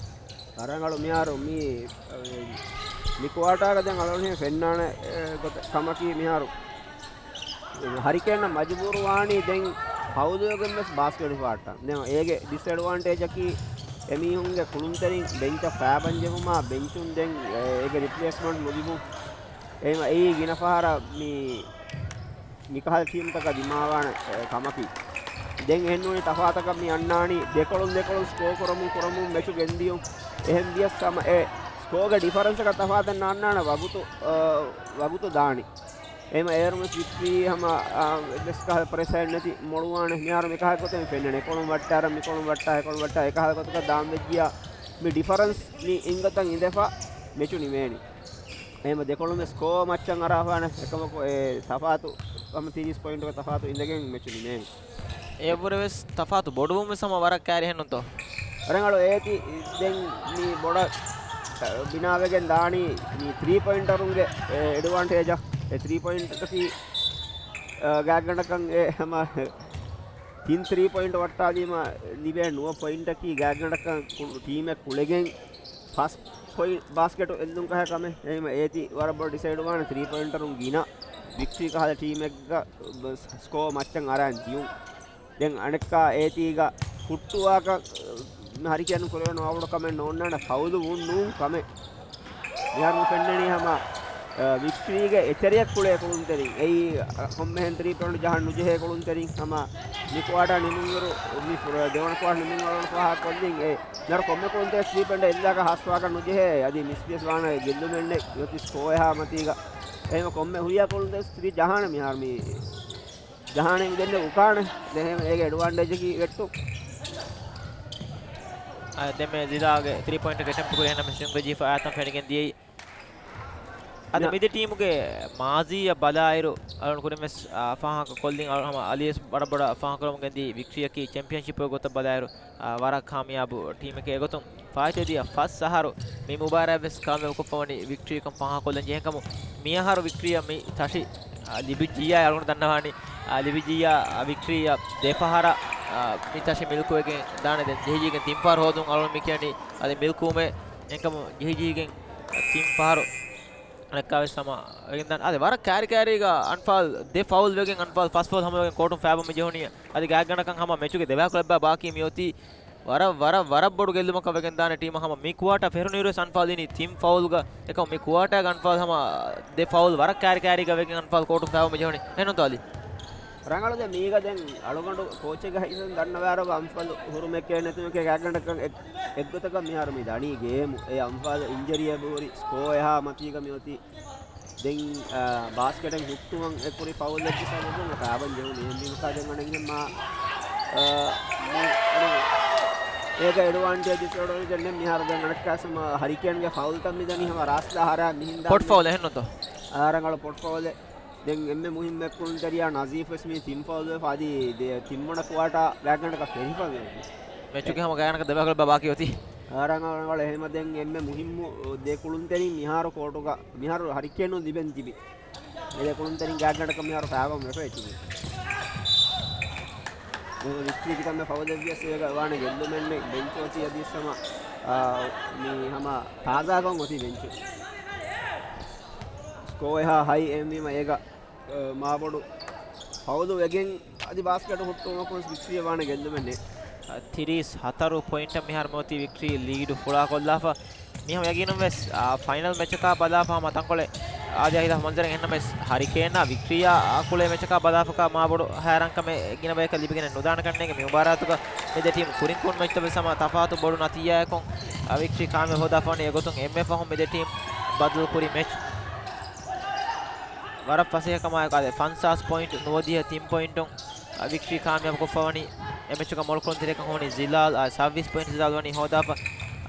ރަނގަޅު މިހާރު މި، މި ކުއާޓާގަ ދެން އަޅުގަނޑު ފެންނާނެ، އެ، ގޮތަށް ކަމަކީ މިހާރު ހަރިކޭން މަޖުބޫރު ވާނީ ދެން ފައުލުވެގެން ވެސް ބާސްކެޓް ފާއްޓަން. ދެން އޭގެ ޑިސްއެޑްވާންޓޭޖަކީ އެމީހުންގެ ކުޅުންތެރިން ބެންޗަށް ފާބަން ޖެހުމާ، ބެންޗުން ދެން އޭގެ ރިޕްލޭސްމަންޓް ނުލިބުން. އެހެން އެއީ ގިނަ ފަހަރަށް މި، މިކަހަލަ ޓީމްތަކަށް ދިމާވާނެ، އެ، ކަމަކީ. ދެން އެހެންނޫނީ ތަފާތަކަށް މި އަންނާނީ ދެކޮޅުން ދެކޮޅުން ސްކޯ ކުރަމުން ކުރަމުން މެޗު ގެންދިޔުން. އެހެން ވިޔަސް ހަމަ އެ ސްކޯގެ ޑިފަރެންސަކަށް ތަފާތެއް ނާންނާނެ ވަގުތު، އަ، ވަގުތު ދާނީ. އެހެން އޭރުމެސް ވިކްޓްރީ ހަމަ، އަ، އެއްވެސް ކަހަލަ ޕްރެސަރެއް ނެތި މޮޅުވާނެ. މިހާރު މިކަހަލަ ގޮތެއް ފެންނަނީ. އެކޮޅުން ވައްޓާރަ، މިކޮޅުން ވައްޓާ، އެކޮޅުން ވައްޓާ، އެކަހަލަ ގޮތަކަށް ދާން ވެއްޖިޔާ މި ޑިފަރެންސް މި އިންގަތަން އިނދެފަ މެޗު ނިމޭނީ. އެހެން ދެކޮޅުން ސްކޯ މައްޗަށް އަރާފާނެ. އެކަމަކު އެ ތަފާތު ހަމަ ތިރީސް ޕޮއިންޓުގެ ތަފާތު އިނދެގެން މެޗު ނިމޭނީ. އެއަށްވުރެ ވެސް ތަފާތު ބޮޑުވުން ވެސް ހަމަ ވަރަށް ކައިރި ހެންނުންތޯ؟ ރަނގަޅު އޭތި ދެން މި ބޮޑަށް ބިނާވެގެން ދާނީ މި ތްރީ ޕޮއިންޓަރުންގެ އެޑްވާންޓޭޖަށް. އެ ތްރީ ޕޮއިންޓަކީ، އަ، ގާތްގަނޑަކަށް އެ ހަމަ ތިން ތްރީ ޕޮއިންޓް ވައްޓާލީމަ ލިބޭ ނުވަ ޕޮއިންޓަކީ ގާތްގަނޑަކަށް ކު-، ޓީމެއް ކުޅެގެން ފަސް ޕޮއިންޓް ބާސްކެޓު އެއްލުން ކަހަ ކަމެއް. އެހެން އޭތި ވަރަށް ބޮޑު ޑިސައިޑް ވާނެ ތްރީ ޕޮއިންޓަރުން ގިނަ ވިކްޓްރީ ކަހަލަ ޓީމެއްގަ ސްކޯ މައްޗަށް އަރާން ދިޔުން. ދެން އަނެއްކާ އޭތީގަ ހުއްޓުވާކަށް ހަރިކޭނު ކުރެވެން ވާވަޑު ކަމެއް ނޯންނާނެ ފައުލު ވުން ނޫން ކަމެއް. މިހާރު ފެންނަނީ ހަމަ، އަ، ވިކްޓްރީގެ އެތެރެއަށް ކުޅޭ ކުޅުންތެރިން. އެއީ، އަ، ކޮންމެހެން ތްރީ ޕޮއިންޓް ޖަހަން ނުޖެހޭ ކުޅުންތެރިން. ހަމަ މި ކުއާޓާ ނިމުނުއިރު، މި ފުރ-، ދެވަނަ ކުއާޓާ ނިމުނުއިރު ފާހަގަކޮށްލިން. އެ މިހާރު ކޮންމެ ކުޅުންތެރި ތްރީ ޕޮއިންޓް އެއްލާކަށް ހާސްވާކަށް ނުޖެހޭ. އަދި މިސް ވިޔަސް ވާނެ ގެއްލުމެއްނެއް އޮތީ ސްކޯ އެހާ މަތީގަ. އެހެން ކޮންމެ ހުރިހާ ކުޅުންތެރި ތްރީ ޖަހާނެ މިހާރު މި ޖަހާނެ މި ދެންނެ އުކާނެ. ދެން އޭގެ އެޑްވާންޓޭޖަކީ ވެއްޓު. އަ، ދެންމެ ޒިލާގެ ތްރީ ޕޮއިންޓް އެޓެމްޕްޓް ކުރި އެހެންނަމަ ޝިންގަޖީފަ އާތަން ފެނިގެން ދިޔައީ. އަދި ނަ- މި ދެ ޓީމުގެ މާޒީއަށް ބަލާއިރު، އަޅުން ކުރިން ވެސް، އާ، ފާހަގަ ކޮށްލިން، އަޅު ހަމަ އަލިޔަސް ވަރަށް ބޮޑަށް ފާހަގަ ކުރަމުން ގެންދިޔަ ވިކްޓްރީއަކީ ޗެމްޕިއަންޝިޕް ގޮތަށް ބަލާއިރު، އާ، ވަރަށް ކާމިޔާބު ޓީމެކޭ. އެގޮތުން ފާއިތުވެދިޔަ ފަސް އަހަރު މި މުބާރާތް ވެސް ކާމިޔާބުކޮށްފަވަނީ ވިކްޓްރީކަން ފާހަގަކޮށްލަން ޖެހޭ ކަމު. މިއަހަރު ވިކްޓްރީއަށް މި ތަށި، އާ، ލިބިއްޖިއްޔާ އަޅުގަނޑު ދަންނަވާނީ، އާ، ލިބިއްޖިއްޔާ، އާ، ވިކްޓްރީއަށް ދެފަހަރަށް، އާ، މި ތަށި މިލްކުވެގެން ދާނެ. ދެން ޖެހިޖެހިގެން ތިން ފަހަރު ހޯދުން އަޅުގަނޑު މި ކިޔަނީ. އަދި މިލްކުވުމެއް އެކަމު ޖެހިޖެހިގެން ތިން ފަހަރު އަނެއްކާވެސް ހަމަ ވެގެން ދާނެ. އަދި ވަރަށް ކައިރި ކައިރީގަ އަންފާލް ދެ ފައުލް ވެގެން އަންފާލް ފަސް ފައުލް ހަމަވެގެން ކޯޓުން ފައިބަމަ ޖެހުނީ. އަދި ގާތްގަނޑަކަށް ހަމަ މެޗުގެ ދެވަހަކު ލައްބާ ބާކީ މިއޮތީ ވަރަށް، ވަރަށް، ވަރަށް ބޮޑު ގެއްލުމަކަށް ވެގެން ދާނެ ޓީމަށް ހަމަ މި ކުއާޓާ ފެށުނުއިރުވެސް އަންފާލް ދިނީ ތިން ފައުލްގަ. އެކަމު މި ކުއާޓާގަ އަންފާލް ހަމަ ދެ ފައުލް ވަރަށް ކައިރި ކައިރީގަ ވެގެން އަންފާލް ކޯޓުން ފައިބަމަ ޖެހުނީ. އެހެންނޫންތޯ އަލީ؟ ރަނގަޅު ދެ މީގަ ދެން އަޅުގަނޑު ކޯޗެއްގެ ހައިސަން ދަންނަވާރަ އަންފާލް ހުރުމެއް ނެތުމެކޭ ގާތްގަނޑަކަށް އެއް-، އެއްގޮތަކަށް މިހާރު މި ދަނީ ގޭމު. އެ އަންފާލް އިންޖަރީއެއް ހުރި ސްކޯ އެހާ މަތީގަ މި އޮތީ. ދެން، އާ، ބާސްކެޓެއް ހުއްޓުވަން އެ ކުރި ފައުލެއްގެ ސަބަބުން ފައިބަން ޖެހުނީ. އެހެންވީމަ ދެން އަނެއްހެން މާ، އާ، މި، އަނެއް، އޭގަ އެޑްވާންޓޭޖް އިސްވެޑޯން ދެން މިހާރު ދެން އަނެއްކާސް މާ ހަރިކޭންގެ ފައުލްތައް މި ދަނީ ހަމަ ރާސްލާ ހަރާ މިހިން ދާން ޕޮޓް ފައުލް އެހެންނުތޯ؟ އާ، ރަނގަޅު ޕޮޓް ފައުލެއް. ދެން އެންމެ މުހިއްމު ކުޅުންތެރިޔާ ނަޒީފް ވެސް މި ތިން ފައުލް ވެފަ އަދި ދެ-، ތިންވަނަ ކުއާޓާ ގާތްގަނޑަކަށް ފެށިފަ މި އޮތީ. މެޗުގެ ހަމަ ގާތްގަނޑަކަށް ދެވަހަކު ބާކީ އޮތީ. އާ، ރަނގަޅު، ރަނގަޅު. އެހެންވީމަ ދެން އެންމެ މުހިއްމު ދެ ކުޅުންތެރިން މިހާރު ކޯޓުގަ މިހާރު ހަރިކޭނުން ލިބެން ތިބި. އެ ދެ ކުޅުންތެރިން ގާތްގަނޑަކަށް މިހާރު ފައިބަމަ ވެފަ ތިބި. އެ ވިކްޓްރީ ކިތަންމެ ފައުލެއް ވިޔަސް އޭގަ ވާނެ ގެއްލުމެއްނެތް. ބެންޗު އޮތީ އަދި ހަމަ، އާ، މި ހަމަ ތާޒާކޮށް އޮތީ ބެންޗު. ސްކޯ އެހާ ހައި އެހެންވީމަ އޭގަ، އަ، މާބޮޑު ފައުލު ވެގެން އަދި ބާސްކެޓް ހުއްޓުވުމަކުން ވިކްޓްރީއަށް ވާނެ ގެއްލުމެއް ނެތް. އަ، ތިރީސް ހަތަރު ޕޮއިންޓަށް މިހާރު މިއޮތީ ވިކްޓްރީ ލީޑު ފުޅާކޮށްލާފަ. މިހާ ޔަގީނުން ވެސް، އާ، ފައިނަލް މެޗަކާ ބަލާފަ ހަމަ ތަންކޮޅެއް އާދެ ހިލާފް މަންޒަރެއް އެހެންނަމަވެސް ހަރިކޭނާ ވިކްޓްރީއާ އާ ކުޅޭ މެޗަކާ ބަލާފަކާ މާބޮޑު ހައިރާންކަމެއް ގިނަ ބަޔަކަށް ލިބިގެނެއް ނުދާނެ ކަންނޭނގެ މި މުބާރާތުގަ މި ދެ ޓީމް ކުރިން ކުރިން މެޗްތައް ވެސް ހަމަ ތަފާތު ބޮޑު ނަތީޖާއަކުން، އާ، ވިކްޓްރީ ކާމިޔާބު ކޮށްފަވަނީ. އެގޮތުން އެންމެ ފަހުން މި ދެ ޓީމް ބަދަލު ކުރި މެޗް. ވަރަށް ފަސޭހަކަމާއެކު އާދެ، ފަންސާސް ޕޮއިންޓް ނުވަދިހަ ތިން ޕޮއިންޓުން، އަ، ވިކްޓްރީ ކާމިޔާބު ކޮށްފަވަނީ. އެ މެޗުގަ މޮޅު ކުޅުންތެރިޔަކަށް ހުންނަނީ ޒިލާލް، އާ، ސައުވީސް ޕޮއިންޓް ޒިލާލް ވަނީ ހޯދާފަ.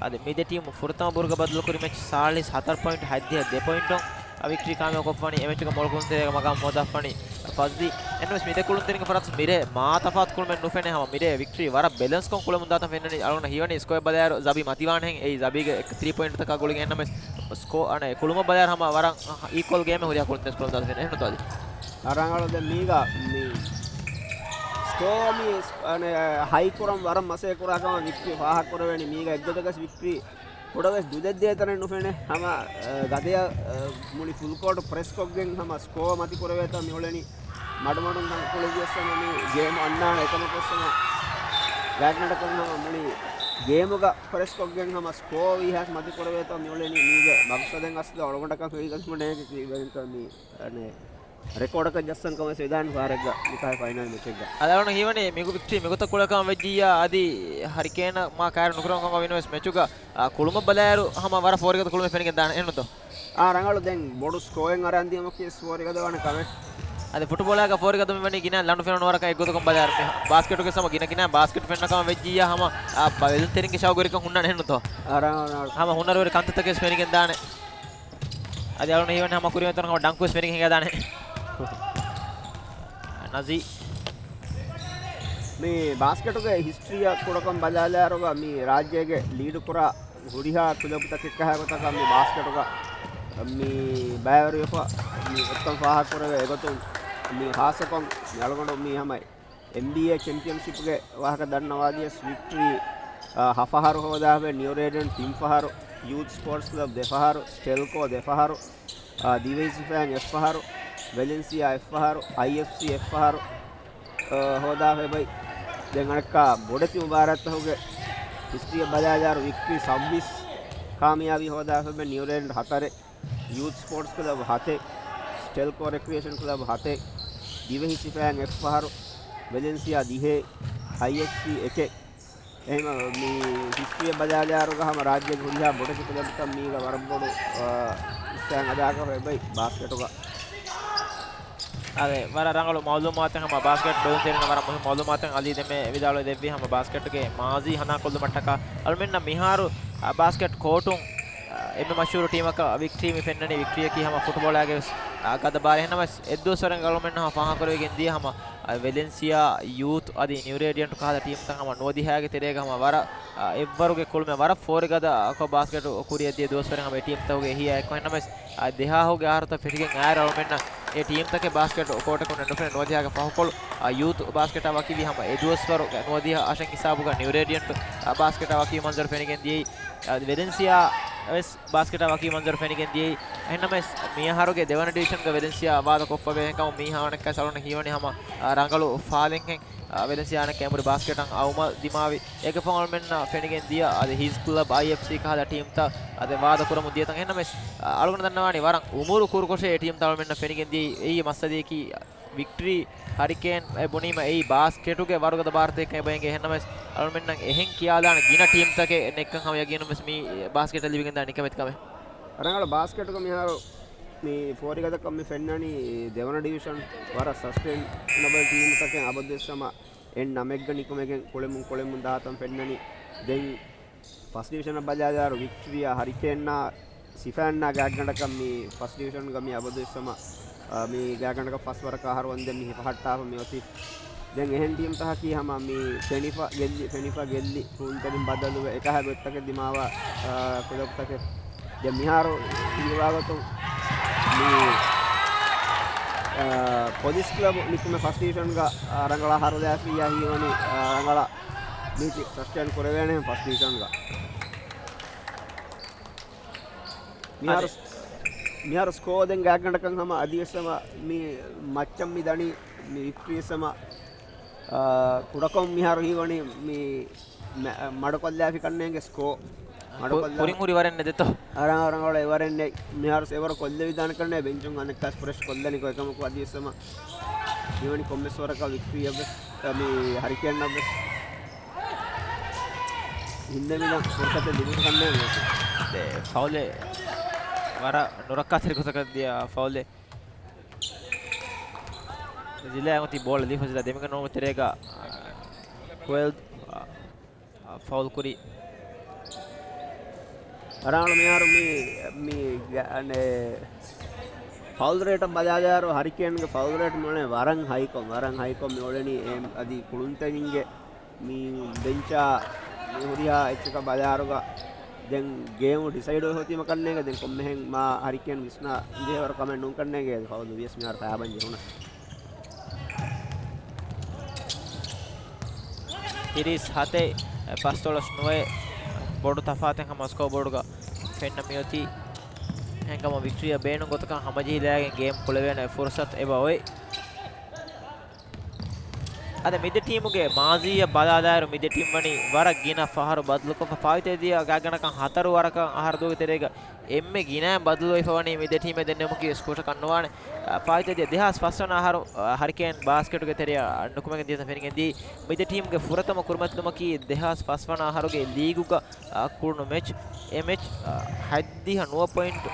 އާދެ، މި ދެ ޓީމު ފުރަތަމަ ބުރުގަ ބަދަލު ކުރި މެޗް ސާޅީސް ހަތަރު ޕޮއިންޓް ހަތްދިހަ ދެ ޕޮއިންޓުން، އަ، ވިކްޓްރީ ކާމިޔާބު ކޮށްފަވަނީ. އެ މެޗުގަ މޮޅު ކުޅުންތެރިޔާގެ މަގާމު ހޯދާފަވަނީ ފަޒްލީ. އެންވެސް މި ދެ ކުޅުންތެރިންގެ ފަރާތުން މިރޭ މާ ތަފާތު ކުޅުމެއް ނުފެނޭ ހަމަ. މިރޭ ވިކްޓްރީ ވަރަށް ބެލެންސްކޮށް ކުޅެމުން ދާތަން ފެންނަނީ. އަޅުގަނޑަށް ހީވަނީ ސްކޯއެއް ބަލާއިރު ޒަބީ މަތިވާނެހެން. އެއީ ޒަބީގެ އެއް ތްރީ ޕޮއިންޓްތަކާ ގުޅިގެން އެންނަމެސް ސްކޯ އަނެއް ކުޅުމަށް ބަލާއިރު ހަމަ ވަރަށް އީކުއަލް ގޭމެއް ހުރިހާ ކުޅުންތެރިން ސްކޯ ދާތަން ފެންނަނީ. އެހެންނުތޯ އަދި؟ ރަނގަޅު ދެން މީގަ މި ސްކޯ މި އަނެއް ހައި ކުރަން ވަރަށް މަސޭ ކުރާ ކަމަށް ވިކްޓްރީ ފާހަގަ ކުރެވޭނީ. މީގަ އެއްގޮތަކަސް ވިކްޓްރީ ކުޑަވެސް ދުދެއްދޭ ތަނެއް ނުފެނޭ. ހަމަ، އަ، ގަދަޔަށް، އަ، މުޅި ފުލް ކޯޓު ޕްރެސް ކޮށްގެން ހަމަ ސްކޯ މަތި ކުރެވޭތޯ މިއުޅެނީ. މަޑުމަޑުން ތަން ކުޅެދިޔަސް ހަމަ މި ގޭމު އަންނާނެ. އެކަމަކުވެސް ހަމަ ގާތްގަނޑަކަށް ހަމަ މުޅި ގޭމުގަ ޕްރެސް ކޮށްގެން ހަމަ ސްކޯ ވީހާސް މަތި ކުރެވޭތޯ މިއުޅެނީ. މީގެ މަގްސަދެއް އަސްލު އަޅުގަނޑަކަށް ހުރިގަސްމަޑޭގެ ކީވެރިންތޯ މި އަނެއް ރެކޯޑަކަށް ޖައްސަން ކަމަށް ވެސް ވެދާނެ ފަހަރެއްގަ މިކާ ފައިނަލް މެޗެއްގަ. އަލާނު ހީވަނީ މިގޮތަށް ކުޅަކަމަށް ވެއްޖިއްޔާ އަދި ހަރިކޭނަށް މާ ކައިރި ނުކުރަން ކަމަށް ވިނަވެސް މެޗުގަ، އާ، ކުޅުމަށް ބަލާއިރު ހަމަ ވަރަށް ފޯރިގަދަ ކުޅުމެއް ފެނިގެން ދާނެ އެހެންނުތޯ؟ އާ، ރަނގަޅު ދެން ބޮޑު ސްކޯއެއް އަރަން ދިޔުމަކީ ވެސް ފޯރިގަދަ ވާނެ ކަމެއް. އަދި ފުޓުބޯޅައިގަ ފޯރިގަދަ މިވަނީ ގިނަ ލަނޑު ފެނުނު ވަރަކަށް އެއްގޮތަކުން ބަލާއިރު މި ބާސްކެޓުގެ ސަމަ ގިނަ ގިނަ ބާސްކެޓް ފެންނަ ކަމަށް ވެއްޖިއްޔާ ހަމަ، އާ، ބަ-، ވެލުންތެރިންގެ ޝައުގުވެރިކަން ހުންނާނެ އެހެންނުތޯ؟ އާ، ރަނގަޅު، ރަނގަޅު. ހަމަ ހުނަރުވެރި ކަންތައްތަކެއް ވެސް ފެނިގެން ދާނެ. އަދި އަޅުގަނޑު ހީވަނީ ހަމަ ކުރިމަތިވަރު ހަމަ ޑަންކު ވެސް ފެނިގެން ހިނގާދާނެ. ނަޒީ. މި ބާސްކެޓުގެ ހިސްޓްރީއަށް ކުޑަކޮށް ބަލާލާއިރުގަ މި ރާއްޖޭގެ ލީޑު ކުރާ ހުރިހާ ކުލަބުތަކެއްކަހާ ގޮތަކަށް މި ބާސްކެޓުގަ މި ބައިވެރިވެފަ މި އެއްކަން ފާހަގަކުރެވޭ އެގޮތުން މި ހާއްސަކޮށް މި އަޅުގަނޑު މި ހަމަ އެންބީއޭ ޗެމްޕިއަންޝިޕްގެ ވާހަކަ ދަންނަވާދިޔަސް ވިކްޓްރީ، އާ، ހަ ފަހަރު ހޯދާފަ، ނިއު ރޭޑިއަންޓް ތިން ފަހަރު، ޔޫތް ސްޕޯޓްސް ކްލަބް ދެ ފަހަރު، ސްޓެލްކޯ ދެ ފަހަރު، އާ، ދިވެހި ސިފައިން އެއް ފަހަރު، ވެލެންސިއާ އެއް ފަހަރު، އައިއެފްސީ އެއް ފަހަރު، އާ، ހޯދާފަ އެބައި. ދެން އަނެއްކާ ބޮޑެތި މުބާރާތްތަކުގެ ހިސްޓްރީއަށް ބަލާލާއިރު ވިކްޓްރީ ސައްބީސް ކާމިޔާބީ ހޯދާފަ އެބައި، ނިއު ރޭޑިއަންޓް ހަތަރެއް، ޔޫތް ސްޕޯޓްސް ކްލަބް ހަތެއް، ސްޓެލްކޯ ރެކްރިއޭޝަން ކްލަބް ހަތެއް، ދިވެހި ސިފައިން އެއް ފަހަރު، ވެލެންސިއާ ދިހައެއް، އައިއެފްސީ އެކެއް. އެހެން މި ހިސްޓްރީއަށް ބަލާލާއިރުގަ ހަމަ ރާއްޖޭގެ ހުރިހާ ބޮޑެތި ކުލަބުތައް މީގަ ވަރަށް ބޮޑު، އާ، ހިއްސާ އަދާކޮށް އެބައި ބާސްކެޓުގަ. އާދެ، ވަރަށް ރަނގަޅު މައުލޫމާތެއް ހަމަ ބާސްކެޓް ބެލުންތެރިންނަށް ވަރަށް މުހިންމު މައުލޫމާތެއް އަލީ ދެމޭ ވިދާޅުވެ ދެއްވި ހަމަ ބާސްކެޓްގެ މާޒީ ހަނާ ކޮށްލުމަށްޓަކާ. އަޅުމެންނަށް މިހާރު، އާ، ބާސްކެޓް ކޯޓުން އެންމެ މަޝްހޫރު ޓީމަކަށް ވިކްޓްރީ މި ފެންނަނީ. ވިކްޓްރީއަކީ ހަމަ ފުޓްބޯޅައިގެ ވެސް، އާ، ގަދަ ބާރެއް. އެހެންނަމަވެސް އެއްދުވަސްވަރެއް އަޅުމެންނަށް ފާހަގަކުރެވިގެން ދިޔަ ހަމަ، އާ، ވެލެންސިއާ ޔޫތު އަދި ނިއު ރޭޑިއަންޓު ކަހަލަ ޓީމްތައް ހަމަ ނުވަދިހައިގެ ތެރޭގަ ހަމަ ވަރަށް، އާ، އެއްވަރުގެ ކުޅުމެއް ވަރަށް ފޯރިގަދަ ކޮށް ބާސްކެޓް ކުރިއަށް ދިޔަ ދުވަސްވަރެއް ހަމަ އެ ޓީމްތަކުގެ އެހީއާ އެއްކޮށް. އެހެންނަމަވެސް، އާ، ދެހާހުގެ އަހަރުތައް ފެށިގެން އައިރު އަޅުމެންނަށް އެ ޓީމްތަކެއް ބާސްކެޓް ކޯޓަކުން ނުފެނެ ނުވަދިހައިގެ ފަހުކޮޅު، އާ، ޔޫތު ބާސްކެޓާ ވަކިވީ ހަމަ އެ ދުވަސްވަރުގެ ނުވަދިހަ އަށެއް ހިސާބުގަ ނިއު ރޭޑިއަންޓު، އާ، ބާސްކެޓާ ވަކިވި މަންޒަރު ފެނިގެން ދިޔައީ. އަދި ވެލެންސިއާ ވެސް ބާސްކެޓާ ވަކި މަންޒަރު ފެނިގެން ދިޔައީ. އެހެންނަމަވެސް، މިއަހަރުގެ ދެވަނަ ޑިވިޝަންގަ ވެލެންސިއާ ވާދަ ކޮށްފަވޭ ކަމަށް މީހާ އަނެއްކާ ސަލޯނަ ހީވަނީ ހަމަ، އާ، ރަނގަޅު ފާލެއްހެން، އާ، ވެލެންސިއާ އަނެއްކާ އެނބުރި ބާސްކެޓަށް އައުމަށް ދިމާވި. އޭގެ ފަހުން އަޅުމެންނަށް ފެނިގެން ދިޔަ އަދި ހިޒް ކްލަބް، އައިއެފްސީ ކަހަލަ ޓީމްތައް އަދި ވާދަ ކުރަމުން ދިޔަތަން. އެހެންނަމަވެސް، އާ، އަޅުގަނޑު ދަންނަވާނީ ވަރަށް އުމުރު ކުރުކޮށޭ އެ ޓީމްތައް އަޅުމެންނަށް ފެނިގެން ދިޔައީ. އެއީ މައްސަލައަކީ ވިކްޓްރީ ހަރިކޭން އެ ބުނީމަ އެއީ ބާސްކެޓުގެ ވަރުގަދަ ބާރުތަކެއް އެބަ އެނގޭ. އެހެންނަމަވެސް، އަޅުމެންނަށް އެހެން ކިޔާލާނެ ގިނަ ޓީމްތަކެއް ނެއްކަން ހަމަ ޔަގީނުން ވެސް މި ބާސްކެޓަށް ލިބިގެންދާ ނިކަމެތި ކަމެއް. ރަނގަޅަށް ބާސްކެޓުގަ މިހާރު މި ފޯރިގަދަކަށް މި ފެންނަނީ ދެވަނަ ޑިވިޝަން ވަރަށް ސަސްޓެއިނަބަލް ޓީމުތަކެއް އަބަދުވެސް ހަމަ އެއް ނަމެއްގަ ނިކުމެގެން ކުޅެމުން ކުޅެމުން ދާތަން ފެންނަނީ. ދެން ފަސްޓް ޑިވިޝަނަށް ބަލާލާއިރު ވިކްޓްރީއާ ހަރިކޭންއާ ސިފައިންނާ ގާތްގަނޑަކަށް މި ފަސްޓް ޑިވިޝަންގަ މި އަބަދުވެސް ހަމަ، އާ، މި ގާތްގަނޑަކަށް ފަސް ވަރަކަށް އަހަރު ވަންދެން މި ހިފަހައްޓާފަ މި އޮތީ. ދެން އެހެން ޓީމްތަކަކީ ހަމަ މި ފެނިފަ ގެއްލި، ފެނިފަ ގެއްލި، ކުޅުންތެރިން ބަދަލުވެ އެކަހަ ގޮތްތަކެއް ދިމާވާ، އާ، ކުލަބުތަކެއް. ދެން މިހާރު ހީވާގޮތުން މި، އާ، ޕޮލިސް ކްލަބު ނިކުމެ ފަސްޓް ޑިވިޝަންގަ، އާ، ރަނގަޅަށް އަހަރުލާފިއްޔާ ހީވަނީ، އާ، ރަނގަޅަށް މީތި ސަސްޓެއިން ކުރެވޭނެ ފަސްޓް ޑިވިޝަންގަ. މިހާރު، އަދި، މިހާރު ސްކޯ ދެން ގާތްގަނޑަކަށް ހަމަ އަދިވެސް ހަމަ މި މައްޗަށް މި ދަނީ މި ވިކްޓްރީ ވެސް ހަމަ، އާ، ކުޑަކޮށް މިހާރު ހީވަނީ މި މަ-، މަޑުކޮށްލާފި ކަންނޭނގެ ސްކޯ. ކު-، މަޑުކޮށްލާ-، ކުރިން ހުރި ވަރެއް ނެތް ދޯ؟ އަރާ ރަނގަޅަށް އެވަރެއް ނެތް. މިހާރު އެވަރު ކޮށްލެވިދާނެ ކަންނޭ ބެންޗުން އަނެއްކާސް ފްރެޝް ކޮށްލަނިކޮ އެކަމަކު އަދިވެސް ހަމަ ހީވަނީ ކޮންމެސް ވަރަކަށް ވިކްޓްރީއަށް ވެސް، މި ހަރިކޭންއަށް ވެސް ހިންދެވިދާން ފުރުސަތެއް ލިބިފަ ކަންނޭނގެ. ދެ ފައުލެއް ވަރަށް ނުރައްކާތެރި ގޮތަކަށް ދިޔަ ފައުލެއް. ޒިލާ އޮތީ ބޯޅަ ލީފަ ޒިލާ ދެމިގެން ނޫނު ތެރޭގަ ކުއެލް، އާ، ފައުލް ކުރި. އަރާޅު މިހާރު މި، މި ގ-، އަނެ، ފައުލް ރޭޓަށް ބަލާލާއިރު ހަރިކޭންގެ ފައުލް ރޭޓް މިއުޅެނީ ވަރަށް ހައިކޮށް، ވަރަށް ހައިކޮށް މިއުޅެނީ އެ އަދި ކުޅުންތެރިންގެ މި ބެންޗާ މި ހުރިހާ އެއްޗަކަށް ބަލާއިރުގަ ދެން ގޭމު ޑިސައިޑް އޮތީމަ ކަންނޭނގެ ދެން ކޮންމެހެން މާ ހަރިކޭން ވިސްނާ ޖެހޭވަރު ކަމެއް ނޫން ކަންނޭނގެ ފައުލް ވިޔަސް މިހާރު ފަޔާބަން ޖެހުނަސް. ތިރީސް ހަތެއް، އެ، ފަސްދޮޅަސް ނުވައެއް، ބޮޑު ތަފާތެއް ހަމަ ސްކޯ ބޯޑުގަ ފެންނަ މިއޮތީ. ހެންކަމުން ވިކްޓްރީއަށް ބޭނުން ގޮތަކަށް ހަމަޖެހިލައިގެން ގޭމް ކުޅެވޭނެ ފުރުސަތު އެބަ އޮތް. އަދި މިދެ ޓީމުގެ މާޒީއަށް ބަލާލާއިރު، މިދެ ޓީމް ވަނީ ވަރަށް ގިނަ ފަހަރު ބަދަލުކޮށްފަ، ފާއިތުވެދިޔަ ގާތްގަނޑަކަށް ހަތަރު ވަރަކަށް އަހަރު ދުވަހުގެ ތެރޭގަ އެންމެ ގިނައިން ބަދަލުވެފަ ވަނީ މިދެ ޓީމެއް. ދެންނެވުމަކީ ސްކޯރަކަށް ނުވާނެ. އަ، ފާއިތުވެދިޔަ ދެހާސް ފަސް ވަނަ އަހަރު، އަ، ހަރިކޭން ބާސްކެޓުގެ ތެރެއަށް ނުކުމެގެން ދިޔަތަން ފެނިގެން ދިޔައީ. މިދެ ޓީމުގެ ފުރަތަމަ ކުރިމަތިލުމަކީ ދެހާސް ފަސް ވަނަ އަހަރުގެ ލީގުގަ، އަ، ކުޅުނު މެޗް. އެ މެޗް، އަ، ހަތްދިހަ ނުވަ ޕޮއިންޓު،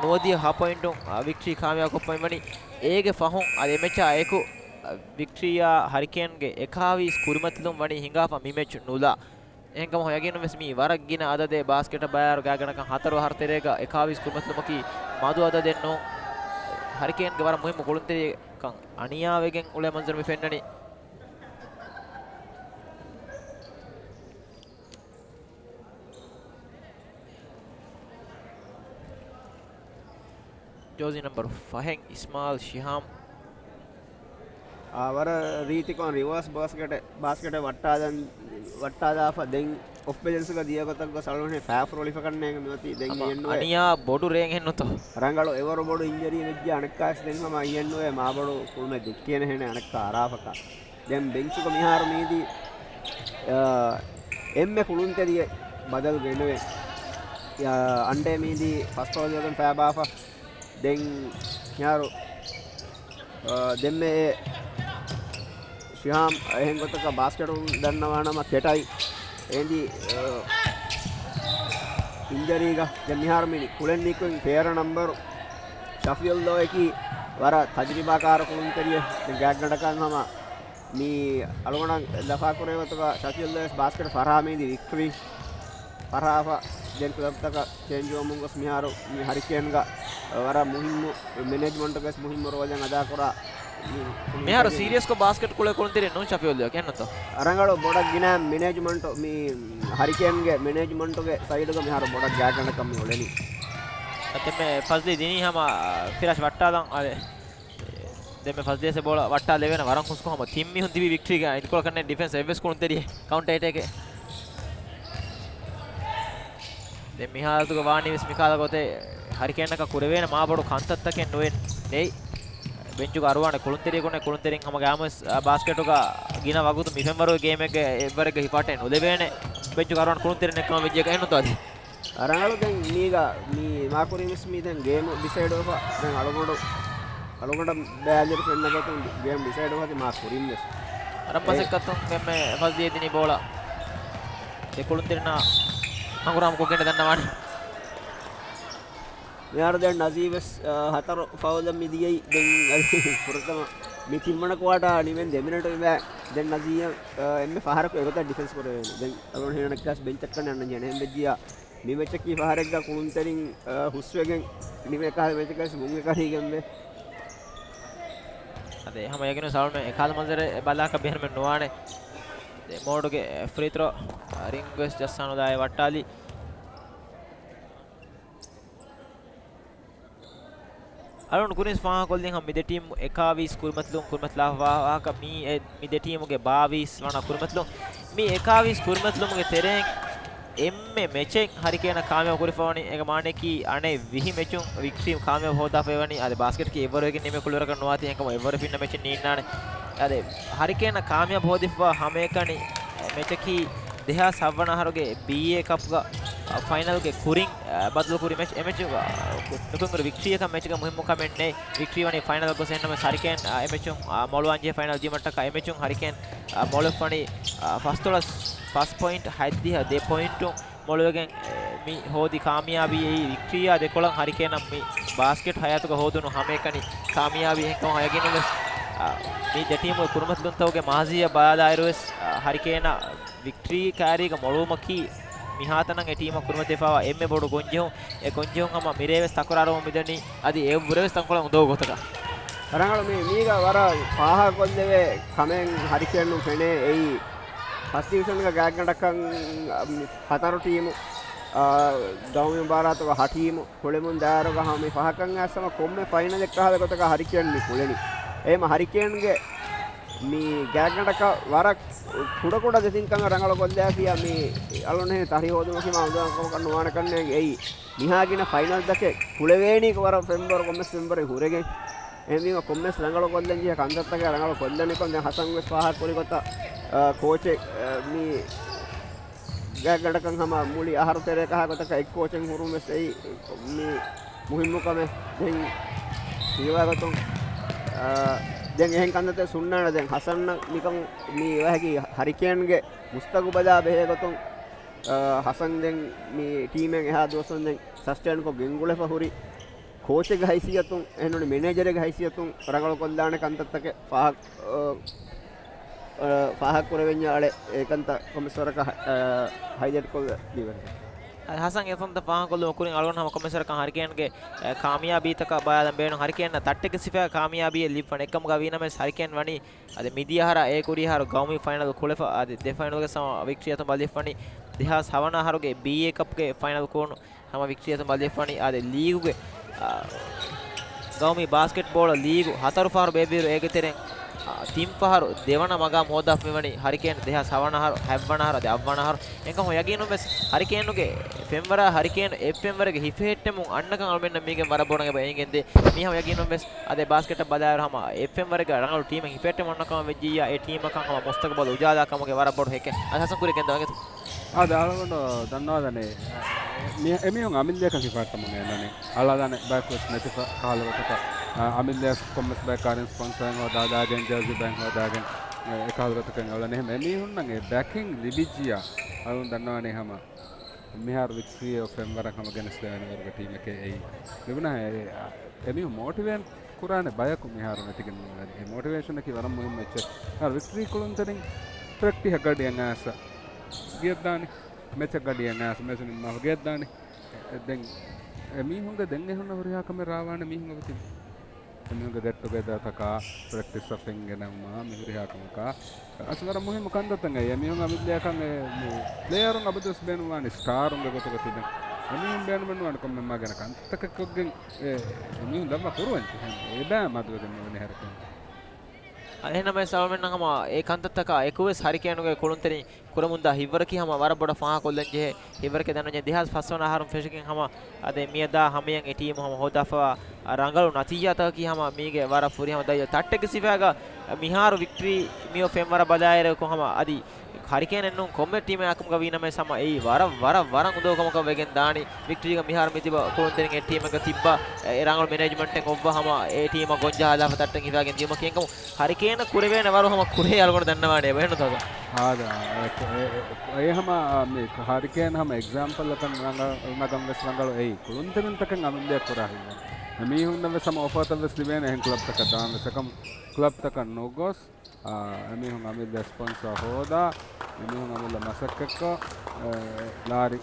ނުވަދިހަ ހަ ޕޮއިންޓުން، އަ، ވިކްޓްރީ ކާމިޔާބުކޮށްފައި ވަނީ. އޭގެ ފަހުން އަދި އެ މެޗާ އެކު، އަ، ވިކްޓްރީއާ ހަރިކޭންގެ އެކާވީސް ކުރިމަތިލުން ވަނީ ހިނގާފަ މި މެޗް ނުލާ. އެހެންކަމުން ޔަގީނުންވެސް މީ ވަރަށް ގިނަ އަދަދެއް. ބާސްކެޓަށް ބަލާއިރު ގާތްގަނޑަކަށް ހަތަރު އަހަރު ތެރޭގަ އެކާވީސް ކުރިމަތިލުމަކީ މަދު އަދަދެއް ނޫން. ހަރިކޭންގެ ވަރަށް މުހިއްމު ކުޅުންތެރިއެއްކަން އަނިޔާވެގެން އުޅޭ މަންޒަރު މި ފެންނަނީ. ޖާޒީ ނަމްބަރު ފަހެއް އިސްމާއިލް ޝިހާމް. އާ، ވަރަށް ރީތިކޮށް ރިވާސް ބާސްކެޓެއް، ބާސްކެޓެއް ވައްޓާލަން، ވައްޓާލާފަ ދެން އޮފް ބެލެންސްގަ ދިޔަ ގޮތަށް ގޮސް އަޅުގަނޑު ފައިފުރޮޅިފަ ކަންނޭނގެ މިއޮތީ ދެން އަބަ އެއްނުވޭ. އަނިޔާ ބޮޑު ރޭން އެއްނުތޯ؟ ރަނގަޅު އެވަރު ބޮޑު އިންޖަރީ ވެއްޖެ އަނެއްކާވެސް ދެން ހަމަ އެއްނުވޭ މާ ބޮޑު ކުޅުމެއް ދެއްކޭނެހެނެއް އަނެއްކާ އަރާފަކާ. ދެން ބެންޗުގަ މިހާރު މީދީ، އާ، އެންމެ ކުޅުންތެރިއެއް ބަދަލު ގެންނެވެ. އާ، އަންޑޭ މީދީ ފަސް ފައުލް ވެގެން ފައިބާފަ. ދެން މިހާރު، އާ، ދެންމެ އެ ޝިހާމް އެހެން ގޮތަކަށް ބާސްކެޓު ދަންނަވާނަމަ ކެޓައި އެނދި، އާ، އިންޖަރީގަ. ދެން މިހާރު މި ކުޅެން ނިކުތް ތޭރަ ނަންބަރު ޝަފީއުﷲ އަކީ ވަރަށް ތަޖުރިބާކާރު ކުޅުންތެރިއެއް. ދެން ގާތްގަނޑަކަށް ހަމަ މި އަޅުގަނޑަށް ލަފާކުރޭ ގޮތުގަ ޝަފީއުﷲ ވެސް ބާސްކެޓް ފަރާ މީދި ވިކްޓްރީ ފަރާފަ ދެން ކްލަބްތަކަށް ޗޭންޖް ވަމުން ގޮސް މިހާރު މި ހަރިކޭންގަ ވަރަށް މުހިއްމު މެނޭޖްމަންޓުގެ ވެސް މުހިއްމު ރޯލެއް އަދާކުރާ. މި، މިހާރު ސީރިއަސްކޮށް ބާސްކެޓް ކުޅޭ ކުޅުންތެރި ނޫން ޝަފީއުﷲ އެހެންނުތޯ؟ ރަނގަޅު ބޮޑަށް ގިނަ މެނޭޖްމަންޓު މި ހަރިކޭންގެ މެނޭޖްމަންޓުގެ ސައިޑުގަ މިހާރު ބޮޑަށް ގާތްގަނޑަކަށް މި އުޅެނީ. އަ، ދެންމެ ފަޒްލީ ދިނީ ހަމަ ފިރާޝް ވައްޓާލަން އާދެ. ދެންމެ ފަޒްލީ އެ ބޯޅަ ވައްޓާލެވޭނެ ވަރަށް ހުސްކޮށް ހަމަ ތިން މީހުން ތިބީ ވިކްޓްރީގަ އިދިކޮޅަކަށް ނެތް ޑިފެންސް އެއްވެސް ކުޅުންތެރިއެއް ކައުންޓަރ އެޓޭކެއް. ދެން މި ހާލަތުގަ ވާނީ ވެސް މިކާލަ ގޮތެއް ހަރިކޭނަކަށް ކުރެވޭނެ މާ ބޮޑު ކަންތައްތަކެއް ނުވެ ނެތް. ބެންޗުގަ އަރުވާނެ ކުޅުންތެރިއެއް ކުނެ ކުޅުންތެރިން ހަމަ ގާމުވެސް، އާ، ބާސްކެޓުގަ ގިނަ ވަގުތު މި ފެންވަރުގެ ގޭމެއްގެ އެއްވަރެއްގަ ހިފާޓެއް ނުލެވޭނެ. ބެންޗުގަ އަރުވާނެ ކުޅުންތެރިން އެއްކަމަށް ވެއްޖެ އެއްނުތޯ އަދި؟ ރަނގަޅު ދެން މީގަ މީ މާކުރިން ވެސް މީ ދެން ގޭމު ޑިސައިޑް ވެފަ ދެން އަޅުގަނޑު، އަޅުގަނޑަށް ބައިވެރި ފެންނަ ގޮތުން ގޭމް ޑިސައިޑް ވެފަ މާ ކުރިން ވެސް. ވަރަށް އެ މަސައްކަތުން ދެންމެ ފަޒްލީ ދިނީ ބޯޅަ. ދެ ކުޅުންތެރިންނާ ހަނގުރާމަ ކޮށްގެން ދަންނަވާނެ. މިހާރު ދެން ނަޒީ ވެސް، އާ، ހަތަރު ފައުލަށް މި ދިޔައީ. ދެން އަދި ފުރަތަމަ މި ތިންވަނަ ކުއާޓާ ނިމެން ދެ މިނެޓު އިވޭ. ދެން ނަޒީއަށް، އާ، އެންމެ ފަހަރަކު އެގޮތަށް ޑިފެންސް ކުރެވޭނެ. ދެން އަޅުގަނޑު ހިނގަން އެއްކާސް ބެންޗަށް ކަންނޭނގެ އަންނަން ޖެނެހެން ވެއްޖިއްޔާ. މި މެޗަކީ ފަހަރެއްގަ ކުޅުންތެރިން، އާ، ހުސްވެގެން ނިމޭ ކަހަލަ މެޗަކަށް ވެސް މުންގެ ކަރީގެންވެ. އަދި ހަމަ ޔަގީނު ސަލްމެ އެކާލަ މަންޒަރެއް ބަލާކަށް ބޭނުމެއް ނުވާނެ. ދެ މޯޑުގެ ފްރީ ތްރޯ ރިންގް ވެސް ޖައްސާނުލާއި ވައްޓާލި. އަޅުން ކުރިން ފާހަގަކޮށްލިން ހަމަ މި ދެ ޓީމް އެކާވީސް ކުރިމަތިލުން ކުރިމަތިލާފަ ވާހަކަ މީ އެ، މި ދެ ޓީމުގެ ބާވީސް ވަނަ ކުރިމަތިލުން. މި އެކާވީސް ކުރިމަތިލުމުގެ ތެރެއިން އެންމެ މެޗެއް ހަރިކޭނަށް ކާމިޔާބު ކުރިފަވަނީ. އޭގެ މާނައަކީ އަނެއް ވިހި މެޗުން ވިކްޓްރީ ކާމިޔާބު ހޯދާފައިވަނީ. އަދި ބާސްކެޓަކީ އެއްވަރު ވެގެން ނިމޭ ކުޅިވަރަކަށް ނުވާތީ އެހެންކަމުން އެއްވަރު ފިންނަ މެޗެއް ނީންނާނެ. އަދި ހަރިކޭނަށް ކާމިޔާބު ހޯދިފަ ހަމައެކަނި މެޗަކީ ދެހާސް ހަތްވަނަ އަހަރުގެ ބީއޭ ކަޕްގަ ފައިނަލްގެ ކުރިން ބަދަލުކުރި މެޗް. އެ މެޗުގަ ނުކުތް ވިކްޓްރީއަކަށް މެޗުގެ މުހިއްމު ކަމެއް ނެތް. ވިކްޓްރީ ވަނީ ފައިނަލް ގޮސް އެހެންނަމަވެސް ހަރިކޭން އެ މެޗުން މޮޅުވާންޖެހޭ ފައިނަލް ޖިމަށްޓަކަށް އެ މެޗުން ހަރިކޭން މޮޅުވެފަނީ ފަސްދޮޅަސް ފަސް ޕޮއިންޓް ހަތްދިހަ ދެ ޕޮއިންޓު މޮޅުވެގެން މި ހޯދި ކާމިޔާބީ އެއީ ވިކްޓްރީއާ ދެކޮޅަށް ހަރިކޭނަށް މި ބާސްކެޓް ހަޔާތުގަ ހޯދުނު ހަމައެކަނި ކާމިޔާބީ އެހެންކަމަށް ޔަގީނުންވެސް. މި ދެ ޓީމުގެ ކުރިމަތިލުންތަކުގެ މާޒީއަށް ބަލާލާއިރުވެސް ހަރިކޭނަށް ވިކްޓްރީ ކާރީގަ މޮޅުވުމަކީ މިހާތަނަށް އެ ޓީމަށް ކުރިމަތިވެފައިވާ އެންމެ ބޮޑު ގޮންޖެހުން. އެ ގޮންޖެހުން ހަމަ މިރޭވެސް ތަކުރާރުވަމުން މިދަނީ. އަދި އެއަށްވުރެވެސް ތަންކޮޅެއް އުނދަގޫ ގޮތަކަށް. ރަނގަޅު މި، މީގަ ވަރަށް ފާހަގަކޮށްލެވޭ ކަމެއް ހަރިކޭނުން ފެނޭ. އެއީ ފަސްޓް ޑިވިޝަންގަ ގާތްގަނޑަކަށް، އަ، ހަތަރު ޓީމު، އަ، ގައުމީ މުބާރާތުގަ ހަ ޓީމު ކުޅެމުން ދާއިރުގަ ހަމަ މި ފަހަކަށް އައިސް ހަމަ ކޮންމެ ފައިނަލެއް ކަހަލަ ގޮތަކަށް ހަރިކޭން މި ކުޅެނީ. އެހެން ހަރިކޭންގެ މި ގާތްގަނޑަކަށް ވަރަށް ކުޑަކުޑަ ދެތިން ކަމެއް ރަނގަޅު ކޮށްލާފިޔާ މި އަޅުންހެން ތަރި ހޯދުމަކީ މާ އުނދަގޫ ކަމަކަށް ނުވާނެ ކަންނޭނގެ. އެއީ މިހާ ގިނަ ފައިނަލްތަކެއް ކުޅެވޭނީ ވަރަށް ފެންވަރު ކޮންމެސް ފެންވަރެއް ހުރެގެން. އެހެންވީމަ ކޮންމެސް ރަނގަޅު ކޮށްލަން ޖެހޭ ކަންތައްތަކެއް ރަނގަޅު ކޮށްލަނިކޮށް ދެން ހަސަން ވެސް ފާހަގަ ކުރި ގޮތަށް، އަ، ކޯޗެއް، އަ، މި ގާތްގަނޑަކަށް ހަމަ މުޅި އަހަރު ތެރޭ ކަހާ ގޮތަކަށް އެއް ކޯޗެއް ހުރުން ވެސް އެއީ މި މުހިއްމު ކަމެއް. ދެން ހީވާގޮތުން، އަ، ދެން އެހެން ކަންތައްތައް ހުންނާނެ. ދެން ހަސަންނަށް މިކަން މި ވަހަކީ ހަރިކޭންގެ މުސްތަގުބަލާ ބެހޭ ގޮތުން، އަ، ހަސަން ދެން މި ޓީމެއް އެހާ ދުވަސްވަންދެން ސަސްޓެންކޮށް ގެންގުޅެފަ ހުރި ކޯޗެއްގެ ހައިސިއްޔަތުން، އެހެންނޫނީ މެނޭޖަރެއްގެ ހައިސިއްޔަތުން ރަނގަޅު ކޮށްލާނެ ކަންތައްތަކެއް ފާހަގަ، އަ، އަ، ފާހަގަ ކުރެވެންޏާ އަޅެ އެ ކަންތައް ކޮންމެސް ވަރަކަށް ހަ-، އަ، ހައިލައިޓް ކޮށްލަ ދީވެން. އަދި ހަސަން އެ ކަންތައް ފާހަގަ ކޮށްލުމަށް ކުރިން އަޅުގަނޑު ހަމަ ކޮންމެސް ވަރަކަށް ހަރިކޭންގެ، އަ، ކާމިޔާބީތަކަށް ބަލާލަން ބޭނުން. ހަރިކޭންނަށް ތައްޓެއްގެ ސިފައިގެ ކާމިޔާބީއެއް ލިބިފަ އެކަމުގަ ވީނަމަވެސް ހަރިކޭން ވަނީ އަދި މިދިޔަ އަހަރާ އެ ކުރީ އަހަރު ގައުމީ ފައިނަލް ކުޅެފަ އަދި ދެ ފައިނަލްގެ ސަމަ ވިކްޓްރީ އަތުން ބަލިވެފަނީ. ދެހާސް ހަވަނަ އަހަރުގެ ބީއޭ ކަޕްގެ ފައިނަލް ކުޅުނު ހަމަ ވިކްޓްރީ އަތުން ބަލިވެފަނީ. އާދެ، ލީގުގެ، އާ، ގައުމީ ބާސްކެޓްބޯޅަ ލީގު ހަތަރު ފަހަރު ބޭއްވިއިރު އޭގެ ތެރެއިން، އާ، ތިން ފަހަރު ދެވަނަ މަގާމް ހޯދާފަ މިވަނީ ހަރިކޭން ދެހާސް ހަވަނަ އަހަރު، ހަތްވަނަ އަހަރު އަދި އަށްވަނަ އަހަރު. އެންކަމު ޔަގީނުން ވެސް ހަރިކޭނުގެ ފެންވަރާ ހަރިކޭނު އެއް ފެންވަރެއްގަ ހިފެހެއްޓެމުން އަންނަކަން އަޅުމެންނަށް މީގެން ވަރަށް ބޮޑަށް އެބަ އެނގެންދޭ. މީ ހަމަ ޔަގީނުން ވެސް އަދި ބާސްކެޓަށް ބަލާއިރު ހަމަ އެއް ފެންވަރެއްގަ ރަނގަޅު ޓީމެއް ހިފެހެއްޓެމުން އަންނަކަމަށް ވެއްޖިއްޔާ އެ ޓީމަކަށް ހަމަ މުސްތަގުބަލު އުޖާލާ ކަމުގެ ވަރަށް ބޮޑު ހެކެއް. އަދި ހަސަން ކުރި ގެންދަވަން އެތު. އާދެ، އަޅުގަނޑު ދަންނަވާލަނީ، އެ، މި-، އެމީހުން އަމިއްލައަކަށް ހިފަހައްޓަމުން އެންނަނީ. އަޅާލާނެ ބަޔަކު ވެސް ނެތިފަ ކަހަލަ ގޮތަކަށް، އަ، އަމިއްލަޔަސް ކޮންމެސް ބަޔަކާ ރިންސްޕޮންސަރެއް ހޯދާލާގެން، ޖާޒީ ބައެއް ހޯދާގެން، އެ، އެކަހަލަ ގޮތަކަށް އަޅާނެ. އެހެން އެމީހުންނަށް އެ ބެކިން ލިބިއްޖިއްޔާ، އަޅުގަނޑު ދަންނަވާނީ ހަމަ މިހާރު ވިކްޓްރީއެއް ފެންވަރަށް ހަމަ ގެނެސްދެވޭނެ ވަރުގެ ޓީމެކޭ އެއީ. ލިބުނާ އެ، އެ، އެމީހުން މޯޓިވޭޓް ކުރާނެ ބަޔަކު މިހާރު ނެތިގެން މިވަނީ. އެ މޯޓިވޭޝަނަކީ ވަރަށް މުހިއްމު އެއްޗެއް. މިހާރު ވިކްޓްރީ ކުޅުންތެރިން ޕްރެކްޓިހަށް ގަޑިއަށް އައިސް ގެއަށްދާނެ. މެޗަށް ގަޑިއަށް އައިސް މެޗު ނިންމާފަ ގެއަށްދާނެ. އެ، ދެން އެމީހުންގެ ދެން އެހުންނަ ހުރިހާ ކަމެއް ރާވާނެ މީހުން އެބަތިބި. އެމީހުންގެ ގެޓް ޓުގެދާތަކާ، ޕްރެކްޓިސްއަށް ފެންގެނައުމާ، މި ހުރިހާ ކަމަކާ، އަސް ވަރަށް މުހިއްމު ކަންތައްތައް. އެމީހުން އަމިއްލަޔަކަށް އެ، މި ޕްލޭޔަރުން އަބަދުވެސް ބޭނުންވާނީ ސްޓާރުންގެ ގޮތުގަ ތިބެން. އެމީހުން ބޭނުމެއްނުވާނެ ކޮންމެ މާގަނޑަށް ކަންތައްތަކެއް ކޮށްގެން އެ، އެމީހުން ލައްވާ ކުރުވަން ޖެހޭނެ. އެބައި މަދުވެގެން މިވަނީ ހަރިކޭން. އެހެންނަމަވެސް އަޅުމެންނަށް ހަމަ އެ ކަންތައްތަކާ އެކުވެސް ހަރިކޭނުގެ ކުޅުންތެރިން ކުރަމުންދާ ހިތްވަރަކީ ހަމަ ވަރަށް ބޮޑަށް ފާހަގަކޮށްލަން ޖެހޭ. ހިތްވަރަކީ ދަންނަވަން ޖެހޭ ދެހާސް ފަސްވަނަ އަހަރުން ފެށިގެން ހަމަ އަދި މިއަދާ ހަމަޔަށް އެ ޓީމު ހަމަ ހޯދާފަވާ ރަނގަޅު ނަތީޖާތަކަކީ ހަމަ މީގެ ވަރަށް ފުރިހަމަ ދައްޔަ ތައްޓެއްގެ ސިފައިގަ މިހާރު ވިކްޓްރީ މިއޮ ފެންވަރަށް ބަލާއިރު ހަމަ އަދި ހަރިކޭނެއްނޫން ކޮންމެ ޓީމެއް އާކަމުގަ ވީނަމަވެސް ހަމަ އެއީ ވަރަށް، ވަރަށް، ވަރަށް އުނދަގޫ ކަމަކަށް ވެގެން ދާނީ. ވިކްޓްރީގަ މިހާރު މިތިބަ ކުޅުންތެރިން އެއް ޓީމެއްގަ ތިއްބާ، އެ ރަނގަޅު މެނޭޖްމަންޓެއް އޮއްވާ ހަމަ އެ ޓީމަށް ގޮންޖަހާލާފަ ތައްޓެއް ހިފާގެން ދިޔުމަކީ އެންކަމު ހަރިކޭނަށް ކުރެވޭނެ ވަރު ހަމަ ކުރޭ އަޅުގަނޑު ދަންނަވާނެ އެބަ އެހެންނު ތާޒާ؟ އާދެ، އެ، އެ، އެ، އެ ހަމަ، އާ، މި ހަރިކޭން ހަމަ އެގްޒާމްޕަލްއަކަށް ނަގަ-، ނަގަން ވެސް ރަނގަޅު އެއީ. ކުޅުންތެރިންތަކެއް އަމިއްލައަށް ކުރާ ހިތްވަރު. އެމީހުންނަށް ވެސް ހަމަ އޮފާތައް ވެސް ލިބޭނެ އެހެން ކްލަބްތަކަށް ދާން ވެސް. އެކަމު ކްލަބްތަކަށް ނުގޮސް، އާ، އެމީހުން އަމިއްލަ ސްޕޮންސާ ހޯދާ، އެމީހުން އަމިއްލަ މަސައްކަތްކޮށް، އެ، ލާރި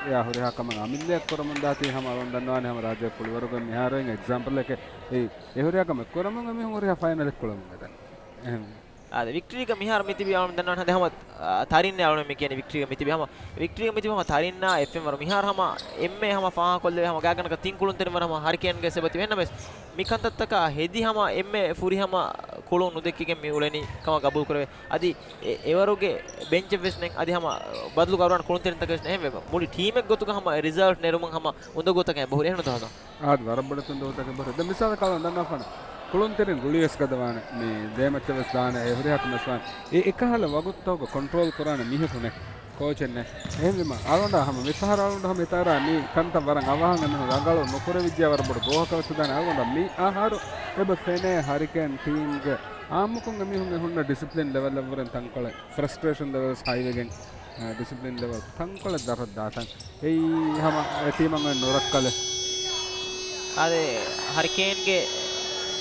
އެއާ ހުރިހާ ކަމެއް އަމިއްލައަށް ކުރަމުން ދާތީ ހަމަ އަޅުން ދަންނަވާނެ ހަމަ ރާއްޖޭގެ ކުޅިވަރުގެ މިހާރު އެއް އެގްޒާމްޕަލްއެކޭ. އެ، އެ ހުރިހާ ކަމެއް ކުރަމުން އެމީހުން ހުރިހާ ފައިނަލެއް ކުޅަމުން އެދަން. އެހެން. އާދެ، ވިކްޓްރީގަ މިހާރު މިތިބީ އަޅުން ދަންނަވާނެ ހަދެ ހަމަ، އާ، ތަރިންނޭ އަޅުން މި ކިޔަނީ ވިކްޓްރީގަ މިތިބީ ހަމަ، ވިކްޓްރީގަ މިތިބީ ހަމަ ތަރިންނާ އެއް ފެންވަރު މިހާރު ހަމަ އެންމެ ހަމަ ފާހަގަކޮށްލެވޭ ހަމަ ގާތްގަނޑަކަށް ތިން ކުޅުންތެރިން ވަރަށް ހަމަ ހަރިކޭންގެ އެސް އެބަތިބެ. އެހެންނަމަވެސް، މި ކަންތައްތަކާ ހެދި ހަމަ އެންމެ ފުރި ހަމަ ކުޅުން ނުދެއްކިގެން މި އުޅެނީ ކަމަށް ގަބޫލުކުރެވޭ. އަދި އެ-، އެވަރުގެ ބެންޗެއް ވެސް ނެތް. އަދި ހަމަ ބަދަލު ކުރާނެ ކުޅުންތެރިންތަކެއް ވެސް ނެތް. އެހެންވެ، މުޅި ޓީމެއް ގޮތުގަ ހަމަ ރިޒަލްޓް ނެރުމުން ހަމަ އުނދަގޫތަކެއް ބަހުރި އެހެން ނުދޯ ހަސަން؟ އާދެ، ވަރަށް ބޮޑެތި އުނދަގޫތަކެއް ބަހުރި. ދެން މިސާލަކަށް އަޅުގަނޑު ދަންނަވާނެ ކުޅުންތެރިން ގުޅި ވެސް ގަދަވާނެ. މި ދޭ މެޗަށް ވެސް ދާނެ. އެ ހުރިހާ ކަމެއް ވެސް ވާނެ. އެ އެކަހަލަ ވަގުތުތަކުގަ ކޮންޓްރޯލް ކުރާނެ މީހަކު ނެތް. ކޯޗެއް ނެތް. އެހެންވީމަ، އަޅުގަނޑަށް ހަމަ މިފަހަރު އަޅުގަނޑު ހަމަ ހިތަށް އަރާ މި ކަންތައް ވަރަށް އަވަހަށް އެމީހުން ރަނގަޅު ނުކުރެވިއްޖެ ވަރަށް ބޮޑު ގޯހަކަށް ވެސް ދާނެ. އަޅުގަނޑަށް މި އަހަރު އެބަ ފެނޭ ހަރިކޭން ޓީމްގެ އާއްމުކޮށް އެމީހުންގެ ހުންނަ ޑިސިޕްލިން ލެވެލްއަށްވުރެން ތަންކޮޅެއް، ފްރަސްޓްރޭޝަން ލެވެލްސް ހައިވެގެން، އަ، ޑިސިޕްލިން ލެވެލް ތަންކޮޅެއް ދަށަށް ދާތަން. އެއީ ހަމަ އެ ޓީމަށް އޮތް ނުރައްކަލެއް. އާދެ، ހަރިކޭންގެ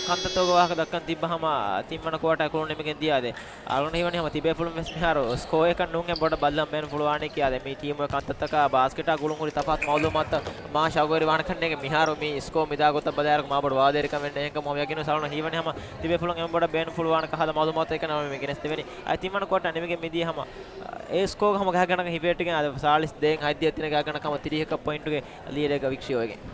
ކަންތައްތަކުގެ ވާހަކަ ދައްކަން ތިއްބަ ހަމަ ތިންވަނަ ކުއާޓަރ ކުޅުން ނިމިގެން ދިޔަ. އާދެ، އަޅުގަނޑަށް ހީވަނީ ހަމަ ތިބޭފުޅުން ވެސް މިހާރު ސްކޯއަކަށް ނޫންހެން ބޮޑަށް ބަލަން ބޭނުންފުޅުވާނީކީ. އާދެ، މި ޓީމުގެ ކަންތައްތަކާ ބާސްކެޓާ ގުޅުން ހުރި ތަފާތު މައުލޫމާތުތައް މާ ޝައުގުވެރިވާނެކަން ނޭނގެ. މިހާރު މި ސްކޯ މިދާ ގޮތަށް ބަލާއިރު މާ ބޮޑު ވާދަވެރިކަމެއް ނެތް. އެހެންކަމުން ހަމަ ޔަގީނުން އަޅުގަނޑަށް ހީވަނީ ހަމަ ތިބޭފުޅުން އެންމެ ބޮޑަށް ބޭނުންފުޅުވާނެ ކަހަލަ މައުލޫމާތު އެކަނި ހަމަ މި ގެނެސްދެވެނީ. އަދި ތިންވަނަ ކުއާޓަރ ނިމިގެން މިދިޔަ ހަމަ އެ ސްކޯގަ ހަމަ ގާތްގަނޑަކަށް ހިފެހެއްޓިގެން އަދި ސާޅީސް ދޭއް ހަތްދިހަ ތިނަ ގާތްގަނޑަކަށް ހަމަ ތިރީހަކަށް ޕޮއިންޓުގެ ލީޑެއްގަ ވިކްޓްރީ އޮވެގެން.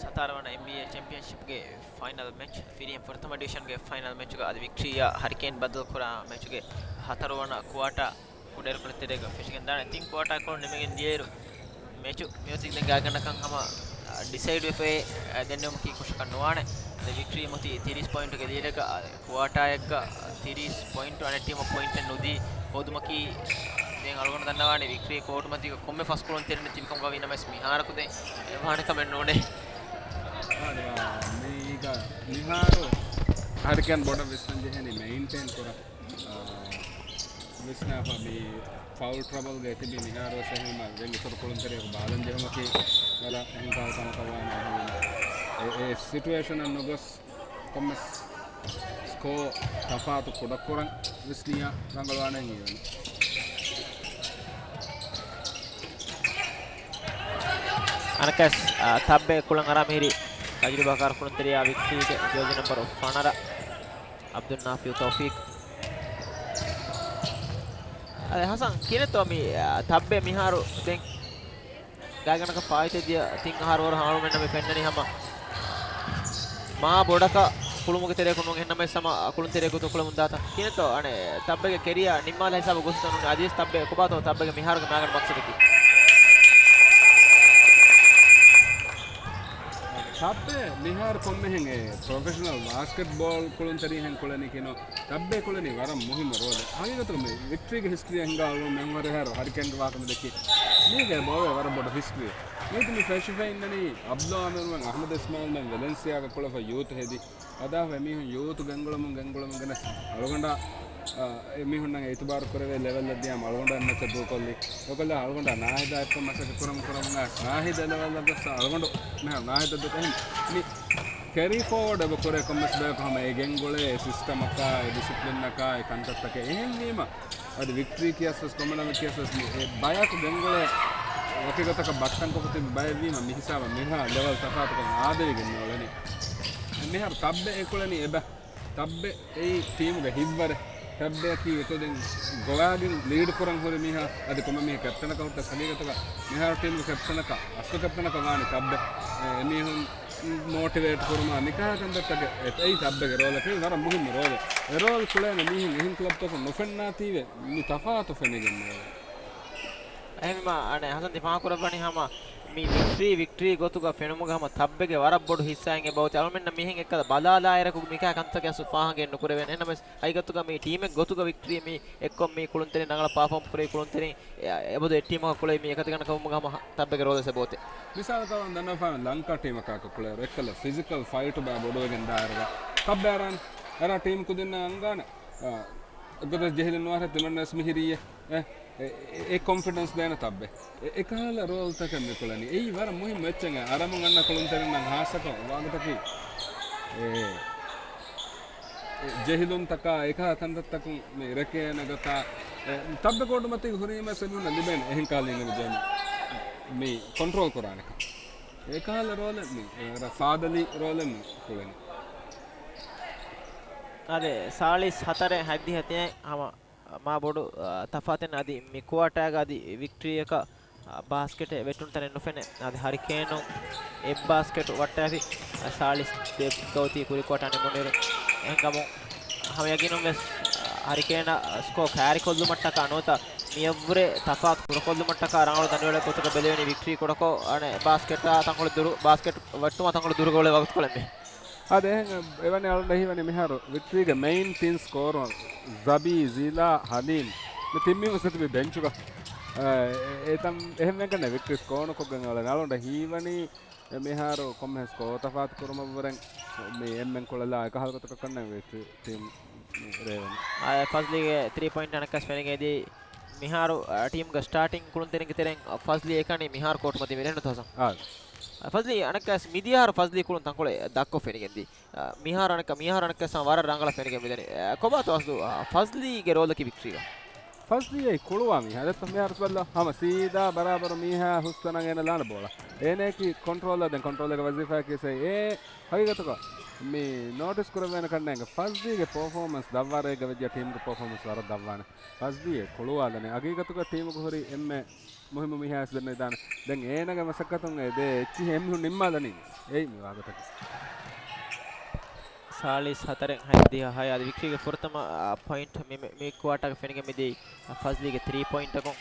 ސަތާރަ ވަނަ އެމްބީއޭ ޗެމްޕިއަންޝިޕްގެ ފައިނަލް މެޗް، ފިރިހެން ފުރަތަމަ ޑިވިޝަންގެ ފައިނަލް މެޗުގަ އަދި ވިކްޓްރީއާ ހަރިކޭން ބައްދަލުކުރާ މެޗުގެ ހަތަރު ވަނަ ކުއާޓާ ކުޑައިރުކޮޅެއް ތެރޭގަ ފެށިގެންދާނެ. ތިން ކުއާޓާ ކޮޅު ނިމިގެން ދިޔައިރު، މެޗު މިއޮތީ ދެން ގާތްގަނޑަކަށް ހަމަ ޑިސައިޑް ވެފައި ދެންނެވުމަކީ ކުށަކަށް ނުވާނެ. އަދި ވިކްޓްރީ މިއޮތީ ތިރީސް ޕޮއިންޓުގެ ލީޑަކަށް، އަދި ކުއާޓާއެއްގަ ތިރީސް ޕޮއިންޓު އަނެއް ޓީމަށް ޕޮއިންޓެއް ނުދީ ހޯދުމަކީ ދެން އަޅުގަނޑު ދަންނަވާނީ ވިކްޓްރީ ކޯޓު މަތީގަ ކޮންމެ ފަސް ކުޅުންތެރިން ތިބިކަމުގަ ވީ ނަމަވެސް މިހާރަކު ދެން އެ ވާނެ ކަމެއް ނޫނޭ. މީގަ މިހާރު ހަރިކޭން ބޮޑަށް ވިސްނަން ޖެހޭނީ މެއިންޓެއިން ކުރަން. އާ، ވިސްނާފަ މި ފައުލް ޓްރަބަލްގަ ތިބި މިހާރު ވެސް އެހެންވީމަ ދެން އިތުރު ކުޅުންތެރިޔަކު ބާލަން ޖެހުމަކީ ވަރަށް އެހެން ކަހަލަ ކަމަކަށް ވާނެ. އެހެންވީމަ އެ، އެ ސިޓުއޭޝަނަށް ނުގޮސް ކޮންމެސް ސްކޯ ތަފާތު ކުޑަކުރަން ވެސް ނިޔާ ރަނގަޅުވާނެ ހީވަނީ. އަނެއްކާވެސް، އާ، ތައްބެ ކުޅަން އަރާ މިހިރީ ތަޖުރިބާކާރު ކުޅުންތެރިޔާ ވިކްޓްރީގެ ޖާޒީ ނަންބަރު ފަނަރަ އަބްދުލް ނާފިއު ތައުފީޤް. އަދި ހަސަން ކިނެތޯ މި، އާ، ތައްބެ މިހާރު ދެން ގާތްގަނޑަކަށް ފާއިތުވެދިޔަ ތިން އަހަރު ވަރަށް އަޅުމެންނަށް މި ފެންނަނީ ހަމަ މާ ބޮޑަކަށް ކުޅުމުގެ ތެރެއަކު ނޫން. އެހެންނަމަވެސް ހަމަ ކުޅުން ތެރެއަކު ތުކުޅެމުން ދާތަން. ކިނެތޯ އަނެއް ތައްބެގެ ކެރިއާ ނިންމާލާ ހިސާބަށް ގޮސްދޯ ނޫނީ. އަދިވެސް ތައްބެ ކޮބާތޯ ތައްބެގެ މިހާރުގެ މާގަނޑު މަޤްޞަދަކީ؟ ތައްބެ މިހާރު ކޮންމެހެން އެ ޕްރޮފެޝަނަލް ބާސްކެޓްބޯލް ކުޅުންތެރިހެން ކުޅެނީ ކިނޯ. ތައްބޭ ކުޅެނީ ވަރަށް މުހިއްމު ރޯލެއް. ހަގީގަތުގަ މި ވިކްޓްރީގެ ހިސްޓްރީއަށް ހިނގާ އަޅުގަނޑު މިހާރު ހަރިކޭންގެ ވާހަކަ މި ދެއްކީ. މީގެ ބޯވޭ ވަރަށް ބޮޑު ހިސްޓްރީއެއް. މީތި މި ފެށިފައި އިންނަނީ އަބްދުލް އާމިރުމެން އަޙްމަދު އިސްމާއިލްމެން ވެލެންސިއާގަ ކުޅެފަ ޔޫތު ހެދި. އަދާފަ އެމީހުން ޔޫތު ގެންގުޅަމުން ގެންގުޅަމުން ގެނެސް އަޅުގަނޑާ، އަ، އެމީހުންނަށް އިތުބާރު ކުރެވޭ ލެވެލްއަށް ދިޔަމަ އަޅުގަނޑާ އެއްމެޗަށް ދޫކޮށްލި. އެކޮށްލާ އަޅުގަނޑާ ނާހިދާ އެއްކޮށް މަސައްކަތް ކުރަމުން ކުރަމުން އައިސް ނާހިދާ ލެވެލްއަށް ގޮސް އަޅުގަނޑު މިހާރު ނާހިދާ ދޫކޮށް އެހެން މި ކެރީ ފޯވަޑް އެބަ ކުރޭ ކޮންމެސް ބަޔަކު ހަމަ އެ ގެންގުޅޭ އެ ސިސްޓަމަކާ، އެ ޑިސިޕްލިންއަކާ، އެ ކަންތައްތަކެއް. އެހެންވީމަ، އަދި ވިކްޓްރީ ކިޔަސް ވެސް، ކޮމަނަލް ކިޔަސް ވެސް، މި އެ ބަޔަކު ގެންގުޅޭ ވަކިގޮތަކަށް ބައްޓަންކޮށްފަ ތިބި ބައެއްވީމަ، މި ހިސާބަށް މިހާ ލެވެލް ތަފާތުކަން އާދެވިގެން މިއުޅެނީ. މިހާރު ތައްބެ އެކުޅެނީ އެބަ. ތައްބެ އެއީ ޓީމުގެ ހިތްވަރެއް. ތައްބެއަކީ އެކުދިން ގޮވާގެން ލީޑް ކުރަން ހުރި މީހާ. އަދި ކޮންމެ މީހެއް ކެޕްޓަނަކަށް ހުއްޓަސް ހަގީގަތުގަ މިހާރު ޓީމުގެ ކެޕްޓަނަކަށް، އަސްލު ކެޕްޓަނަކަށް ވާނެ ތައްބެ. އެ، އެމީހުން މޯޓިވޭޓް ކުރުމާ ނިކާ ކަންތައްތަކެއް އެ، އެއީ ތައްބެގެ ރޯލަކީ ވަރަށް މުހިއްމު ރޯލެއް. އެ ރޯލް ކުޅޭނެ މީހުން އެހެން ކްލަބްތަކުން ނުފެންނާތީވެ މި ތަފާތު ފެނިގެން މިއުޅެނީ. އެހެންވީމާ، އަނެއް ހަސަން ތި ފާހަގަކުރައްވަނީ ހަމަ މި ވިކްޓްރީ، ވިކްޓްރީ ގޮތުގަ ފެނުމުގަ ހަމަ ތައްބެގެ ވަރަށް ބޮޑު ހިއްސާއެއް އެބައޮތީ. އަޅުމެންނަށް މިހެން އެއްކަލަ ބަލާލާއިރަކު މިކާ ކަންތައްތަކެއް އަސްލު ފާހަގައެއް ނުކުރެވޭނެ. އެހެންނަމަވެސް، ހަގީގަތުގަ މި ޓީމެއް ގޮތުގަ ވިކްޓްރީ މި އެއްކޮށް މި ކުޅުންތެރިން ރަނގަޅަށް ޕާފޯމް ކުރި ކުޅުންތެރިން އެ، އެބަދު އެއް ޓީމަކަށް ކުޅެވި މި އެކަތިގަނޑަކަށް ވުމުގަ ހަމަ ތައްބެގެ ރޯލެއް އެބައޮތޭ. މިސާލަކަށް ދަންނަވާ ލަންކާ ޓީމަކާއެކު ކުޅޭއިރު އެއްކަލަ ފިޒިކަލް ފައިޓު ބައި ބޮޑުވެގެން ދާއިރުގަ ތައްބެ އަރާނެ. އަރާ ޓީމް ކުދިންނަށް އަންގާނެ. އާ، އެގޮތަށް ޖެހިލުން ނުވާހެ ތިމަންނަވެސް މިހިރީއޭ. އެ، އެ، އެ، އެ ކޮންފިޑެންސް ދޭނެ ތައްބެ. އެ، އެކަހަލަ ރޯލްތަކެއް މި ކުޅެނީ. އެއީ ވަރަށް މުހިއްމު އެއްޗެއް. އަރަމުން އަންނަ ކުޅުންތެރިންނަށް ހާއްސަކޮށް ވާގޮތަކީ، އެ، އެ، ޖެހިލުންތަކާ އެކަހަލަ ކަންތައްތަކުން މި ރެކޭނެ ގޮތާ، އެ، ތައްބެ ކޯޓު މަތީގަ ހުރީމަ ސެމިހުންނަށް ލިބޭނެ އެހެން ކާލީން އެންގެޖްމަންޓް މި ކޮންޓްރޯލް ކުރާނެކަން. އެކަހަލަ ރޯލެއް މި، އެ، ފާދަލީ ރޯލެއް މި ކުޅެނީ. އާދެ، ސާޅީސް ހަތަރެއް ހަތްދިހަ ތިނެއް ހަމަ މާ ބޮޑު، އާ، ތަފާތެއް އަދި މި ކުއާޓާގަ އަދި ވިކްޓްރީއަކަށް، އާ، ބާސްކެޓެއް ވެއްޓުނު ތަނެއް ނުފެނޭ. އަދި ހަރިކޭނުން އެއް ބާސްކެޓް ވައްޓާފި، އާ، ސާޅީސް ދެއްގަ އޮތީ ކުރި ކުއާޓާ ނިމުނުއިރު. އެހެންކަމުން ހަމަ ޔަގީނުން ވެސް، އާ، ހަރިކޭނަށް ސްކޯ ކާރިކޮށްލުމަށްޓަކާ ނުވަތަ މިއަށްވުރެ ތަފާތު ކުޑަކޮށްލުމަށްޓަކާ ރަނގަޅު ދަނޑިވަޅެއް ގޮތަކަށް ބެލެވެނީ ވިކްޓްރީ ކުޑަކޮށް، އަނެއް ބާސްކެޓާ ތަންކޮޅެއް ދުރު، ބާސްކެޓް ވެއްޓުމާ ތަންކޮޅެއް ދުރުގަ އުޅޭ ވަގުތުކޮޅެއް މީ. އާދެ، އެހެން އެވަނީ އަޅުގަނޑަށް ހީވަނީ މިހާރު ވިކްޓްރީގެ މެއިން ތިން ސްކޯރަރު ޒަބީ، ޒީލާ، ހަލީމް މި ތިން މީހުން ސެތިބި ބެންޗުގަ، އެ، އެ، އެތަން އެހެންވެގެން ވިކްޓްރީ ސްކޯރުކޮށްގެން އަޅަން އަޅުގަނޑަށް ހީވަނީ މިހާރު ކޮންމެހެން ސްކޯ ތަފާތު ކުރުމަށްވުރެން މި އެންމެން ކުޅެލާ އެކަހަލަ ގޮތަކަށް ކަންނޭނގެ ވިކްޓްރީ ޓީމް ރޭވުން. އާ، ފަޒްލީގެ ތްރީ ޕޮއިންޓް އަނެއްކާވެސް ފެނިގެންދިޔަ މިހާރު، އާ، ޓީމްގެ ސްޓާޓިން ކުޅުންތެރިންގެ ތެރެއިން ފަޒްލީ އެކަނި މިހާރު ކޯޓު މަތީ މިރޭނުތަ ހަސަން؟ އާ. ފަޒްލީ އަނެއްކާވެސް މިދިޔަ އަހަރު ފަޒްލީ ކުޅުން ތަންކޮޅެއް ދަށްކޮށް ފެނިގެންދިޔަ. އާ، މިހާރު އަނެއްކާ، މިހާރު އަނެއްކާވެސް ވަރަށް ރަނގަޅަށް ފެނިގެން މިދަނީ. އާ، ކޮބާތޯ އަސްލު، އާ، ފަޒްލީގެ ރޯލަކީ ވިކްޓްރީގަ؟ ފަޒްލީ އެއީ ކުޅުވާ މީހާ. ދެއްތަ މިހާރު ބަލަ ހަމަ ސީދާ ބަރާބަރު މީހާ ހުސްތަނަށް އޭނަ ލާނެ ބޯޅަ. އޭނައަކީ ކޮންޓްރޯލަރ، ދެން ކޮންޓްރޯލަރގެ ވަޒީފާއަކީ ސައި އޭ ހަގީގަތުގަ މި ނޯޓިސް ކުރެވޭނެ ކަންނޭނގެ ފަޒްލީގެ ޕަރފޯމަންސް ދަށްވާރޭގަ ވެއްޖެ ޓީމްގެ ޕަރފޯމަންސް ވަރަށް ދަށްވާނެ. ފަޒްލީ އެ ކުޅުވާލަނީ. ހަގީގަތުގަ ޓީމުގަ ހުރި އެންމެ މުހިއްމު މީހާ ވެސް ދެންނެވިދާނެ. ދެން އޭނަގެ މަސައްކަތުން އެ ދޭ އެއްޗިހި އެމީހުން ނިންމާލަނީ. އެއީ މި ވާގޮތަކީ. ސާޅީސް ހަތަރެއް ހަތްދިހަ ހައެއް އަދި ވިކްޓީގެ ފުރަތަމަ، އާ، ޕޮއިންޓް މި، މި، މި ކުއާޓާގެ ފެނިގެން މިދިޔައީ ފަޒްލީގެ ތްރީ ޕޮއިންޓަކުން.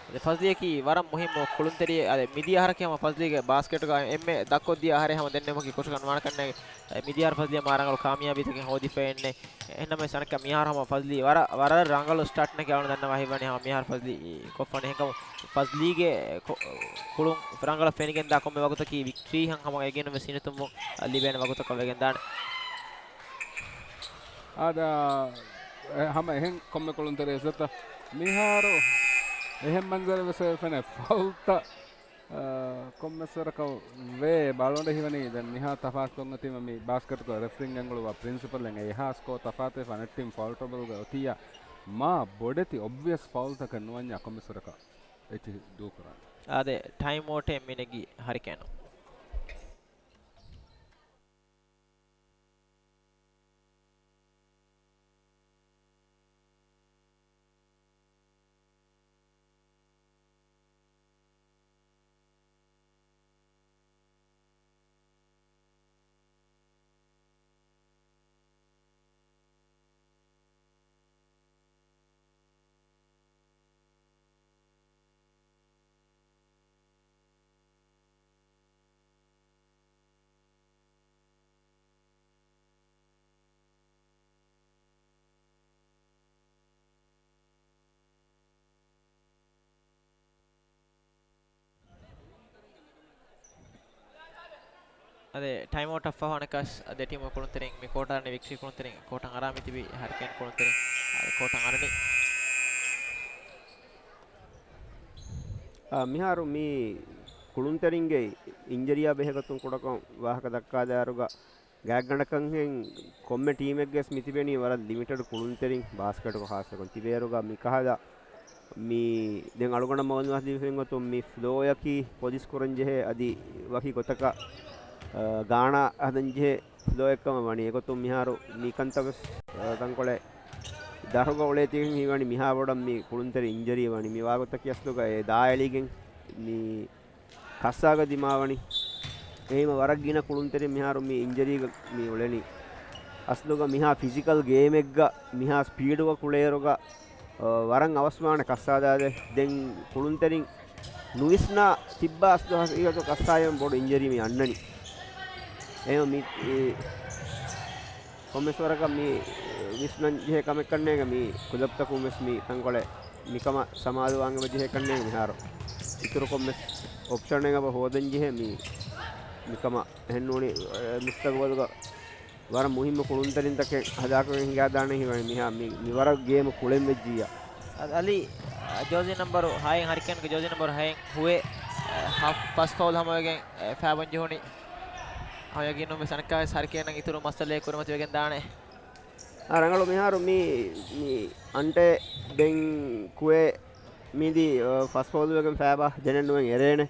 އަދި ފަޒްލީއަކީ ވަރަށް މުހިއްމު ކުޅުންތެރިއެއް. އަދި މިދިޔަ އަހަރަކީ ހަމަ ފަޒްލީގެ ބާސްކެޓުގަ އެންމެ ދަށްކޮށްދިޔަ އަހަރެއް ހަމަ ދެންނެވުމަކީ ކުށަކަށް ނުވާނެ ކަންނޭނގެ. އެ، މިދިޔަ އަހަރު ފަޒްލީއަށް މާ ރަނގަޅު ކާމިޔާބީތަކެއް ހޯދިފައެއްނެ. އެހެންނަމަވެސް އަނެއްކާ މިހާރު ހަމަ ފަޒްލީ ވަރަށް، ވަރަށް ރަނގަޅު ސްޓާޓްއެއް އަޅުގަނޑު ދަންނަވާ ހިތްވަނީ ހަމަ މިހާރު ފަޒްލީ ކޮށްފަނީ. އެހެންކަމުން ފަޒްލީގެ ކު-، ކުޅުން ރަނގަޅަށް ފެނިގެންދާ ކޮންމެ ވަގުތަކީ ވިކްޓްރީ ހަމަ އެގެންނުމެއް ސިނިތުންވުން ލިބޭނެ ވަގުތަކަށް ވެގެންދާނެ. އާދަ، އެ، ހަމަ އެހެން ކޮންމެ ކުޅުންތެރި އެސަތަ މިހާރު އެހެން މަންޒަރެއް ވެސް ފެނޭ ފައުލްތައް، އަ، ކޮންމެސް ވަރަކަށް ވޭ ބަލަނޑެ ހިވަނީ. ދެން މިހާ ތަފާތުކޮށް އޮތީމަ މި ބާސްކެޓްގަ ރެފްރިން ގެންގުޅުއްވާ ޕްރިންސިޕަލް އެނގޭ އެހާ ސްކޯ ތަފާތުވެފަ އަނެއް ޓީމް ފައުލް ޓްރަބަލްގަ އޮތިއްޔާ މާ ބޮޑެތި އޮބްވިއަސް ފައުލްތަކެއް ނުވަންޏާ ކޮންމެސް ވަރަކަށް އެއްޗިހި ދޫކުރާނެ. އާދެ، ޓައިމް އައުޓެއް މި ނެގީ ހަރިކޭނު. އަދި ޓައިމް އައުޓަށް ފަހު އަނެއްކާސް ދެ ޓީމުގެ ކުޅުންތެރިން މި ކޯޓަށް އަރަނީ ވިކްޓްރީ ކުޅުންތެރިން ކޯޓަށް އަރާ މިތިބީ ހަރިކޭން ކުޅުންތެރިން އަދި ކޯޓަށް އަރަނީ. އާ، މިހާރު މި ކުޅުންތެރިންގެ އިންޖަރީއާ ބެހޭގޮތުން ކުޑަކޮށް ވާހަކަ ދައްކާދާއިރުގަ ގާތްގަނޑަކަށްހެން ކޮންމެ ޓީމެއްގެސް މިތިބެނީ ވަރަށް ލިމިޓެޑް ކުޅުންތެރިން ބާސްކެޓުގަ ހާއްސަކޮށް ތިބޭއިރުގަ މިކަހަލަ މި ދެން އަޅުގަނޑަށް މައުލޫމާތު ދީފައިން ގޮތުން މި ފްލޯއަކީ ޕޮލިޝް ކުރަން ޖެހޭ އަދި ވަކި ގޮތަކަށް، އަ، ގާނާ ހަދަން ޖެހޭ ފްލޯއެއްކަމަށް ވަނީ. އެގޮތުން މިހާރު މި ކަންތައް ވެސް، އަ، ތަންކޮޅެއް ދަށުގަ އުޅޭތީގެން ހީވަނީ މިހާ ބޮޑަށް މި ކުޅުންތެރި އިންޖަރީ ވަނީ. މި ވާގޮތަކީ އަސްލުގަ އެ ދާއެޅިގެން މި ކައްސާގަ ދިމާވަނީ. އެހީމަ ވަރަށް ގިނަ ކުޅުންތެރިން މިހާރު މި އިންޖަރީގަ މި އުޅެނީ. އަސްލުގަ މިހާ ފިޒިކަލް ގޭމެއްގަ މިހާ ސްޕީޑުގަ ކުޅޭއިރުގަ، އަ، ވަރަށް އަވަސްވާނެ ކައްސާދާދޭ. ދެން ކުޅުންތެރިން ނުވިސްނާ ތިއްބާ އަސްލު ހަގީގަތު ކައްސާއިން ބޮޑު އިންޖަރީ މި އަންނަނީ. އެހެން މި، އެ، ކޮންމެސް ވަރަކަށް މި ވިސްނަން ޖެހޭ ކަމެއްކަންނޭނގެ މި ކުލަބްތަކުން ވެސް މި ތަންކޮޅެއް މިކަމަށް ސަމާލުވާން އެބަ ޖެހޭ ކަންނޭނގެ މިހާރު. އިތުރު ކޮންމެސް އޮޕްޝަނެއް އެބަ ހޯދަން ޖެހޭ މި، މިކަމަށް. އެހެންނޫނީ، އެ، މުސްތަގުބަލުގަ ވަރަށް މުހިއްމު ކުޅުންތެރިންތަކެއް ހަދާކޮށް ހިނގާދާނެ ހީވަނީ މިހާ މި، މި ވަރަށް ގޭމު ކުޅެން ވެއްޖިއްޔާ. އަ-، އަލީ، އަ، ޖާޒީ ނަމްބަރު ހައެއް ހަރިކޭންގެ ޖާޒީ ނަމްބަރު ހައެއް ހުވޭ، އަ، ހަ-، ފަސް ފައުލް ހަމަވެގެން، އަ، ފައިބަން ޖެހުނީ. ހަމަ ޔަގީނުން ވެސް އަނެއްކާވެސް ހަރިކޭނަށް އިތުރު މައްސަލައެއް ކުރިމަތިވެގެން ދާނެ. އާ، ރަނގަޅު މިހާރު މި، މި އަންޓެ ދެން ކުވޭ މީދީ، އަ، ފަސް ފައުލް ވެގެން ފައިބަ ދެނެއް ނުވެން އެރޭނެ.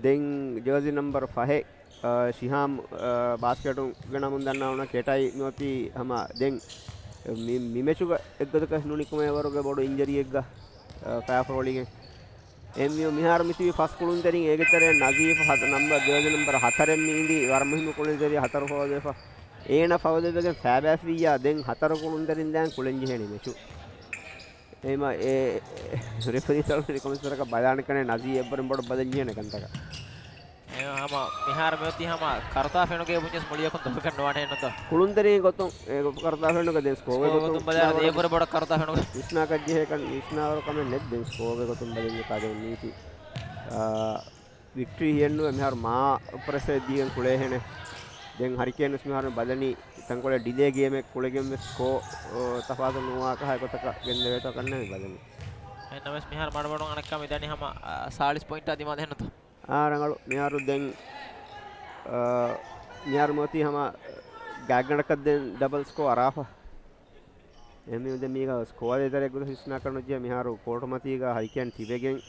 ދެން ޖާޒީ ނަމްބަރު ފަހެއް، އަ، ޝިހާމް، އަ، ބާސްކެޓުގެ ނަމުން ދަންނަވަން ކެޓައި މިއޮތީ ހަމަ ދެން މި، މި މެޗުގަ އެއްގޮތަކަށް ނުނިކުމޭ ވަރުގެ ބޮޑު އިންޖަރީއެއްގަ، އަ، ފައިފަށް އުޅިގެން. އެމްޔޫ މިހާރު މިތިބި ފަސް ކުޅުންތެރިން އޭގެ ތެރެއިން ނަޒީފް ހަ-، ނަމްބަރު ޖާޒީ ނަމްބަރު ހަތަރެއް މި އިނދީ ވަރަށް މުހިއްމު ކުޅުންތެރި ހަތަރު ފައުލްވެފަ. އޭނަ ފައުލްވެގެން ފައިބައިފިއްޔާ ދެން ހަތަރު ކުޅުންތެރިން ދާން ކުޅެން ޖެހޭނެ މެޗު. އެހެމަ އެ ރެފަރީ ސަޅުނި ކޮމިސަރަކަށް ބަލާނެކަނެ ނަޒީ އެއްވަރުން ބޮޑަށް ބަލަން ޖެހޭނެ ކަންތަކަށް. އެ ހަމަ މިހާރު މިއޮތީ ހަމަ ކަރުތާ ފެނުގެ ބުންޏަސް މުޅިއަކުން ދޮގަކަށް ނުވާނެ ނުތޯ. ކުޅުންތެރިން ގޮތުން، އެ ކަރުތާ ފެނުގެ ދެން ސްކޯގެ ސްކޯ ގޮތުން ގޮތުން ބަލާ އެ ބުރެ ބޮޑަށް ކަރުތާ ފެނުގެ. ވިސްނާކަށް ޖެހޭ ކަން، ވިސްނާވަރު ކަމެއް ނެތް ދެން ސްކޯގެ ގޮތުން ބަލަން ކާދެން ނީތި. އާ، ވިކްޓްރީ ހިޔެއްނުވެ މިހާރު މާ ޕްރެސެއް ދީގެން ކުޅޭހެނެ. ދެން ހަރިކޭން ވެސް މިހާރު ބަލަނީ ތަންކޮޅެއް ޑިލޭ ގޭމެއް ކުޅެގެން ވެސް ސްކޯ، އޯ، ތަފާތު ނުވާ ކަހަލަ ގޮތަކަށް ގެންދެވޭތޯ ކަންނޭނގެ ބަލަނީ. އެހެންނަމަވެސް މިހާރު މަޑުމަޑުން އަނެއްކާ މިދަނީ ހަމަ، އާ، ސާޅީސް ޕޮއިންޓާ ދިމާލަށް ހެންނުތޯ؟ އާ، ރަނގަޅު. މިހާރު ދެން، އާ، މިހާރު މިއޮތީ ހަމަ ގާތްގަނޑަކަށް ދެން ޑަބަލް ސްކޯ އަރާފަ. އެހެންވީމަ ދެން މީގަ ސްކޯއާ ދޭތެރޭ ގޮތަށް ވިސްނާކަށް ނުޖެހޭ. މިހާރު ކޯޓު މަތީގަ ހަރިކޭން ތިބެގެން،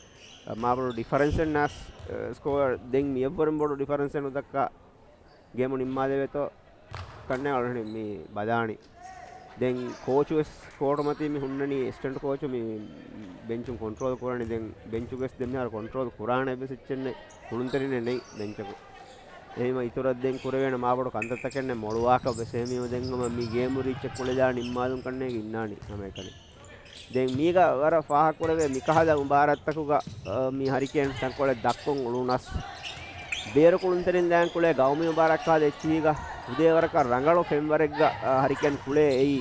އަ، މާބޮޑު ޑިފަރެންސެއް ނާސް، އަ، ސްކޯ ދެން މިއަށްވުރެން ބޮޑު ޑިފަރެންސެއް ނުދައްކާ ގޭމު ނިންމާލެވޭތޯ ކަންނޭނގެ އަޅުގަނޑު މި ބަލާނީ. ދެން ކޯޗު ވެސް ކޯޓު މަތީ މި ހުންނަނީ، އެސިސްޓެންޓް ކޯޗު މި ބެންޗުން ކޮންޓްރޯލް ކުރާނީ. ދެން ބެންޗުގެސް ދެން މިހާރު ކޮންޓްރޯލް ކުރާނެ އެއްވެސް އެއްޗެއް ނެތް، ކުޅުންތެރިން ނެތް ބެންޗަކު. އެހެންވީމަ އިތުރަށް ދެން ކުރެވޭނެ މާބޮޑު ކަންތައްތަކެއް ނެތް. މޮޅުވާކަށް ވެސް އެހެންވީމަ ދެން ހަމަ މި ގޭމް ރީޗް ކުޅެލާ ނިންމާލުން ކަންނޭގެ އިންނާނީ ހަމައެކަނި. ދެން މީގަ ވަރަށް ފާހަގަކުރެވޭ މިކަހަލަ މުބާރާތްތަކުގަ، އަ، މި ހަރިކޭން ތަންކޮޅެއް ދައްކަން އުޅުނަސް، ބޭރު ކުޅުންތެރިން ދާން ކުޅޭ ގައުމީ މުބާރާތް ކަހަލަ އެއްޗިހީގަ ފުދޭވަރަކަށް ރަނގަޅު ފެންވަރެއްގަ، އަ، ހަރިކޭން ކުޅޭ. އެއީ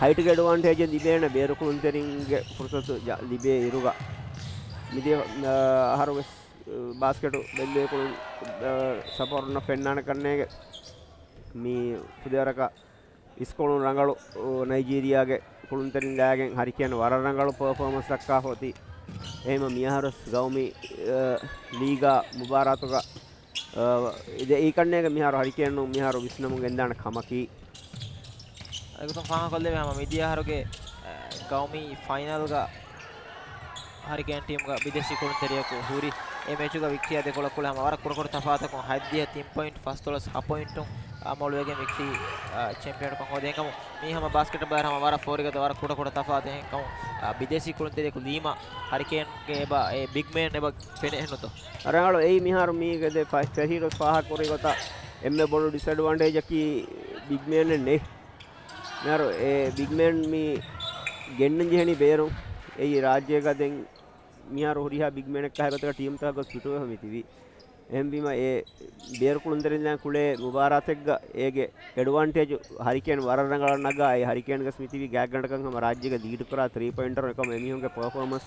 ހައިޓްގެ އެޑްވާންޓޭޖެއް ލިބޭނެ ބޭރު ކުޅުންތެރިންގެ ފުރުސަތު ޖަ-، ލިބޭ އިރުގަ. މިދިޔަ، އަ، އަހަރު ވެސް، އަ، ބާސްކެޓު ބެއްލެވި ކުޅުން، އަ، ސަޕޯޓުންނަށް ފެންނާނެ ކަންނޭގެ މި ފުދޭވަރަކަށް އިސްކޮޅުން ރަނގަޅު، އު، ނައިޖީރިޔާގެ ކުޅުންތެރިން ލާގެން ހަރިކޭން ވަރަށް ރަނގަޅު ޕަރފޯމަންސް ދައްކާފަ އޮތީ. އެހެންވީމަ މިއަހަރުވެސް ގައުމީ، އަ، ލީގާ މުބާރާތުގަ، އަ، އިދެ އީ ކަންނޭގެ މިހާރު ހަރިކޭނުން މިހާރު ވިސްނަމުން ގެންދާނެ ކަމަކީ. އެގޮތުން ފާހަގަކޮށްލެވޭ ހަމަ މިދިޔަ އަހަރުގެ، އަ، ގައުމީ ފައިނަލްގަ ހަރިކޭން ޓީމްގަ ބިދޭސީ ކުޅުންތެރިޔަކު ހުރި އެ މެޗުގަ ވިކްޓްރީއާ ދެކޮޅަށް ކުޅެ ހަމަ ވަރަށް ކުޑަކުޑަ ތަފާތަކުން ހަތްދިހަ ތިން ޕޮއިންޓް ފަސްދޮޅަސް ހަ ޕޮއިންޓުން، އާ، މޮޅުވެގެން ވިކްޓްރީ، އާ، ޗެމްޕިއަންކަން ހޯދި އެހެންކަމުން މީ ހަމަ ބާސްކެޓް ބަލާއިރު ހަމަ ވަރަށް ފޯރިގަދަ ވަރަށް ކުޑަކުޑަ ތަފާތެއް އެހެންކަމުން، އާ، ބިދޭސީ ކުޅުންތެރިޔަކު ލީމަ ހަރިކޭންގެ އެބަ އެ ބިގް މޭން އެބަ ފެނޭ އެހެންނުތޯ؟ ރަނގަޅު އެއީ މިހާރު މީގެ ދެ ފަ-، ފެށީރު ފާހަގަކުރި ގޮތަށް އެންމެ ބޮޑު ޑިސްއެޑްވާންޓޭޖަކީ ބިގް މޭނެއް ނެތް. މިހާރު އެ ބިގް މޭން މި ގެންނަން ޖެހެނީ ބޭރުން. އެއީ ރާއްޖޭގަ ދެން މިހާރު ހުރިހާ ބިގް މޭނެއް ކަހަލަ ގޮތަކަށް ޓީމްތަކަށް ގޮސް ފިޓުވެފަ މިތިބީ. އެހެންވީމަ އެ ބޭރު ކުޅުންތެރިން ލާން ކުޅޭ މުބާރާތެއްގަ އޭގެ އެޑްވާންޓޭޖު ހަރިކޭން ވަރަށް ރަނގަޅަށް ނަގާ، އެ ހަރިކޭންގަސް މިތިބީ ގާތްގަނޑަކަށް ހަމަ ރާއްޖޭގެ ލީޑު ކުރާ ތްރީ ޕޮއިންޓަރު އެކަމަ އެމީހުންގެ ޕަރފޯމަންސް